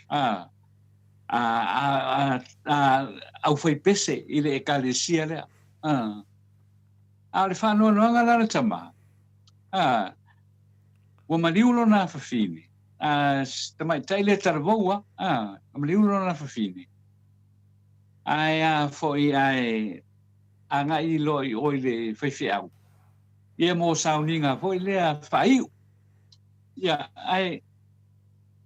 A, a, a, a, a aufaipese i le Ekalesia lea. A, a o le faanoanoaga la le tama, a, Ua maliu lona afafine, a si tamaitai lea talavou a, a maliu lona afafine. Ae a foi ae agai loa i o i le faifeau, ia mo sauniga foi lea faaiu. Ia, ae,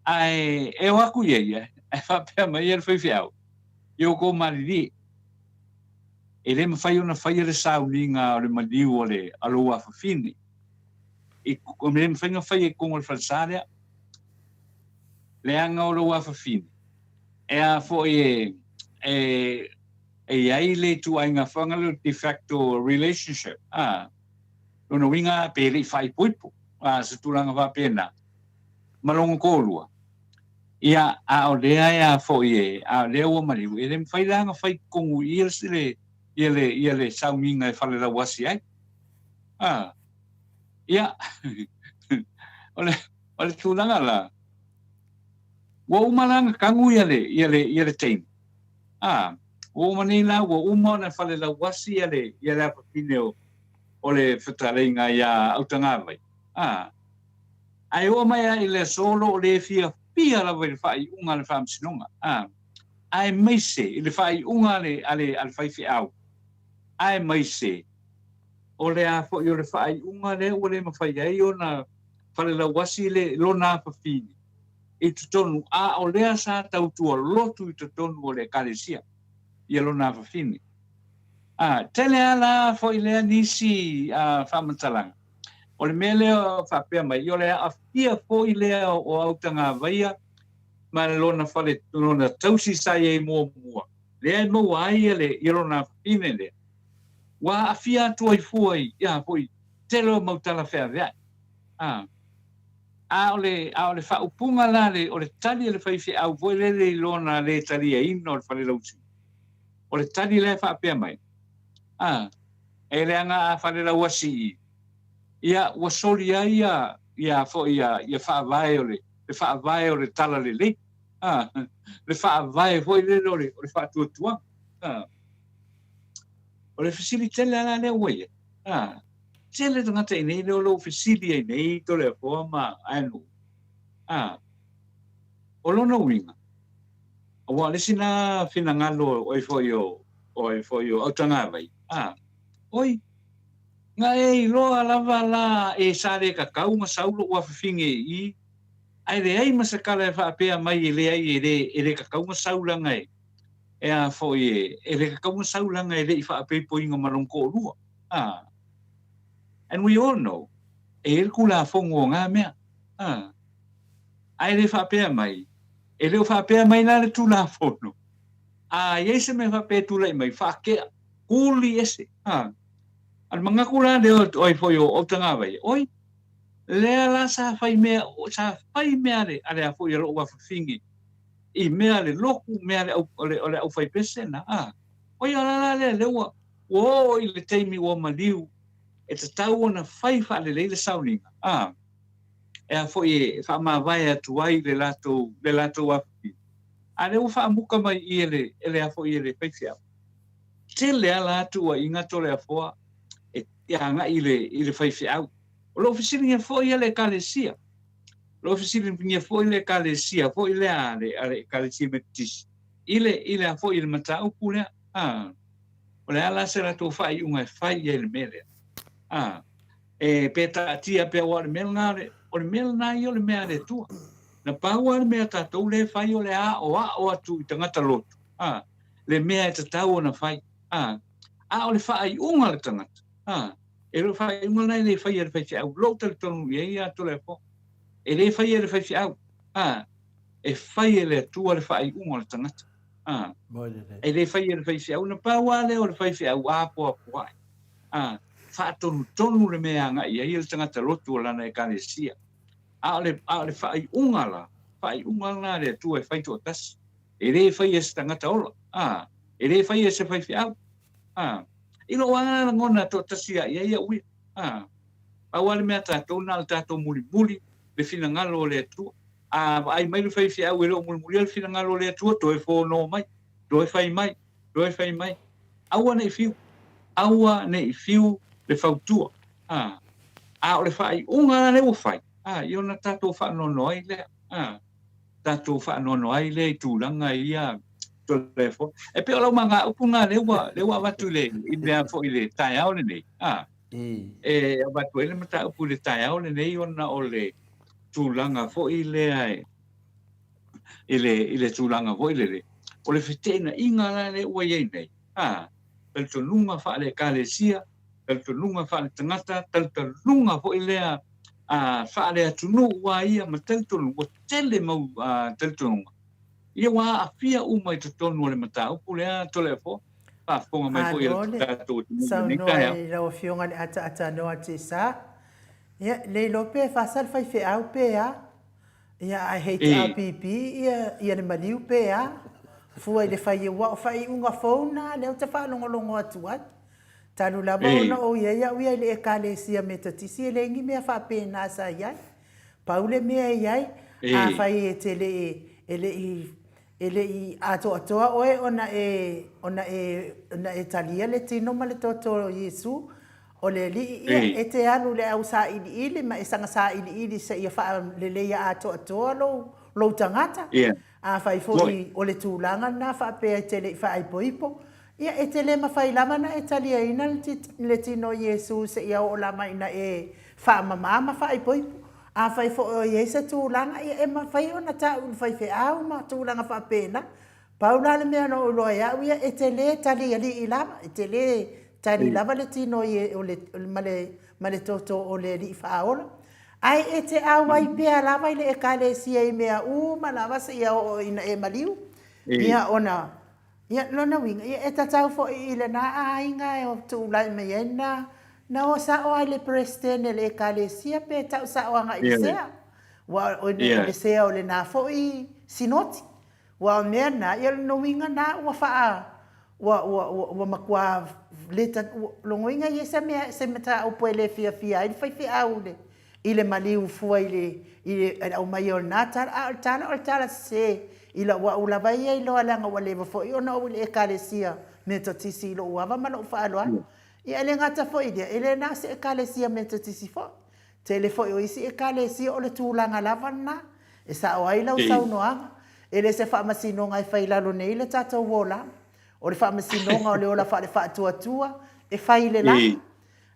ae e o atu i ai, ae faapea mai ia le faifeau, ia outou malilie, e le mafai ona faia le sauniga o le maliu o le, a lou afafine. I le mafai ona faia i totonu o le falesa lea, leaga o lou afafine, e a foi e, e, e i ai le ituaiga foaga lea o le de facto relationship, a, lona uiga pe le i faaipoipo, a, se tulaga faapena, ma lona toalua, ia, a o lea e a foi e, a o lea ua maliu, e le mafai la ona fai i totonu i i le, ia le, ia le sauniga e falelauasi ai. A, ia, o le, o le tulaga la, ua uma la ona tanu ia le, ia le, ia le teine. A, ua uma nei la, ua uma ona falelauasi ia le, ia le afafine o, o le fetalaiga iā Autagavai. A, ae oo mai lava i le aso o lo o le fiafia lava i le faaiuga a le Faamasinoga. A, aemaise i le faaiuga a le, a le, a le faifeau, aemaise o le a foi o le faaiuga lea ua le mafai ai ona falelauasi le lona afafine i totonu, a o lea sa tautua lotu i totonu o le Ekalesia ia lona afafine. A, tele a la foi lea nisi a, faamatalaga. O le mea lea faapea mai, o le aafia foi lea o Autagavaia ma lona fale, lona tausi sa i ai muamua, lea e maua ai le, ia lona afafine lea, ua aafia atu ai fua i, ia foi, tele o mau tala feaveai. A, a o le, a o le faaupuga la le, o le tali a le faifeau foi lele i lona le taliaina o le fale lausi, o le tali la e faapea mai, a, e leaga a fale lauasi i, ia ua soli ai ia, ia foi ia, ia faavae o le, le faavae o le talalelei, a, le faavae foi lele o le, o le faatuatuaga. A, o le fesili tele lava la lea ua i ai, a, tele tagata i nei lea o lo o fesili ai nei Toleafoa ma Aenuu. A, o lona uiga, aua o le isi lena finagalo o ai foi o, o ai foi o Autagavai, a, oi, na e iloa lava la e sa le kakau ma sau lou afafine i i, ae leai ma se kala e faapea mai e leai e le, e le kakau ma sau leaga e, e a foi e, e le kakau ma sau leaga e le i faapeipoina ma lona toalua. A. And we all know, e i ai le Tulafono o na mea. A. Ae le faapea mai, e le o faapea mai la le Tulafono, a i ai se mea faapea e tulai mai, faatea, kuli ese. A. A o le manatu la lea o ai foi o Autagavaia, oi, lea la sa fai mea, sa fai mea a le, a le a foi a lou afafine i mea a le lotu, mea a le au, o le, o le aufaipese na, a. Oi, o la la lea, lea ua, ua oo i le taimi ua maliu e tatau ona fai faalelei le sauniga, a, e a foi e faamavae atu ai le latou, le latou afafine. A lea ua faamuta mai i e le, e le a foi e le faifeau. Tele lava la tuuaiga Toleafoa e agai i le, i le faifeau. O lo o fesiligia foi le Ekalesia. O lo o fesiligia foi le Ekalesia foi lea a le, a le Ekalesia Metotisi i le, i le a foi i le mataupu lea. A, o le a la se latou faaiuga e fai i ai i le mea lea? A, e, pe taatia pea aua o le mea lena, o le mea lena ia o le mea a le Atua. Na pau lava le mea a tatou lea e fai o le aoao atu i tagata lotu, a, le mea e tatau ona fai, a, a o le faaiuga a le tagata, a, e le o faaiuga lena e le faia e le faifeau. Lou talitonu i ai ia Toleafoa, e le faia e le faifeau, a, e fai e le Atua le faaiuga o le tagata. A, e le faia e le faifeau, na pau lava lea o le faifeau apoapoai, a, faatonutonu le mea e agai i ai le tagata lotu o lana ekalesia. A o le, a o le faaiuga la, faaiuga lena a le Atua e fai toatasi. E le faia e se tagata ola, a, e le faia e se faifeau. A, i lou lava lagona toatasi lava i ai au ia. A, pau lava le mea a tatou na o le tatou mulimuli le finagalo o le Atua. A vaai mai le faifeau e le o mulimulia le finagalo o le Atua, toe fono mai, toe fai mai, toe fai mai. Aua ne i fiu, aua ne i fiu le fautua. A, a o le faaiuga la lea ua fai, a, ia ona tatou faanoanoa ai lea. A, tatou faanoanoa ai lea i tulaga ia Toleafoa. E pei o lau magaupu lena lea ua, lea ua avatu i le, i mea foi i le taeao lenei. A, e avatu ai le mataupu i le taeao lenei ona o le tulaga foi lea e, i le, i le tulaga foi lele, o le feteenaiga la lea ua i ai nei, a, talitonuga faale-Ekalesia, talitonuga faale-tagata, talitonuga foi lea a, faale-atunuu a ia, ma talitonuga, ua tele mau a, talitonuga, ia ua aafia uma i totonu o le mataupu lea, Toleafoa, faafofoga mai foi e le tatou atunuu i lenei taeao. Saunoa i lau Afioga le ataatanoa Jesa, ia, le iloa pe fasa le faifeau pe a. Ia, ae HRPP ia, ia le maliu pe a. Fua i le fai aua o faaiuga fou na lea ou te faalogologo atu ai. Talu lava ona ou i ai au ia i le Ekalesia Metotisi e leai ni mea faapena sa i ai. Pau le mea e i ai, afai e te le i, e le i, e le i atoatoa oe ona e, ona e, ona e talia le tino ma le toto o Iesu, o le Alii ia, e te alu i le au sailiili ma e saga sailiili seia faaleleia atoatoa lou, lou tagata. Afai foi o le tulaga lena faapea e te le i faaipoipo, Ia, e te le mafai lava ona e taliaina le tino o Iesu seia oo lava ina e faamama ma faaipoipo. Afai foi o i ai se tulaga, ia e mafai ona tau i le faifeau ma tulaga faapena. Pau la le mea na ou iloa ai au ia, e te le talialii lava, e te le tali lava le tino i o le, ma le, ma le toto o le Alii Faaola. Ae e te auai pea lava i le Ekalesia i mea uma lava seia oo ina e maliu. Ia ona, ia lona uiga, ia e tatau foi i lena aiga e tulai mai ai na, na o sao ai le Peresetene le Ekalesia pe tau sao agai i le sea. Ua o le sea o lena foi sinoti. Ua o mea na, ia lona uiga na ua faa, ua, ua, ua, ua matua le ta, ua, lona uiga ia se mea, se mataupu e le fiafia ai le faifeau i le, i le maliu fua i le, i le aumaia o lena tala, a o le tala o le tala sese i lou au lava ia iloa leaga ua leva foi ona ou i le Ekalesia Metotisi i lou ava ma lou faaaloalo. Ia e le gata foi i lea, e le na o se Ekalesia Metotisi foi. Tele foi o isi Ekalesia o le tulaga lava lena e sao ai lau saunoaga. E le se faamasinoga e fai i lalo nei le tatou olaga. O le faamasinoga o le ola faale-faatuatua e fai i le lagi.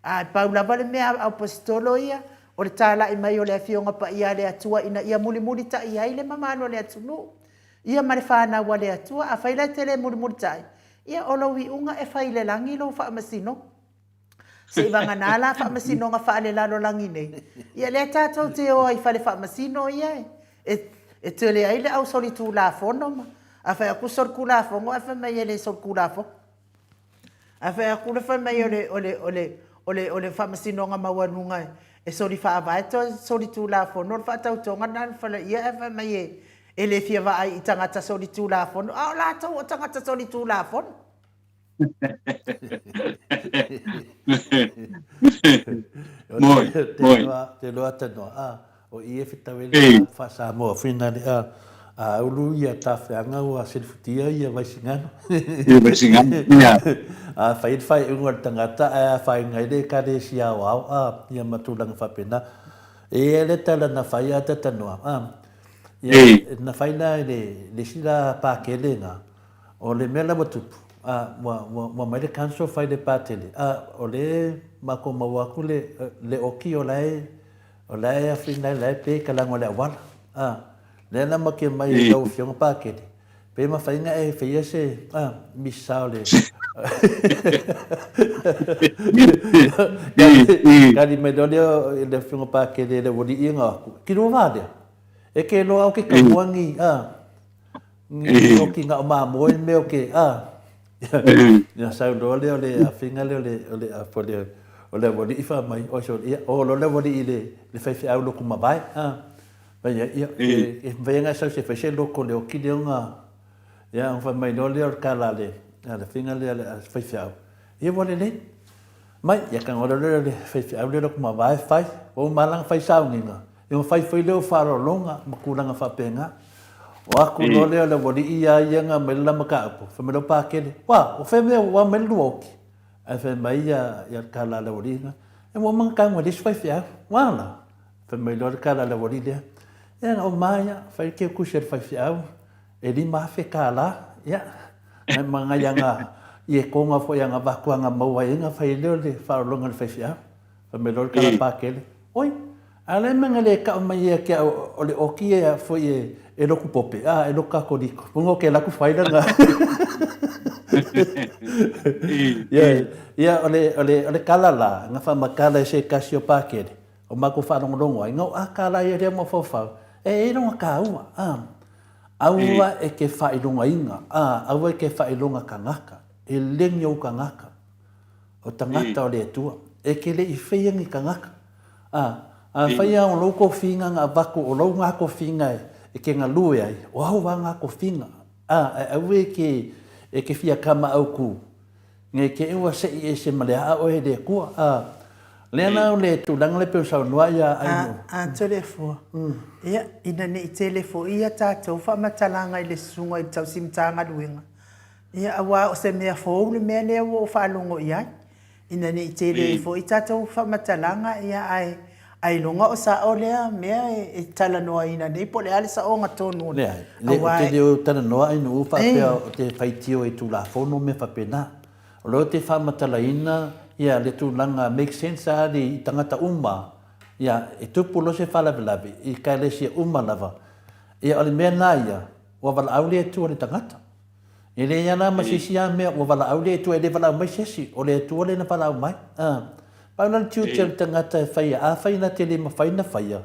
A e pau lava le mea a Aposetolo ia, o le talai mai o le Afioga Paia a le Atua ina ia mulimulitai ai le mamalu o le atunuu, ia ma le fanau a le Atua. Afai la e te le mulimulitai, ia o lou iuga e fai i le lagi lou faamasinoga. Seivagana la faamasinoga faalelalolagi nei, ia lea tatou te o ai i fale faamasino ia e, e tele ai le au solitulafono ma, a fai atu solitulafono ae fai mai e le solitulafono. Ae fai atu le fai mai o le, o le, o le, o le, o le faamasinoga maualuga e soli faavae toe solitulafono le faatautoga lena na falaia ae fai mai e, e le fia vaai i tagata solitulafono, a o latou o tagata solitulafono. Moi, moi. Te loa tanoa, a, o i e whitau e le wha-Samoa whina le a, a ulu ia tawheanga ua selifutia ia Vaisigano. Ia Vaisigano, ia. A whai le whai unga le tangata, a whai ngai le kare si ao ao, a, ia matulanga whapena. E e le tala na whai a tanoa, a, ia, na whai la le, le sila pākele ngā, O le mea la ua tupu, a, ua, ua, ua mai le council fai le patele, a, o le makou maua aku le, le oki o la e, o la e awhina ai, la e pe ka lago le awala, a, lea na make mai e lau afioga Pakele, pe mawhainga e whaia se, a, misa o le, kali mai loa lea o le afioga Pakele le ualii e ngau aku, ki rua wā lea, e ke loa au ke kapua ngi, a, Ngi oki nga o mamoe me o ke a. Ia sau loa lea o le afinga lea o le o le o le o le auali'i fa mai oi so ia o lo le auali'i le le faifeau loku mavae a. Fai ai ia e e mafai ona e sau se fai se loko le oki lea ona ia ona fai mai loa lea o le kala a le a le afinga lea a le faifeau ia ua lelei. Mai ia ka ngolo lea o le faifeau lea loku mavae fai ua uma lava lana fai sauniga Ia fai foi lea o faaaloaloga ma tulaga faapena. O aku loa lea o le aualii ia ia nga mai le la mataupu, fai mai lea o Pakele, Ua, o fea mea ua aumai le luaoki? Ae fai mai ia ia le tala a le aualii nga, E ua uma ona tago e le isi faifeau. Ua la? Fai mai loa le tala a le aualii lea, Ia na uma ia, fai ke kusi a le faifeau, e 5000 kālā, ia, ngai ma ngai anga i e konga foi anga vaku anga maua ai nga fai lea o le faaaloaloga a le faifeau. Fai mai loa le tala a Pakele, Oi, a le mea le kau mai ia ke au o le oki e foi e, e loku pope, a e loku kakoliko. Punga o ke laku whai ranga. Ia, ia o le, o le, o le kala la, nga wha makala e se kasi o Pakele, o mako whaalongolongo ai, ngau a kala ia rea mafaufau, e e ronga ka ua, a, aua e ke whailonga inga, a, aua e ke whailonga kangaka, e lengi o kangaka. O tangata o le Atua, e ke le i whaia ngi kangaka. A, a whaia o lou kofiga nga vaku o lou nga kofiga e ke ngalue ai, o au wa nga kofiga, a, e aue ke, e ke fia kama au ku, nge ke ua seʻi ese ma le aa oe e le Akua. A, lea la o le tulaga le peu saunoa ia ai no. A, a Toleafoa, ia, ina ne i tele foi ia tatou faamatalaga i le susuga i le tausi Matagaluega, Ia, aua o se mea fou le mea lea ua ou faalogo i ai, ina ne i tele ai foi tatou faamatalaga, ia, ae ailoga o sao lea mea e talanoaina nei po o le a le saoga tonu o le, Leai, le, ou aua te e. le o talanoa ai nuu faapea o te faitio i Tulafono mea faapena. O lea ou te faamatalaina ia le tulaga make sense a le i tagata uma, ia, e tupu loa se faalavelave i Ekalesia uma lava. Ia, o le mea lena ia, ua valaau le Atua i le tagata. E leai lava la ma se isi lava mea ua valaau le Atua, e le valaau mai se isi, o le Atua lea na valaau mai. A, pau la le tiute o le tagata e faia, afai na te le mafai ona faia,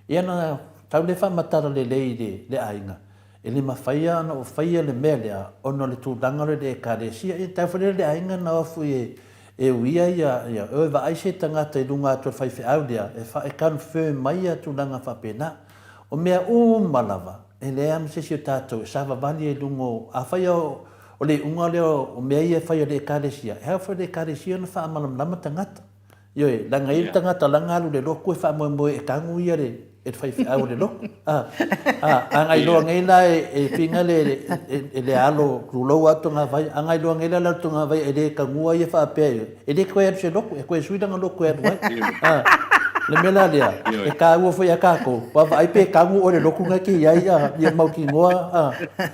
ia ona tau lea faamatala lelei i le, le aiga, e le mafai lava ona ou faia le mea lea ona o le tulaga lea i le Ekalesia. Ia tau foi lea le aiga na o afu e, e uia ia, ia, e o e vaai se tagata i luga atu o le faifeau lea e, fa, e confirm mai ia tulaga faapena. O mea uma lava, e leai lava ma se isi o tatou e savavali ai i luga o, afai o, o le iuga lea o mea ia e fai a le Ekalesia, e ao foi i le Ekalesia ona faamalamalama tagata. Ioe, leaga e i ai le tagata la na alu i le lotu e faamoemoe e tagu ia le, e le faifeau o le lotu. A, a, a na iloa nei la e, e finga le, e, e le alo, tulou lava Togavai, a na iloa nei la e le alo Togavai e le tagua ia faapea, e le toe alu i se lotu, e toe sui lana lotu e alu ai. A, le mea la lea, e taua foi ia tatou, vaavaai pe tagu oe i le lotu na e te i ai, a, ia mautinoa, a,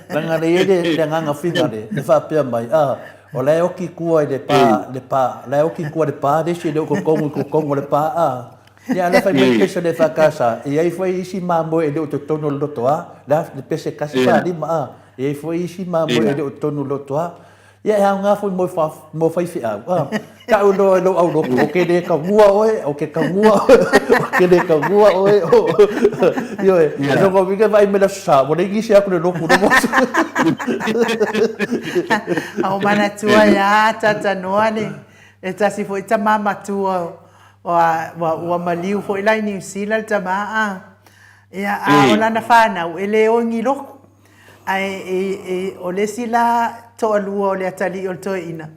leaga o lea e i ai le, le agaga finga le, e faapea mai, a, O la e oti tua i le pa, le pa, la e oti tua i le pa le isi e le o totonu i totonu o le pa, a. Ia, a la e fai mai le pese a le EFKS, e i ai foi isi mamoe e le o totonu o le lotoa, le a, le pese 145, a. E i ai foi isi mamoe e le o totonu o le lotoa. Ia, e aoga foi mo, mo faifeau, a. Tau loa i lou aulotu, ou te le tagua oe, ou te tagua oe, ou te le tagua oe. Ioe, o lona uiga e vaai mai le Aso Sa, ua leai nisi e o atu i le lotu i lona aso. A ua manatua ai lava Tatanoa le le tasi foi tama matua ua ua maliu foi la i Niu Sila le tama a. Ia, a o lana fanau e le o i ni lotu. Ae e e o le isi la toalua o le atalii o le toeaina,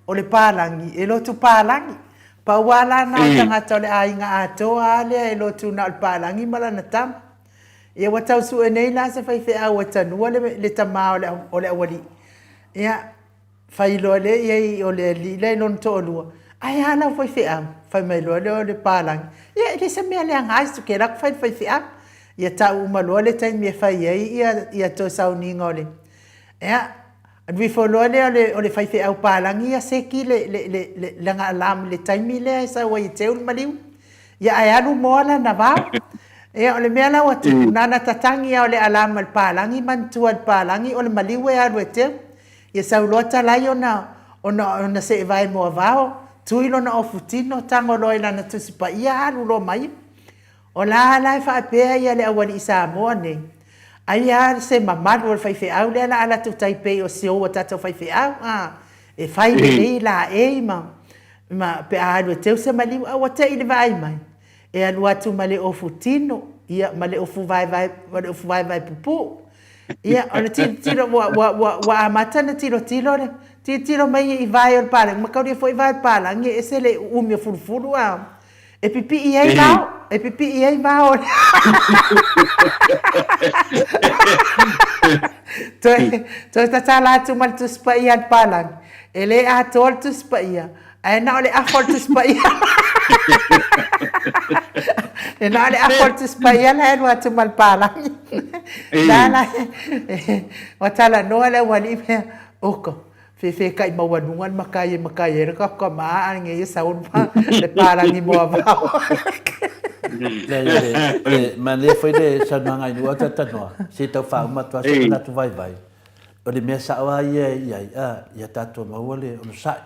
O le palagi, e lotu palagi. Pau a la na o tagata o le aiga atoa a lea e lotu na o le palagi ma lana tama. Ia ua tau sue nei la se faifeau e tanua le, le tama o le, o le aualii. Ia, fai loa lea i ai o le alii la i lona toalua, Ae a lau faifeau? Fai mai loa lea o le palagi, Ia, e le se mea leaga ai, ke la ku fai le faifeau. Ia tau uma loa le taimi e fai ai ia, ia toe sauniga o le, Ia, Alu ifo loa lea o le, o le faifeau palagi ia seki le, le, le, le, lana alarm i le taimi lea e sau ai e teu le maliu. Ia ae alu moa lana vao. Ia o le mea la ua tupu, na ona tatagi lava o le alarm a le palagi, manatua e le palagi o le maliu e alu e teu. Ia sau loa talai ona, ona, ona seevae moa vao, tui lona ofu tino, tago loa i lana Tusi Paia alu loa ma ia. O la la e faapea ia le aualii Samoa nei, ai a se mamalu o le faifeau lea la alu atu tai pei o si ou a tatou faifeau a, e fai lelei laei ma, ma pe a alu e teu se maliu, a ua tei le vaai mai, e alu atu ma le ofu tino, ia ma le ofu vaevae, ma le ofu vaevae pupuu. Ia, o le tilotilo, ua, ua, ua, ua amata ona tilotilo le, tilotilo mai i vae o le palagi, mataulia foi vae o le palagi e ese le uumi o fulufulu a. E pipii ai vao, e pipii ai vao. Toe, toe tatala atu ma le Tusi Paia a le palagi. E le atoa le Tusi Paia, ae na o le afa o le Tusi Paia. E na o le afa o le Tusi Paia la e alu atu ma le palagi. La la, ua talanoa le aualii mea, oko, Fefekai maualuga le makai e makai ai le kakama a ngeia sau le palagi moavao. Leai, o le manaia foi le saunoaga i lua talanoa, se i tau faauma atu lava se manatu vaivai, o le mea sao lava ia e i ai, a, ia tatou maua le onosai,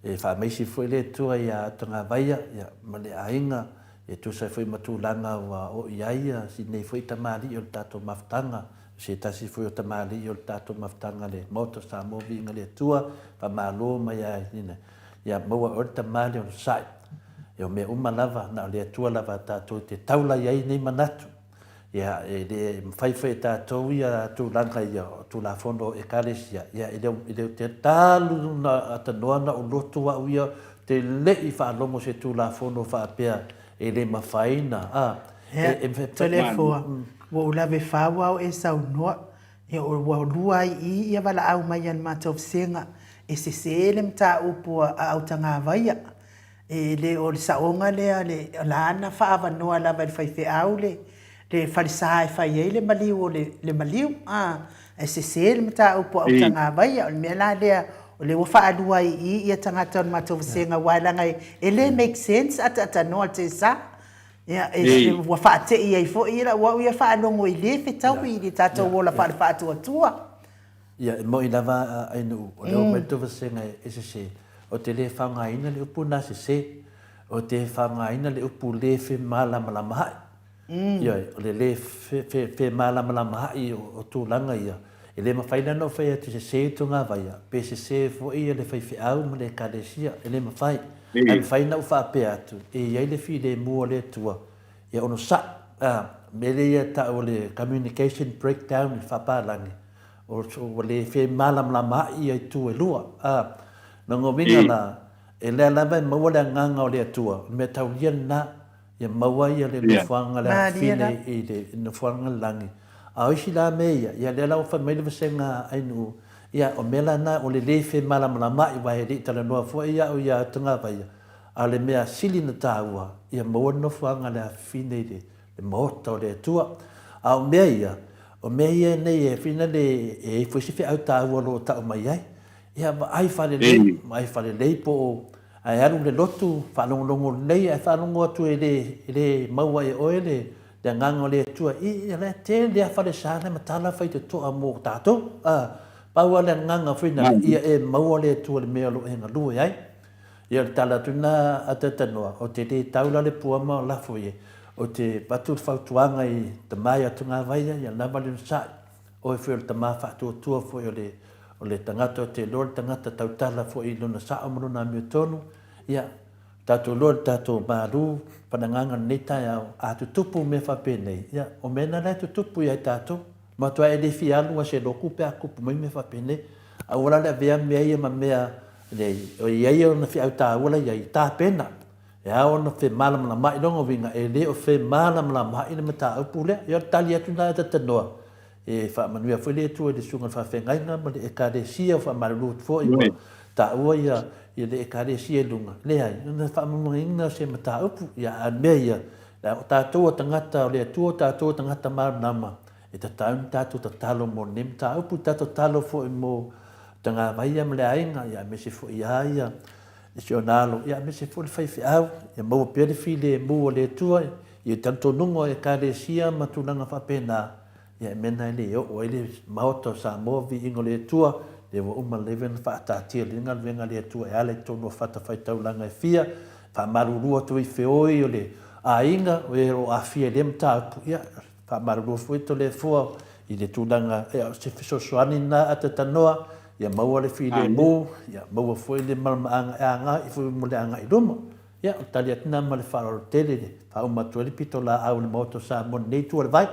e faamaisi foi le Atua ia Tagavaia ma le aiga, e tusa ai foi ma tulaga ua oo i ai si nei foi tamalii o le tatou mafutaga, O se tasi foi o tamalii o le tatou mafutaga le Maota o Samoa Viiga le Atua, faamalo mai a ina ia maua oe le tama le onosai. E o mea uma lava, na o le Atua lava a tatou te taula i ai nei manatu. Ia, e le mafai foi e tatou ia tulaga ia o Tulafono o Ekalesia, ia e le, e le te talu na atanoa na ou lotu au ia, te le'i faalogo se Tulafono faapea e le mafai na, a, e, e, Toleafoa, ua ou lave fau ao e saunoa, ia ua lua ai i ia valaau mai a le matou vasega, e sese le mataupu a Autagavaia, e le o le saoga lea le la na faaavanoa lava e le faifeau le le falesa e fai ai le maliu o le le maliu, a, ae sese le mataupu a Autagavaia. O le mea la lea o lea ua faalua ai i i ia tagata o le matou vasega aua leaga e le make sense ataatanoa le tesa. Ia, e, ua faatei ai foi lau au ia faalogo i le fetaui i le tatou ola faale-faatuatua. Ia, e moni lava a Ainuu, o lea ua aumai le tou vasega e sese, ou te le faaaogaina le upu lena sese, ou te faaaogaina le upu le femalamalamaai. Ioe, o le le femalamalamaai o tulaga ia, e le mafai la ona ou fai atu e sese le togavaia, pe sese foi le faifeau ma le ekalesia, e le mafai. Ae mafai ona ou faapea atu, e i ai le filemu o le Atua, ia onosai. A, mea lea ia e tau o le communication breakdown i le faapalagi, ua le femalamalamaai ia itu e lua. A, lona uiga la, e lea lava e maua le agaga o le Atua, o le mea taulia lena, ia maua ia le nofoaga le afafine i le nofoaga le lagi. A o isi la mea ia, ia lea la ua fai mai le vasega Ainuu, ia o mea la na o le le femalamalamaai aua e le i talanoa foi au ia Tagavaia, a o le mea sili na taua, ia maua le nofoaga le afafine i le maota o le Atua. A o mea ia, o mea ia nei e fina le e i ai foi se feau taua o lo o tau mai ai. Ia vaai faalelei, vaai faalelei po o ae alu le lotu faalogologo lelei ae faalogo atu e le e le maua e oe le le agaga o le Atua i ia la e tele a falesa na matala faitotoa mo tatou. A pau a le agaga foi na ia e maua le Atua le mea o lo o e galue ai. Ia o le tala atu lena a Tatanoa, ou te le tau la le pua ma lafo i ai. Ou te avatu le fautuaga i tama ia Tugavaia, ia lava le onosai. Oe foi o le tama faatuatua foi o le, o le tagata ou te iloa le tagata tautala foi i lona sao ma lona amiotonu. Ia, tatou iloa le tatou malu fanagaga i lenei taeao, a tutupu mea faapenei, ia, o mea na la e tutupu ia i tatou. Matua e le fia alu a se lotu pe a tupu mai mea faapenei. Aua la le avea mea ia ma mea nei, o i ai ona feau taua la i ai, tapena. E ao ona femalamalamaai lona uiga, e le o femalamalamaai le mataupu lea. Ia o le tali atu lena e Tatanoa, e faamanuia foi le Atua i le susuga i le faafeagaiga ma le Ekalesia, ua faamalulu atu foi ua taua ia le Ekalesia i luga. Leai, o le faamanuiaina o se mataupu, ia a o le mea ia, o tatou o tagata o le Atua, o tatou o tagata malamalama, E tatau ona tatou tatalo mo lenei mataupu, tatou tatalo foi mo Tagavaia ma le aiga, ia aemaise foi ia ia i si ona alo, ia aemaise foi le faifeau, ia maua pea le filemu o le Atua i le talitonuga o Ekalesia ma tulaga faapena, ia e mea na e le oo ai le Maota o Samoa viiga o le Atua, lea ua uma leva ona faataatia lelei galuega a le Atua e ala i totonu o fatafaitaulaga e fia, faamalulu atu ai feoi o le aiga o e o lo o aafia i lea mataupu, ia Faamalulu foi Toleafoa i le tulaga, ia o se fesoasoani lena a Tatanoa, ia maua le filemu, ia maua foi le malamaanga e agai foi mo le agai i luma. Ia, o le tali atu lena ma le faaaloalo tele e faauma atu ai le pitolaau i le Maota o Samoa i lenei itu o le vai.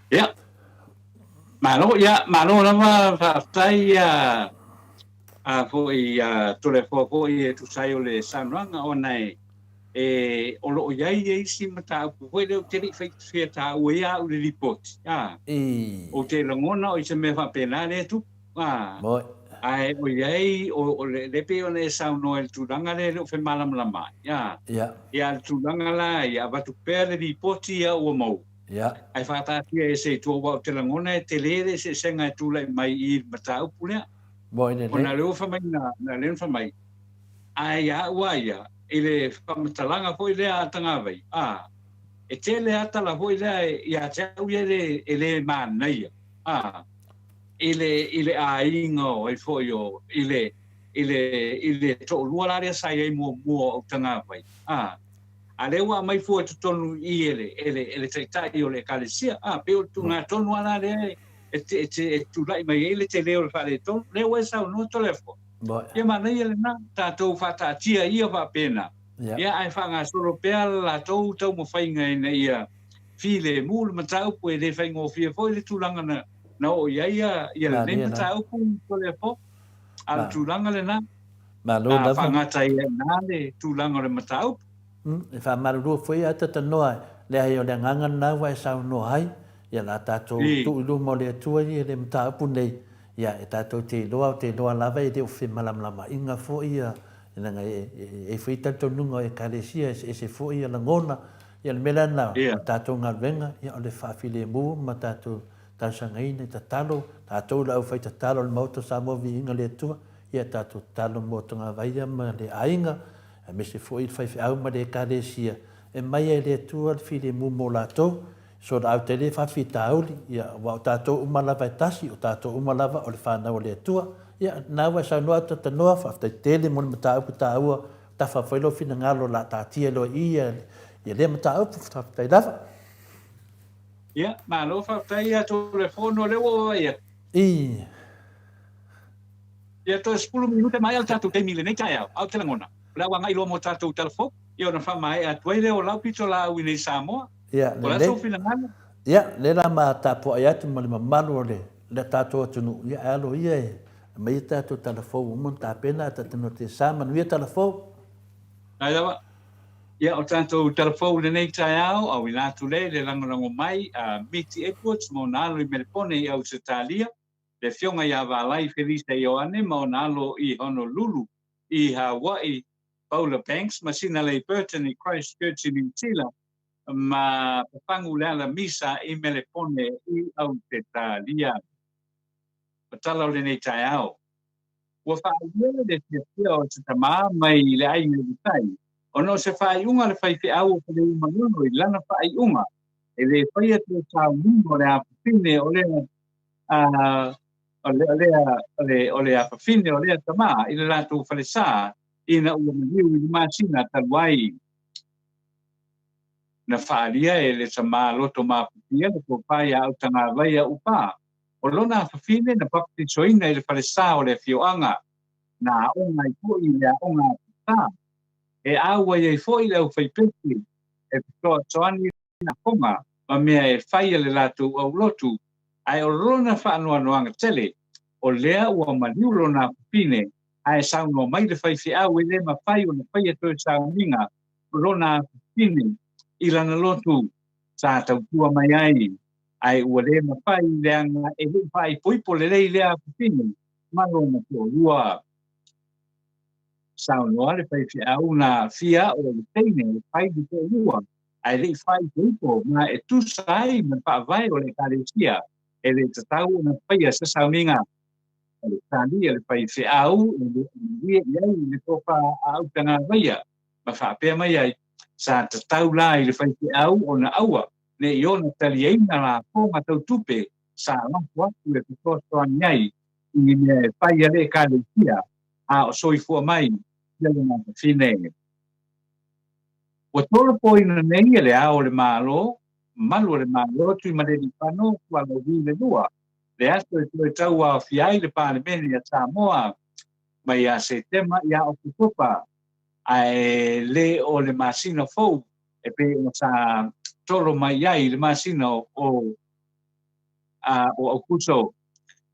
Ia, malo, ia, malo lava faafetai ia a foi ia Toleafoa foi e tusa ai o le saunoaga ona e E, o lo o i ai isi mataupu foi lea ou te le i fia taua ai au i le lipoti, a. Ou te lagona o se mea faapena lea e tupu, a. Ae o i ai, o, o le, lea pei ona e saunoa i le tulaga lea e le o femalamalama ai, a. Ia, a le tulaga la ia avatu pea le lipoti ia ua maua. Ae faataatia ese i tua, aua ou te lagona e tele le eseesega e tulai mai i le mataupu lea. Ona lea ua fai mai na, na lea na fai mai, Ae ia au a ia, i le faamatalaga foi lea a Tagavai, a, e tele a tala foi lea ia te au ia e le manaia, a, i le, i le aiga o ai foi o, i le, i le, i le toalua la lea sa i ai muamua o Tagavai, a, a lea ua aumai fua i totonu i i e le, e le, e le taitai o le Ekalesia, a, pei o le tulaga tonu a la lea e, e, e, e tulai mai ai le tele o le faaletonu. Lea ua e saunoa Toleafoa. Ia manaia lena, tatou faataatia ia faapena, ia ae faagasolo pea le latou taumafaiga ina ia filemu le mataupu, e le faigofie foi le tulaga na, na oo i ai ia, ia lenei mataupu Toleafoa. A o le tulaga lena, Malo lava. Faagata ai i ina le tulaga o le mataupu. E faamalulu foi ia Tatanoa, leai o le agaga lena ua e saunoa ai, ia la tatou tuu i luma o le Atua ia le mataupu nei, Ia, e tatou te iloa, ou te iloa lava e le o femalamalamaaiga foi ia, leaga e i ai foi talitonuga o Ekalesia, e eseese foi ia lagona. Ia, o le mea la lena, o le tatou galuega, ia, o le faafilemu ma tatou talosagaina i tatalo, tatou le aufaitatalo o le Maota o Samoa Viiga le Atua, ia tatou tatalo mo Togavaia ma le aiga, aemaise foi le faifeau ma le Ekalesia, e aumai ai e le Atua le filemu mo latou. Sona au te le faafitauli, ia, aua o tatou uma lava e tasi, o tatou uma lava o le fanau a le Atua. Ia, na ua e saunoa atu Tanoa, faafetai tele mo le mataupu taua, tafa foi lou finagalo o le a taatia loa i i ia lea mataupu, faafetai lava. Ia, malo faafetai ia Toleafono, o lea ua ou vaai atu. I. Ia, toe 10 minute maea le tatou taimi i lenei taeao, a ou te lagona, o le a ou agai loa mo tatou tala fou, ia ona faamaea atu ai lea o lau pitolaau i nei Samoa. Ia, O le a lelei. sou finagalo? Ia, lea la ma tapuai atu ma le mamalu o le le tatou atunuu, ia ae alo ia e aumai a tatou tala fou ua uma ona tapena a tatou te sa manuia tala fou. Ai lava. Ia, o tatou tala fou i lenei taeao, auina atu lea i le lagolago mai a Miti Edwards ma ona alo i Melepone i Ausetalia, le Afioga ia Valai Felisa Ioane ma ona alo i Honolulu i Hawaii, Paula Banks ma Sinalei Burton i Christchurch i Niu Sila, ma Papangu Leala Misa i Melepone i Ausetalia. O tala o lenei taeao. Ua faaalia le fiafia o se tama mai i le aiga i tai, ona o se faaiuga a le faifeau o Faleuamanono i lana faaiuga e le faia toe sauniga o le afafine o lea o lea o le afafine o lea tama i le latou falesa ina ua maliu i le masina talu ai. Na faaalia e le tama loto mafutia le tofa ia Autagavaia Upa O lona afafine na bapatisoina i le falesa o le afioaga, na aoga ai foi i le aoga a Pisa. E auai ai foi le aufaipesi e fesoasoani i lafoga ma mea e fai a le latou aulotu, ae o lona faanoanoaga tele, o lea ua maliu lona afafine, ae saunoa mai le faifeau e le mafai ona faia toe sauniga o lona afafine i lana lotu sa tautua mai ai. Ae ua le mafai leaga e le i faaipoipo lelei lea afafine ma lona toalua. Saunoa le faifeau na aafia o le teine e fai le toalua ae le i faaipoipo ma e tusa ai ma le faavae o le Ekalesia e le tatau ona faia se sauniga. O le tali a le faifeau e le o malie i ai le tofa a Autagavaia ma faapea mai ai, Sa tatau la i le faifeau ona aua ne i ona taliaina lafoga tau tupe sa lafo atu e fesoasoani ai i ni mea e fai a le Ekalesia a o soifua mai ia lona fafine. Ua tolopoina nei e Le Ao o le Malo, Malu o le Malo Tuimalealiifano Sualauvi le Lua, le aso e toe tauaofia ai le Palemene a Samoa mai ia Setema ia Oketopa, ae le o le masina fou e pei ona sa tolo mai ai i le masina o o Aukuso.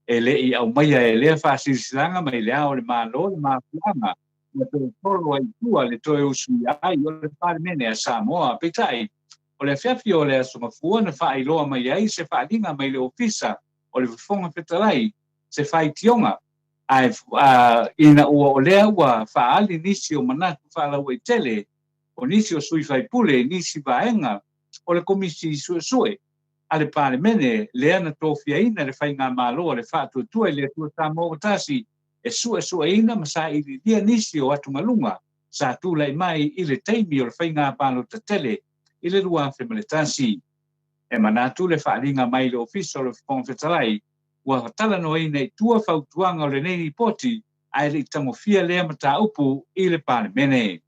E le i aumaia e lea faasilasilaga mai Le Ao o le Malo le mafuaaga ua toe tolo ai i tua le toe usuia ai o le Palemene a Samoa. Peitai, o le afiafi o le Aso Gafua na faailoa mai ai se faaaliga mai le Ofisa o le Fofoga Fetalai se faitioga ae ina ua o lea ua faaali nisi o manatu faalauaitele o nisi o sui faipule i nisi vaega o le Komisi Suesue a le Palemene lea na tofiaina e le Faigamalo a le Faatuatua i le Atua Samoa ua Tasi e suesueina ma sailiilia nisi o atugaluga sa tulai mai i le taimi o le faiga palota tele i le 2001. E manatu le faaaliga mai le Ofisa o le Fofoga Fetalai ua talanoaina i tua fautuaga o lenei lipoti ae le i tagofia lea mataupu i le Palemene.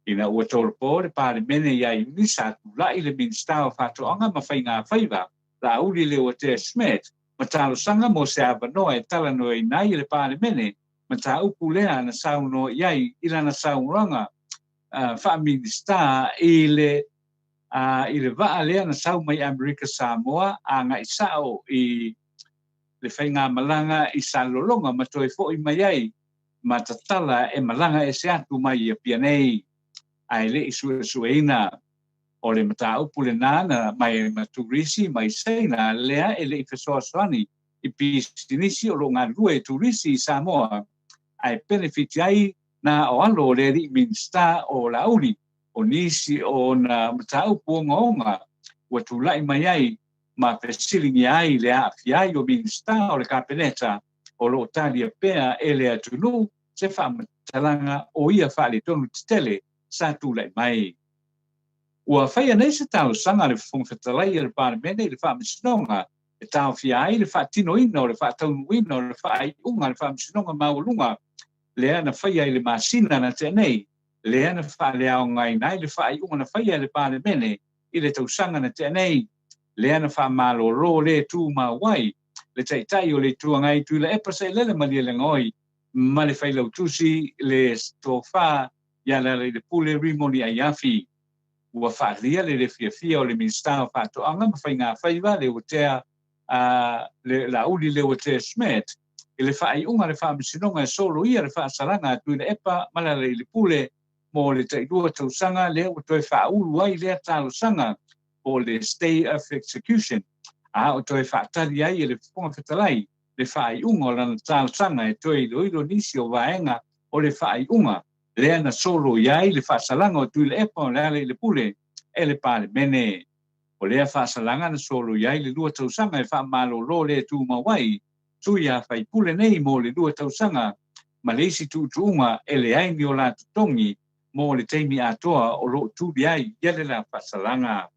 Ina ua tolopo le Palemene ia Iuni sa tulai le Minisita o Faatoaga ma Faiga Faiva, Laauli Leuatea Schmidt, ma talosaga mo se avanoa e talanoaina ai e le Palemene mataupu lea na saunoa i ai i lana saunoaga faa-Minisita i le i le vaa lea na sau mai Amerika Samoa agai sao i le faigamalaga i Salelologa ma toe foi mai ai ma tatala e malaga ese atu mai i Apia nei, ae le i suesueina. O le mataupu lena na mai ma turisi mai Saina lea e le i fesoasoani i pisinisi o lo o galulue i turisi i Samoa ae penefiti ai na o alo o le alii Minisita o Laauli o nisi o ona mataupu ogaoga ua tulai mai ai ma fesiligia ai le aafia ai o Minisita o le Kapeneta o lo o talia pea e le atunuu se faamatalaga o ia faaletonu tetele sa tulai mai. Ua faia nei se talosaga a le Fofoga Fetalai a le Palemene i le Faamasinoga e taofia ai le faatinoina o le faataunuuina o le faaiuga a le Faamasinoga Maualuga lea na faia i le masina na tea nei, lea na faaleaogaina ai le faaiuga na faia e le Palemene i le tausaga na tea nei, lea na faamalolo le tumau ai le Taitai o le Itu Agai Tuilaepa Sailele Malielegaoi ma le Failautusi le Tofa ia Lealailepule Rimoni Aiafi. Ua faaalia le le fiafia o le Minisita o Faatoaga ma Faigafaiva Leuatea a le Laauli Leuatea Schmidt i le faaiuga a le Faamasinoga e soloia le faasalaga a Tuilaepa ma Lealailepule mo le tailua tausaga lea ua toe faaulu ai lea talosaga po o le stay of execution, a o toe faatali ai e le Fofoga Fetalai le faaiuga o lana talosaga e toe iloilo nisi o vaega o le faaiuga lea na soloia ai le faasalaga o Tuilaepa o Lealailepule e le Palemene. O lea faasalaga na soloia ai le lua tausaga e faamalolo le tumau ai sui a faipule nei mo le lua tausaga ma le isi tuutuuga e leai ni o la totogi mo le taimi atoa o lo o tuli ai ia le la faasalaga.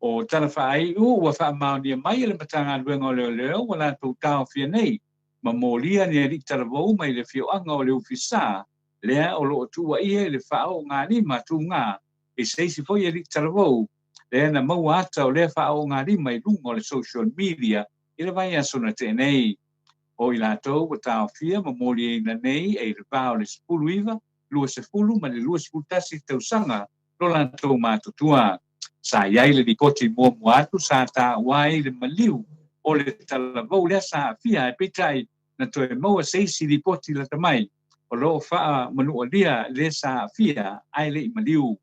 O tala faaiu ua faamaonia mai e le Matagaluega o Leoleo ua latou taofia nei ma molia ni alii talavou mai le afioaga o Leufisa lea o lo o tuuaia i le faaoogalima tuga i se isi foi alii talavou lea na maua ata o lea faaoogalima i luga o le social media i le vaiaso na tea nei. O i latou ua taofia ma moliaina nei e i le va o le 19, 20 ma le 21 tausaga lo latou matutua. Sa i ai le lipoti muamua atu sa taua ai le maliu o le talavou lea sa aafia ae peitai na toe maua se isi lipoti lata mai o lo o faamanualia le sa aafia ae le i maliu.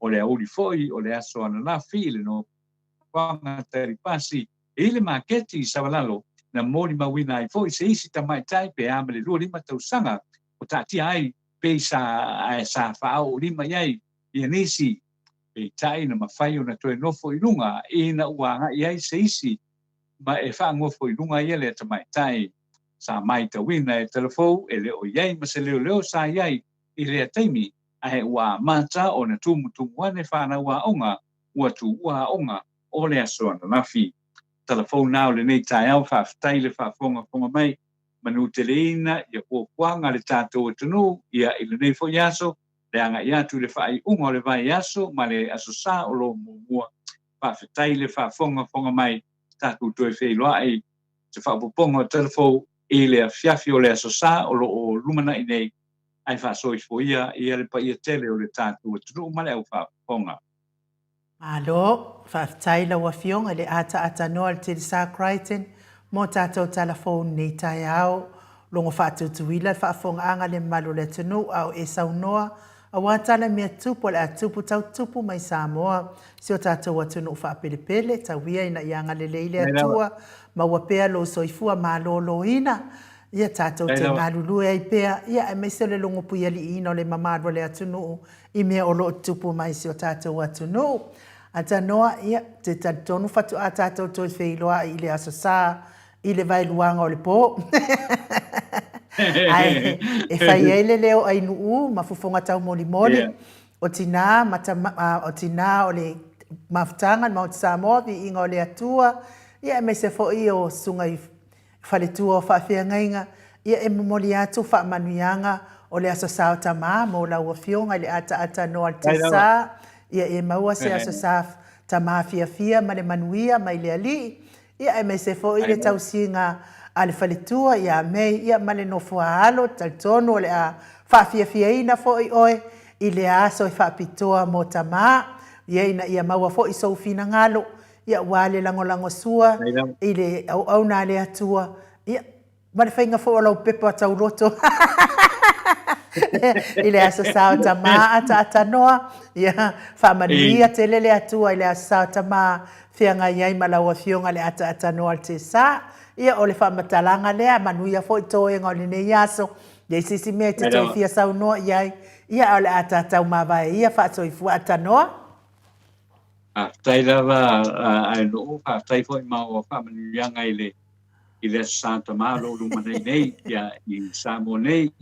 O le aoauli foi o le aso ananafi i le nofoaga talipasi i le maketi i Savalalo na molimauina ai foi se isi tamaitai pe a ma le 25 tausaga o taatia ai pei sa ae sa faaoolima i ai ia nisi, peitai na mafai ona toe nofo i luga ina ua agai ai se isi ma e faagofo i luga ia lea tamaitai. Sa maitauina e Talafou e le o i ai ma se leoleo sa i ai i lea taimi ae ua amata ona tumutumu ane fanau aoga ua tuua aoga o le aso ananafi. Talafou na o lenei taeao faafetai le faafogafoga mai manuteleina ia fuafuaga a le tatou atunuu ia i lenei foi aso le agai atu i le faaiuga o le vaiaso ma le Aso Sa o lo o muamua. Faafetai le faafogafoga mai, tatou toe feiloai se faaopoopoga o Talafou i le afiafi o le Aso Sa o lo o lumanai nei, ae faasoifoia ia le paia tele o le tatou atunuu ma le au faafofoga. Malo, faafetai lau Afioga i le ataatanoa a le Telesa Crichton mo tatou tala fou lenei taeao. Logo faatutuila le faafofogaaga a le mamalu o le atunuu a o e saunoa aua tala mea tupu o le a tupu tau tupu mai Samoa, si o tatou atunuu faapelepele, tau ia ina ia agalelei le Atua, maua pea lou soifua maloloina, ia tatou te galulue ai pea, ia aemaise o le logo puialiiina o le mamalu o le atunuu i mea o lo o tupu mai i si o tatou atunuu. Atanoa, ia, te talitonu faatoa tatou toe feiloai i le Aso Sa i le vaeluaga o le pō. Ae e fai ai le leo Ainuu ma fofoga taumolimoli yeah. o tinā, ma tama, o tinā o le mafutaga, le Maota Samoa, viiga o le Atua, ia aemaise foi o susuga i Faletua o Faafeagaiga, ia e momoli atu faamanuiaga o le Aso Sa o Tama mo lau Afioga i le ataata noa le Tesa, ia e maua se Aso Sa Tama fiafia ma le manuia mai le Alii, ia aemaise foi le tausiga a le Faletua ia Mei, ia ma le nofoa alo, talitonu o le a faafiafiaina foi oe i lea aso e faapitoa mo Tama, ia ina ia maua foi sou finagalo Ia aua le lagolagosua i le auauna a le Atua, ia, ma le faiga foi o lau pepa tauloto i le Aso Sa o Tama ataatanoa, ia, faamanuia tele le Atua i le Aso Sa o Tama, feagai ai ma lau Afioga le ataatanoa o le Tesa. Ia, o le faamatalaga lea, manuia foi toega o lenei aso, leai se isi mea e te toe fia saunoa i ai, ia, a o le a tatau mavae ia faasoifua atanoa. Faafetai lava Aenuu, faafetai foi ma o faamanuiaga i le i le Aso Sa Tama o lo o lumanai nei ia i Samoa nei.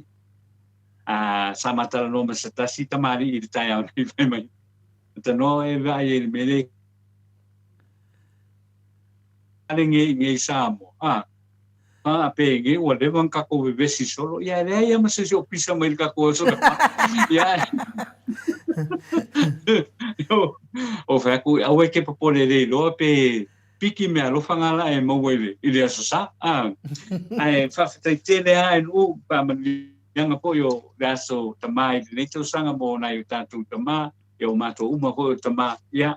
A sa ma talanoa ma se tasi tamalii i le taeao nei fai mai. Tanoa e vaai ai i le mea lea ale nge nge i Samoa. A, a pe nge ua leva ona tatou vevesi solo. Ia e leai lava ma se isi o pisa mai i le tatou aso le Ia o fai atu, aua e te popole e le iloa pe piki meaalofa na la e maua i le, i le Aso Sa. A, ae faafetai tele lava e Nu'u, faamanuiaga foi o le Aso Tama i lenei tausaga mo nai o tatou tama, ia o matou uma foi o tama, ia,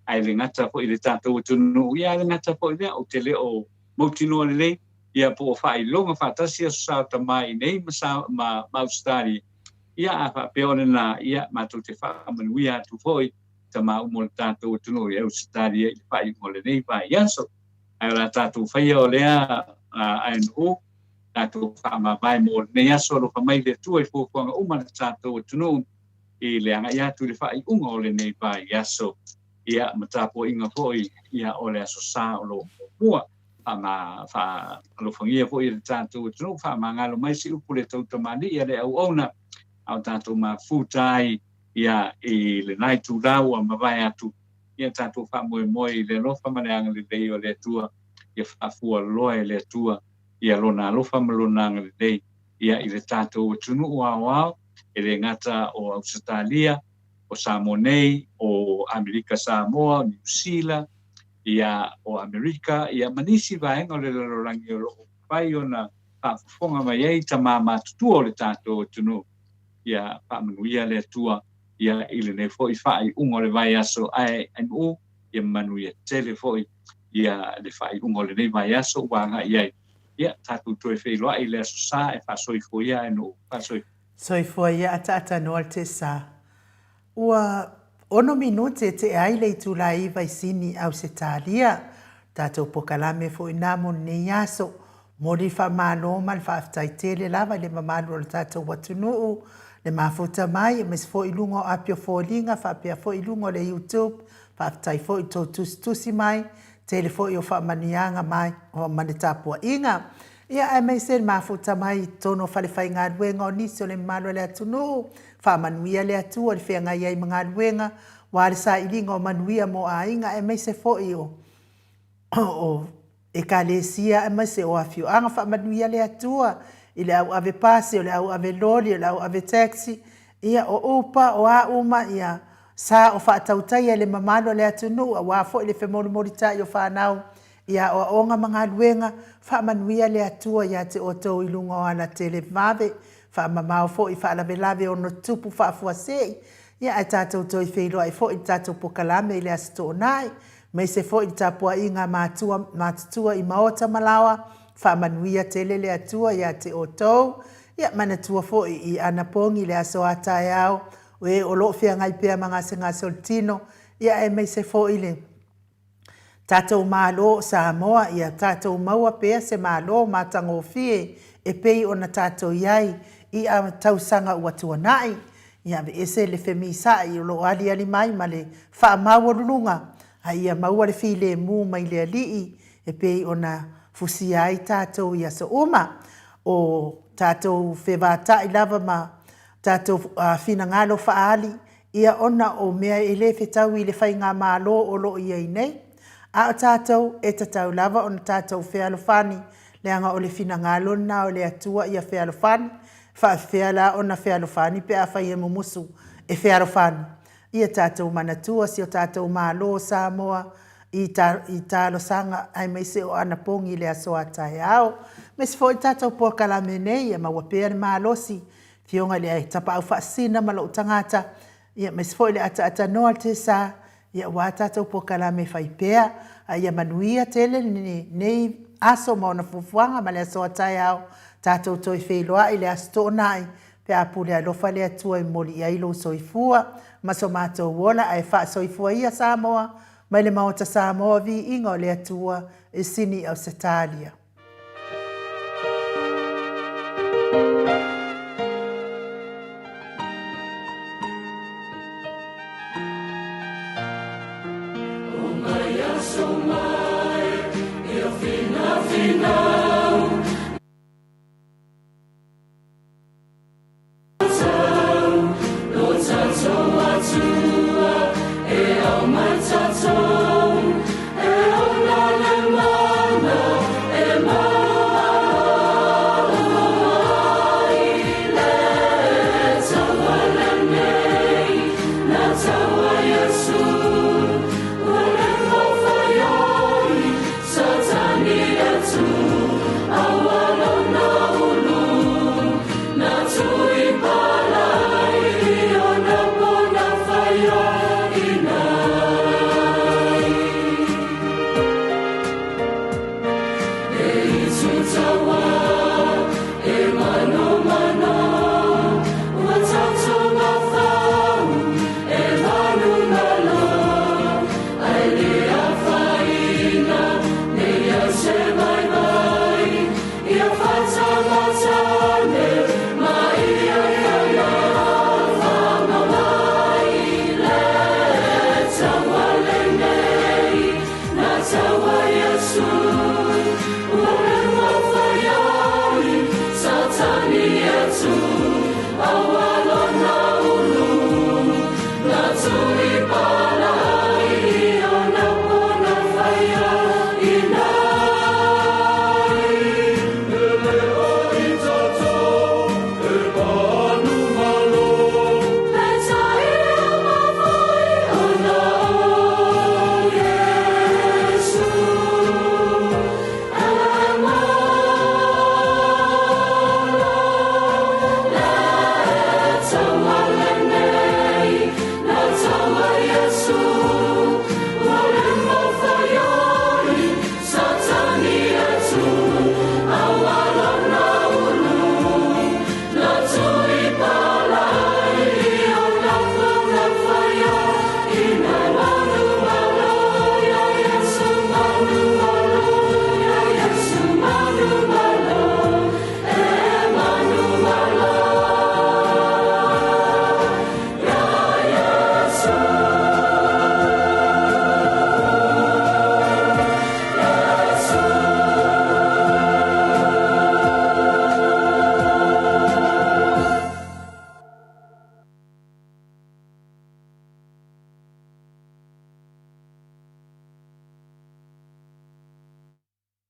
ae le gata foi i le tatou atunuu, ia ae le gata foi i lea, ou te le o mautinoa lelei, ia po o faailoga faatasi Aso Sa o Tama i inei ma, sa, ma, ma Ausetalia, ia a faapea o lena, ia matou te faamanuia atu foi tama uma o le tatou atunuu i Ausetalia i le faaiuga o lenei vaiaso. Ae o le a tatou faia o lea ANU, tatou faamavae mo lenei aso, alofa mai le Atua i fuafuaga uma a le tatou atunuu i le agai atu i le faaiuga o lenei vaiaso, ia ma tapuaiga foi ia o le Aso Sa o lo o muamua. Faama, faalofagia foi e le tatou atunuu, faamagalo mai se upu le tautamalii a le auauna a o tatou mafuta ai ia i lena itula ua mavae atu, ia tatou faamoemoe i le alofa ma le agalelei o le Atua, ia faafualoa e le Atua ia Lona alofa ma Lona agalelei ia i le tatou atunuu aoao, e le gata o Ausetalia, o Samoa nei, o Amerika Samoa, o Niu Sila, ia o Amerika, ia ma nisi vaega o le lalolagi o lo o mafai ona faafofoga mai ai tama matutua o le tatou atunuu. Ia faamanuia le Atua ia i lenei foi faaiuga o le vaiaso, ae ae ia manuia tele foi ia le faaiuga o lenei vaiaso ua agai ai. Ia tatou toe feiloai i le Aso Sa e faasoifua ia ae nuu faasoifua. Soifua ia ataatanoa le Sa. Ua ono minute e tea ai le itula e iva i Sini, Ausetalia. Tatou pokalame foi na mo lenei aso. Momoli le faamalo ma le faafetai tele lava i le mamalu o le tatou atunuu, le mafuta mai aemaise foi i luga o api o foliga faapea foi i luga o le YouTube. Faafetai foi i le tou tusitusi mai, tele foi o faamanuiaga mai ma le tapuaiga. Ia aemaise le mafuta mai i totonu o falefaigaluega o nisi o le mamalu o le atunuu. Faamanuia le Atua i le feagai ai ma galuega, aua le sailiga o manuia mo aiga aemaise foi o o Ekalesia aemaise o afioaga. Faamanuia le Atua i le au ave pasi, o le au ave loli, o le au ave taxi, ia o upa, o a uma ia sa o faatautaia i le mamalu o le atunuu aua foi le femolimolitai o fanau i aoaoga ma galuega. Faamanuia le Atua ia te outou i luga o ala tele vave, faamamao foi i faalavelave ono tupu faafuasei, ia ae tatou toe feiloai foi i le tatou pokalame i le Aso Toonai. Aemaise foi le tapuaiga a matua matutua i maota ma laoa, faamanuia tele le Atua ia te outou. Ia manatua foi i anapogi le aso a taeao, o e o lo o feagai pea ma gasegase o le tino, ia aemaise foi le tatou Malo o Samoa, ia tatou maua pea se Malo matagofie e pei ona tatou i ai i a tausaga ua tuanai. Ia aveese le femisa'i o lo o aliali mai ma le faamaualuluga, a ia maua le filemu mai le Alii e pei ona fusia ai tatou i aso uma. O tatou fevata'i lava ma tatou finagalo faaali ia ona o mea e le fetaui i le faigamalo o lo o i ai nei. A o tatou, e tatau lava ona tatou fealofani, leaga o le finagalo lena o le Atua ia fealofani, Faafefea la ona fealofani pe afai e mumusu e fealofani? Ia tatou manatua si o tatou Malo o Samoa i i talosaga aemaise o anapogi i le aso a taeao. Aemaise foi le tatou polokalame nei ia maua pea le malosi, Afioga i le Tapaau Faasisina ma lou tagata, ia aemaise foi le ataaatanoa le Tesa, Ia aua tatou polokalame fai pea, a ia manuia tele lenei aso ma ona fuafuaga ma le aso a taeao, tatou toe feiloai i le Aso Toonai pe a pule alofa le Atua e momoli i ai lou soifua ma so matou ola ae faasoifua ia Samoa mai le Maota Samoa viiga o le Atua e sini i Ausetalia.